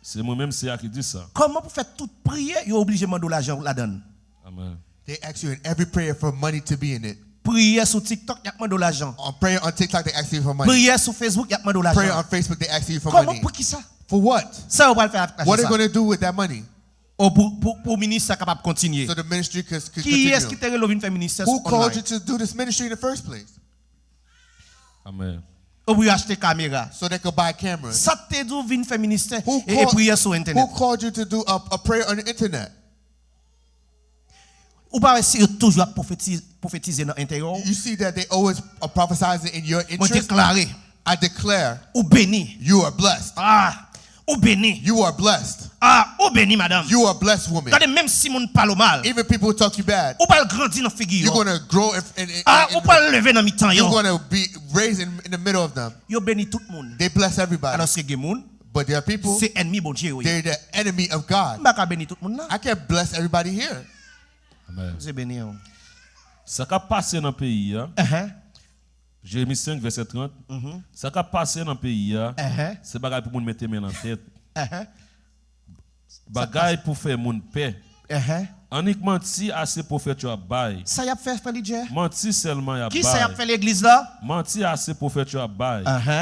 Se mwen menm Seyè a ki di sa. Kòman pou fè tout priyè yo oblije mande w lajan ladan l? Amen. They ask you in every prayer for money to be in it. Priyè sou TikTok y ap mande w lajan. On prayer on TikTok they ask you for money. Priyè sou Facebook y ap mande w lajan. Prayer on Facebook they ask you for Kòman money. Pou kisa? For what? Sa yo pral fè avèk What are they lajan going sa? To do with that money? O pou pou pou ministè kapab kontinye. So the ministry could, could Kiyès continue. Ki te rele w vin fè ministè Who sou called you online? To do this ministry in the first place? Amen. Ou pou yo achte kamera. So they could buy cameras. Sa k te di w vin fè ministè Who e, e called, priyè sou who entènèt? Called you to do a, a prayer on the internet? Ou pa wè si yo toujou ap pwofetize, pwofetize nan enterè w? You see that they always are prophesizing in your Mwen interest. Deklare. I declare Ou beni. You are blessed. Ah, ou beni. You are blessed. Ah, ou beni madanm. You are blessed woman. Gade menm si moun pale w mal. Even people talk you bad. Ou pral grandi nan figi You're yo. Going to grow in, in, in, Ah, in, ou pral leve nan mitan You're yo. Going to be raised in, in the middle of them. Yo beni tout moun. They bless everybody. Alòske gen moun But there are people, se ènmi Bondye yo ye. They're the enemy of God. M pa ka beni tout moun nan. I can't bless everybody here. Amen. Bondye beni w. Sa k ap pase nan peyi a. Ẹhè. Jeremi senk vèsè trant. Sa k ap pase nan peyi a, Ẹhè. Se bagay pou moun mete men nan tèt. Ẹhè. Bagay pou fè moun pè. Ẹhè. Annik manti ase pwofèt yo ap bay. Sa y ap fè, frè Lidjè? Manti sèlman y ap bay. Kisa y ap fè legliz la? Manti ase pwofèt yo ap bay. Ẹhè.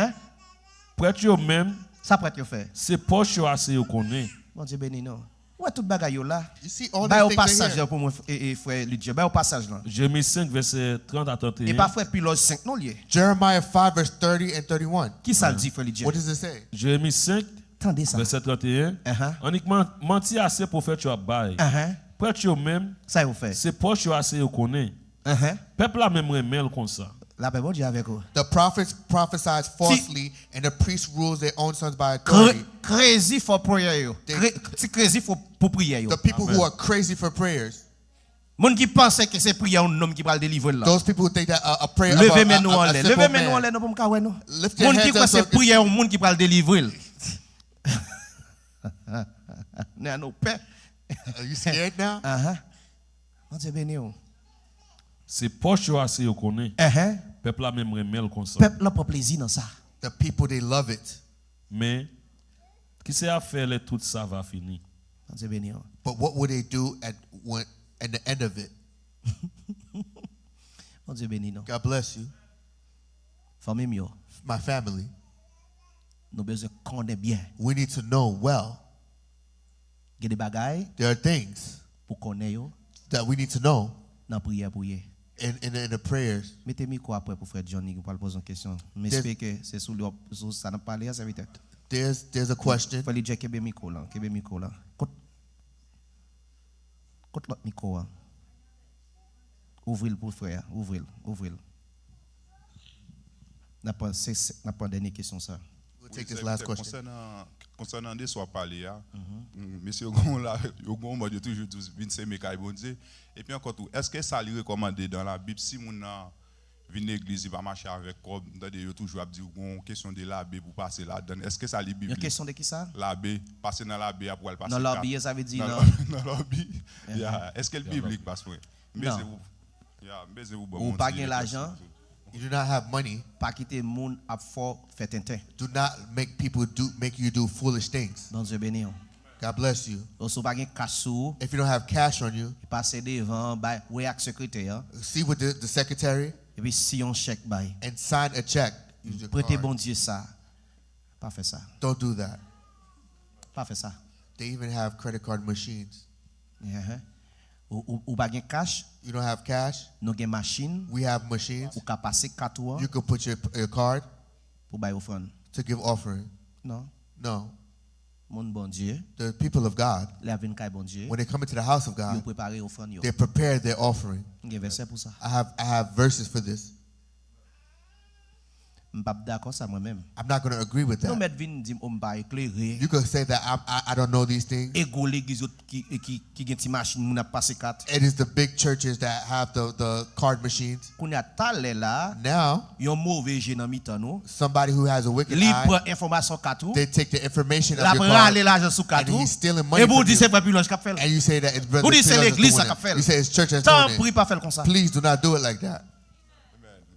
Prèt yo menm, Sa prèt yo fè? Se pòch yo ase yo konnen. Bondye beni nou. Ou wè tout bagay yo la? You see all Bay these ou things are pasaj here. Yo pou mwen, e, e, frè Lidjè. Bay ou pasaj lan. Jeremi senk vèsè trant a E trant e en. Pa frè Pilòj senk non l ye. Jeremiah five verse thirty and thirty-one. Kisa l di, frè Lidjè? What does it say? Jeremi senk, Tande sa. Vèsè trant e en. Ahan. Annik man- manti ase pwofèt yo ap bay. Ahan. Prèt yo menm, Sa yo fè? Se pòch yo ase yo konnen. Ahan. Pèp la menm renmen l konsa. Lapè Bondye avèk ou. The prophets prophesies falsely, and the priests rules their own sons by Cra- authority. Crazy for prayer yo. They- Cra- Ti crazy for, pou priyè yo. The people Amen. Who are crazy for prayers. Moun ki panse ke se priyè yon nonm ki pral delivre l la. Those people who think that a, a prayer of a, Leve men nou a, a anlè. simple Leve men nou man. Anlè non pou m ka wè nou. Lift your Moun ki hands kwè up se so priyè yon moun ki pral delivre l. Nè nou pè. Are you scared now? Ahan. Bondye beni w. Se pòch yo ase yo konnen. Ahan. Pèp la menm renmen l konsa. Pèp la pran plezi nan sa. The people, they love it. Men, kisa y ap fè lè tout sa va fini? Bondye beni w. But what will they do at when, at the end of it? Bondye beni nou. God bless you. Fanmi m yo, My family, nou bezwen konnen byen. We need to know well. Gen de bagay There are things pou konnen yo that we need to know nan priyè pou ye. in, in, in the prayers. Mete mikwo a prè pou frè Johnny ki pral poze yon kesyon. M There's- espere ke se sou li w ap- sou sa n ap pale a, sèvitè. There's there's a question. Frè Lidjè, kenbe mikwo la, kenbe mikwo la. Kot, kot lòt mikwo a? Ouvri l pou frè a, ouvri l, ouvri l. N ap pran, se, se, n ap pran dènye kesyon sa. We'll take this last question. Konsènan konsènan de sa w ap pale a, m- mesye yo gon la, yo gon mòd yo toujou di w vin seme kay Bondye. Epi ankò tou, èske sa li rekòmande dan Labib si moun nan vin legliz li pa mache avèk kòb, m tande yo toujou ap di w gon kesyon de labe pou pase ladann. Èske sa li Yon biblik? Kesyon de ki sa? Labe, pase nan labe a pou al pase Nan kat. lòbi, sa vle di Nan nan lòbi, nan lòbi. Ya, èske l biblik, pas mwen? M bezwen Non. pou ya, m bezwen pou ban Ou yon pa ti gen eklèsi lajan? sou- You do not have money. Pa kite moun ap fè w fè tenten. Do not make people do make you do foolish things. Bondye beni w. God bless you. Ou si w pa gen kach sou ou, If you don't have cash on you, pase devan, bay, wè ak sekretè an, see with the, the secretary epi si yon chèk bay. and sign a check. Use your Prete card. Bondye sa. Pa fè sa. Don't do that. Pa fè sa. They even have credit card machines. Ehe. Ou, ou, ou pa gen kach, You don't have cash. Nou gen machin, We have machines. Ou ka pase kat ou an You can put your, your card pou bay ofrann. To give offering. Non. No. Moun Bondye, The people of God, lè y ap vin kay Bondye, when they come into the house of yo God, prepare ofrann yo. They prepare their offering. M gen vèsè pou sa. I have I have verses for this. M p ap dakò sa mwen menm. I'm not going to agree with Nou that. Mèt vin di m, "O, m pa eklere." You could say that I'm, I I don't know these things. E gwo legliz yo ki, ki, ki gen ti machin, moun ap pase kat. It is the big churches that have the the card machines. Kounye a talè la, Now, yon move je nan mitan nou, somebody who has a wicked li eye, pran enfòmasyon kat ou, they take the information l of ap your rale card, lajan sou kat and ou, he's stealing money epi ou from di you, se frè Pilonj k ap fè l. And you say that it's Ou Brother di se Pilonj is legliz doing sa k ap it. Fè l. You say it's church that's doing Tanpri it. Pa fè l konsa. Please do not do it like that.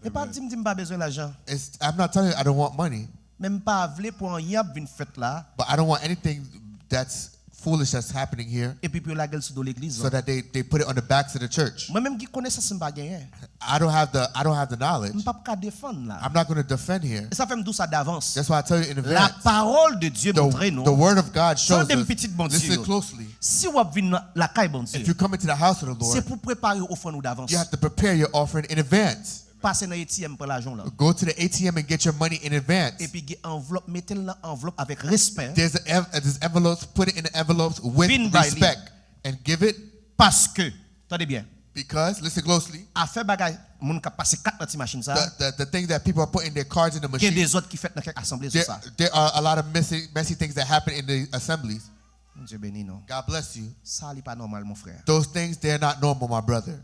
E pa di m di m pa bezwen lajan. It's, I'm not telling you I don't want money, Men m pa vle pou anyen ap vin fèt la, but I don't want anything that's foolish that's happening here, epi pou yo lage l sou do legliz so la. That they, they put it on the backs of the church. Mwen menm ki konesans m pa genyen. I don't have the I don't have the knowledge. M p ap ka defann la. I'm not going to defend here. E sa fè m di w sa davans. That's why I tell you in La advance. Pawòl de Dye The, montre nou. The word of God shows Tande m, us. Pitit Bondye Listen yo. Closely. Si w ap vin nan lakay Bondye, If you come into the house of the se Lord, pou w prepare ofrann ou davans. You have to prepare your offering in advance. Pase nan A T M pran lajan w lan. Go to the A T M and get your money in advance. Epi gen anvlòp, mete l nan anvlòp avèk respè. There's, a, there's envelopes, put it in the envelopes with Vin bay li. Respect and give it. Paske, tande byen, Because, listen closely, afè bagay moun k ap pase kat nan ti machin sa, the, the, the thing that people are putting their cards in the gen machine, dezòd ki fèt nan kèk asanble sou there, sa. There are a lot of messy, messy things that happen in the assemblies. Bondye beni nou. God bless you. Sa li pa nòmal, mon frè. Those things, they're not normal, my brother.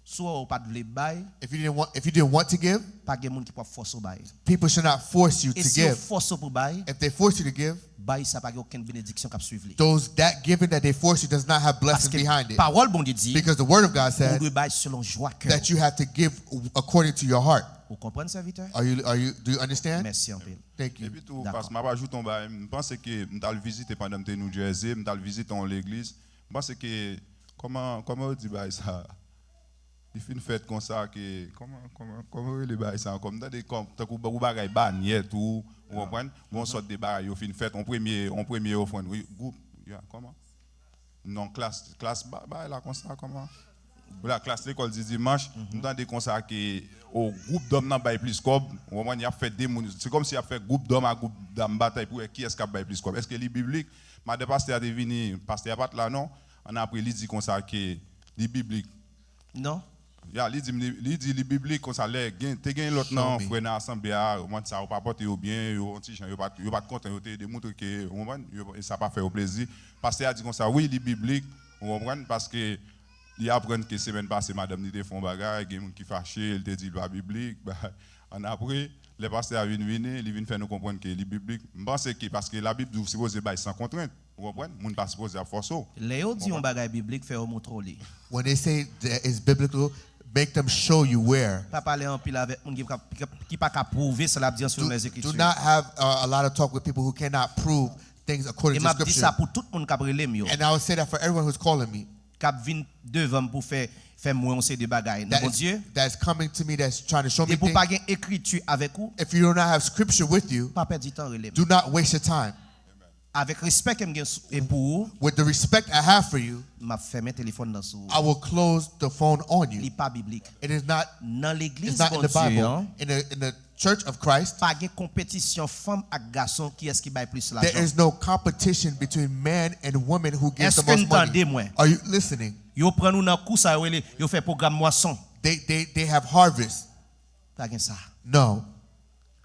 Si w pa t vle bay, If you didn't want, if you didn't want to give, pa gen moun ki p ap fòse w bay. People should not force you E to si yo give. Fòse w pou bay, If they force you to give, bay sa pa gen okenn benediksyon k ap swiv li. Those that giving that they force you does not have blessing Paske behind it. Pawòl Bondye di, Because the word of God ou said dwe bay selon jwa kè that w. You have to give according to your heart. Ou konprann, sèvitè? Are you are you do you understand? Mèsi anpil. Thank you. Epi tou, pas, m ap ajoute yon bagay. M panse ke m t al vizite pandan m te New Jersey, m t al vizite yon legliz. M panse ke, kòman, kòman yo di bagay sa? Li fin fèt konsa ke, kòman, kòman, kòman yo rele bagay sa ankò? M tande kòm, tankou ou bagay banyè tou, ou konprann? Bon, sòt de bagay yo fin fèt, on premye, on premye ofrann, wi, gwoup, ya, kòman? Non, klas, klas ba- bagay la konsa, kòman? Vwala, klas lekòl di dimanch, m tande konsa ke o gwoup dòm nan bay plis kòb, ou konprann, y ap fè de moun, se kòmsi y ap fè gwoup dòm ak gwoup dam batay pou wè kiyès k ap bay plis kòb. Èske li biblik? Madan pastè a te vini, pastè a pa t la non, annapre li di konsa ke li biblik. Non. Ya, li di m, li, li di li biblik konsa lè gen, te gen lòt nan Show me. Frè nan asanble a, ou konprann, sa yo pa pòte yo byen, yo yon ti jan, yo pa t, yo pa t kontan, yo te demontre ke, ou konprann, yo, e sa pa fè yo plezi. Pastè a di konsa, wi, li biblik, ou konprann, paske li aprann ke semèn pase, madanm li te fè yon bagay, gen moun ki fache, li te di li pa biblik, bagay. Annapre, lè pastè a vin vini, li vin fè nou konprann ke li biblik. M panse ke, paske Labib di w sipoze bay san kontrent, ou konprann? Moun pa sipoze ap fòse w. Lè yo di yon bagay biblik, fè yo montre w li. When they say that it's biblical, make them show you where. Pa pale anpil avèk moun ki pa, ki pa ka pwouve sa l ap di an selon Do, Lèzekritè. Do not have uh, a lot of talk with people who cannot prove things according E to m ap di scripture. Sa pou tout moun k ap rele m yo, And I would say that for everyone who's calling me, k ap vin devan m pou fè, fè m wè yon seri de bagay. Nan that Bondye, is, that's coming to me, that's trying to show me depi w things. Pa gen ekriti avèk ou, If you do not have scripture with you, Pa pèdi tan, rele m. Do not waste your time. Avèk respè ke m gen sou- e pou ou, with the respect I have for you, m ap fèmen telefòn nan sou ou. I will close the phone on you. Li pa biblik. It is not. Nan Legliz It's not in the Bondye Bible. an, In the in the Church of Christ, pa gen konpetisyon fanm ak gason kiyès ki bay plis there lajan. is no competition between man and woman who gives the Èske n most money. tande mwen? Are you listening? Yo pran nou nan kou sa yo rele, yo fè pwogram mwason. They they they have harvest. Pa gen sa. No.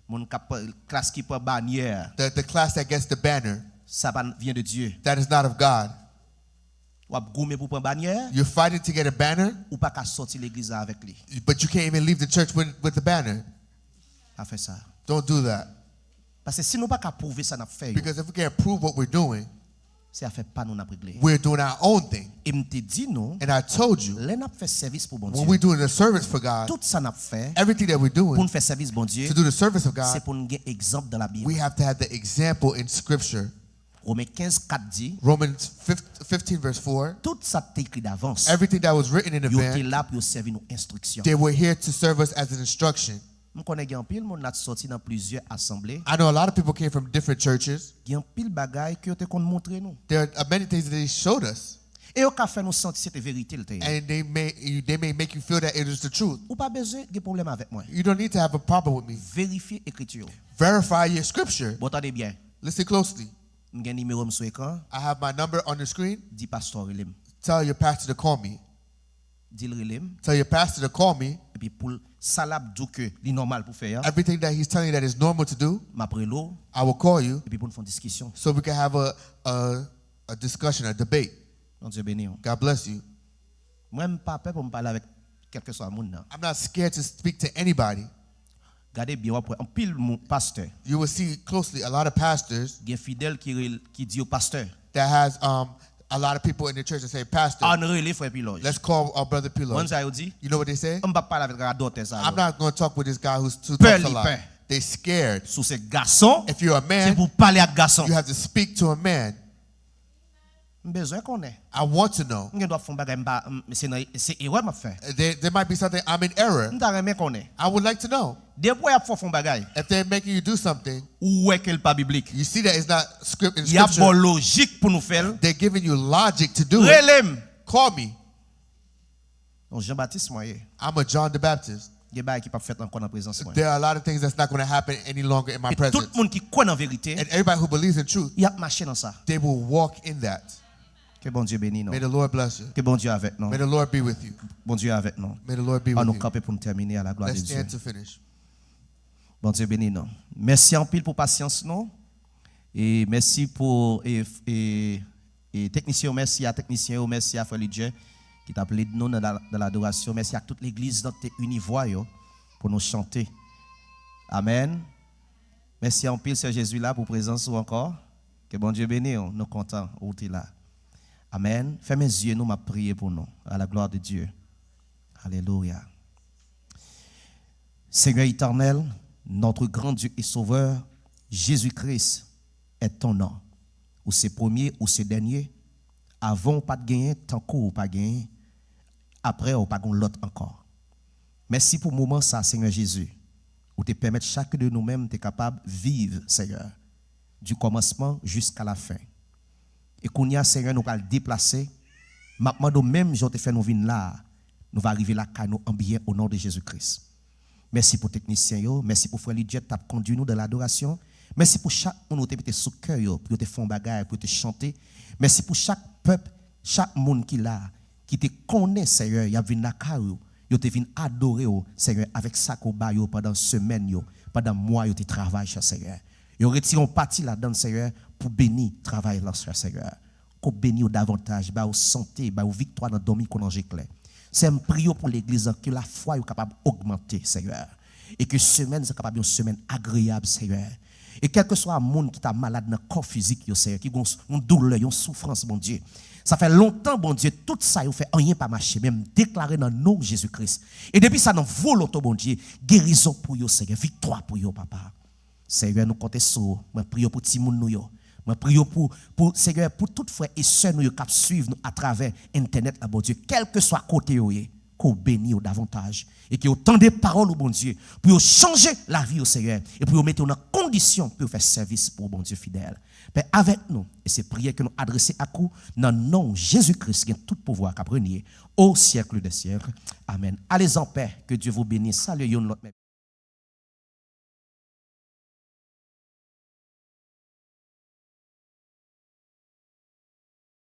Moun k ap klas ki pran banyè. The the class that gets the banner. Sa pa vyen de Dye. That is not of God. W ap goumen pou pran banyè. You're fighting to get a banner. Ou pa ka sòti legliz la avèk li. But you can't even leave the church with, with the banner. Pa fè sa. Don't do that. Paske si nou pa ka pwouve sa n ap fè yo. Because if we can't prove what we're doing, se afè pa nou n ap regle. We're doing our own thing. E m te di nou, And I told you, lè n ap fè sèvis pou Bondye, when we're doing the service for God, tout sa n ap fè, everything that we're doing, pou n fè sèvis Bondye, to do the service of God, se pou n gen egzanp nan Labib. We have to have the example in Scripture. Women kenz kat di, Romans fifteen, verse four. Tout sa k te ekri davans, everything that was written in advance, yo te la pou yo sèvi nou enstriksyon. They were here to serve us as an instruction. M konnen gen anpil moun la t sòti nan plizyè asanble. I know a lot of people came from different churches. Gen anpil bagay ke yo te konn montre nou. There are many things that they showed us. E yo ka fè nou santi se te verite l te ye. And they may, you- they may make you feel that it is the truth. Ou pa bezwen gen pwoblèm avèk mwen. You don't need to have a problem with me. Verifye ekriti yo. Verify your scripture. Bon, tande byen. Listen closely. M gen nimewo m sou ekran. I have my number on the screen. Di pastè w rele m. Tell your pastor to call me. Di l rele m. Tell your pastor to call me. Epi pou l, sa l ap di w ke li nòmal pou fè a, Everything that he's telling you that is normal to do, m ap rele w, I will call you epi pou n fè yon diskisyon. So we can have a, a, a discussion, a debate. Bondye beni w. God bless you. Mwen, m pa pè pou m pale avèk kèlkeswa moun nan. I'm not scared to speak to anybody. Gade byen, w ap wè anpil moun, pastè. You will see closely a lot of pastors Gen fidèl ki, rel- ki di yo pastè. that has um, a lot of people in the church that say, Pastor, Ann rele frè Pilòj. Let's call our brother Piloj. Konn sa yo di? You know what they say? M p ap pale avèk radòtè sa yo. I'm not going to talk with this guy who's too Pè talks a li lot. Pè. They scared. Si w se gason, If you're a se man, pou w pale ak gason. You have to speak to a man. M bezwen konnen. I want to know. M gen dwa fè yon bagay m pa, m- se nan, se erè m ap fè. There, there might be something I'm in error. M ta renmen konnen. I would like to know. Depi w wè y ap fè w fè yon bagay, If they're making you do something, ou wè ke l pa biblik, you see that it's not script in y ap ba w scripture. Lojik pou nou fè l, They're giving you logic to do it. Rele m. Call me. Yon Jan Batis mwen ye. I'm a John the Baptist. Gen bagay ki p ap fèt ankò nan prezans mwen. There are a lot of things that's not going to happen any longer in my presence. E tout moun ki kwè nan verite, And everybody who believes in truth, y ap mache nan sa. They will walk in that. Ke Bondye beni nou. May the Lord bless you. Ke Bondye avèk nou. May the Lord be with you. Bondye avèk nou. May the Lord be with you. An nou kanpe pou n tèmine, a la glwa de Dye. Let's stand to finish. Bondye beni nou. Mèsi anpil pou pasyans nou. E mèsi pou e, e, e teknisyen yo, mèsi a teknisyen yo, mèsi a frè Lidje ki t ap lead nou nan la- nan ladorasyon. Mèsi ak tout legliz nan ki te ini vwa yo pou nou chante. Amèn. Mèsi anpil, sè Jezi la, pou prezans ou ankò. Ke Bondye beni w. Nou kontan ou te la. Amèn. Fèmen zye nou, m ap priye pou nou. A la glwa de Dye. Alelouya. Seigneur éternel, notre grand Dieu et Sauveur, Jésus-Christ est ton nom. Ou se premye, ou se dènye. Avan w pa t genyen, tankou w pa genyen. Apre w pa gen lòt ankò. Mèsi pou moman sa, Senyè Jezi. Ou te pèmèt chak de nou menm te kapab viv, Senyè, du kòmansman jiska la fen. E kounye a, Senyè, nou pral deplase. M ap mande w, menm jan w te fè nou vin la a, nou va rive lakay nou an byen, o non de Jezi Kris. Mèsi pou teknisyen yo. Mèsi pou frè Lidjèt t ap kondui nou dan ladorasyon. Mèsi pou chak moun ou te mete sou kè yo pou yo te fè yon bagay, pou yo te chante. Mèsi pou chak pèp, chak moun ki la, ki te konnen, Senyè, y ap vin lakay ou, yo te vin adore w, Senyè, avèk sa ke w ba yo pandan semèn yo, pandan mwa yo te travay, chè Senyè. Yo retire yon pati ladan l, Senyè, pou beni travay la, chè Senyè. Ke w beni yo davantaj, ba yo sante, ba yo viktwa nan dòmi kon nan je klè. Senyè, m priye w pou legliz lan, ke lafwa yo kapab ogmante, Senyè. E ke semèn sa kapab yon semèn agreyab, Senyè. E kèlkeswa moun ki ta malad nan kò fizik yo, Senyè, ki gen yon, yon doulè, yon soufrans, Bondye. Sa fè lontan, Bondye, tout sa yo fè, anyen pa mache, men m deklare nan non Jezi Kris. E depi sa nan volonte w, Bondye, gerizon pou yo, Senyè, viktwa pou yo, Papa. Senyè, nou konte sou ou. Mwen priye pou timoun nou yo. Mwen priye pou, pou, Senyè, pou tout frè e sè nou yo k ap swiv nou atravè entènèt la, Bondye, kèlkeswa kote yo ye. ke w beni yo davantaj e ke yo tande pawòl ou, Bondye, pou yo chanje lavi yo, Senyè, e pou yo mete yo nan kondisyon pou yo fè sèvis pou ou, Bondye fidèl. Pè, avèk nou, e se priyè ke nou adrese ak ou nan non Jezi Kris ki gen tout pouvwa, k ap renye o syèk dè syèk. Amèn. Allez en paix, que Dieu vous bénisse. Salye youn lòt.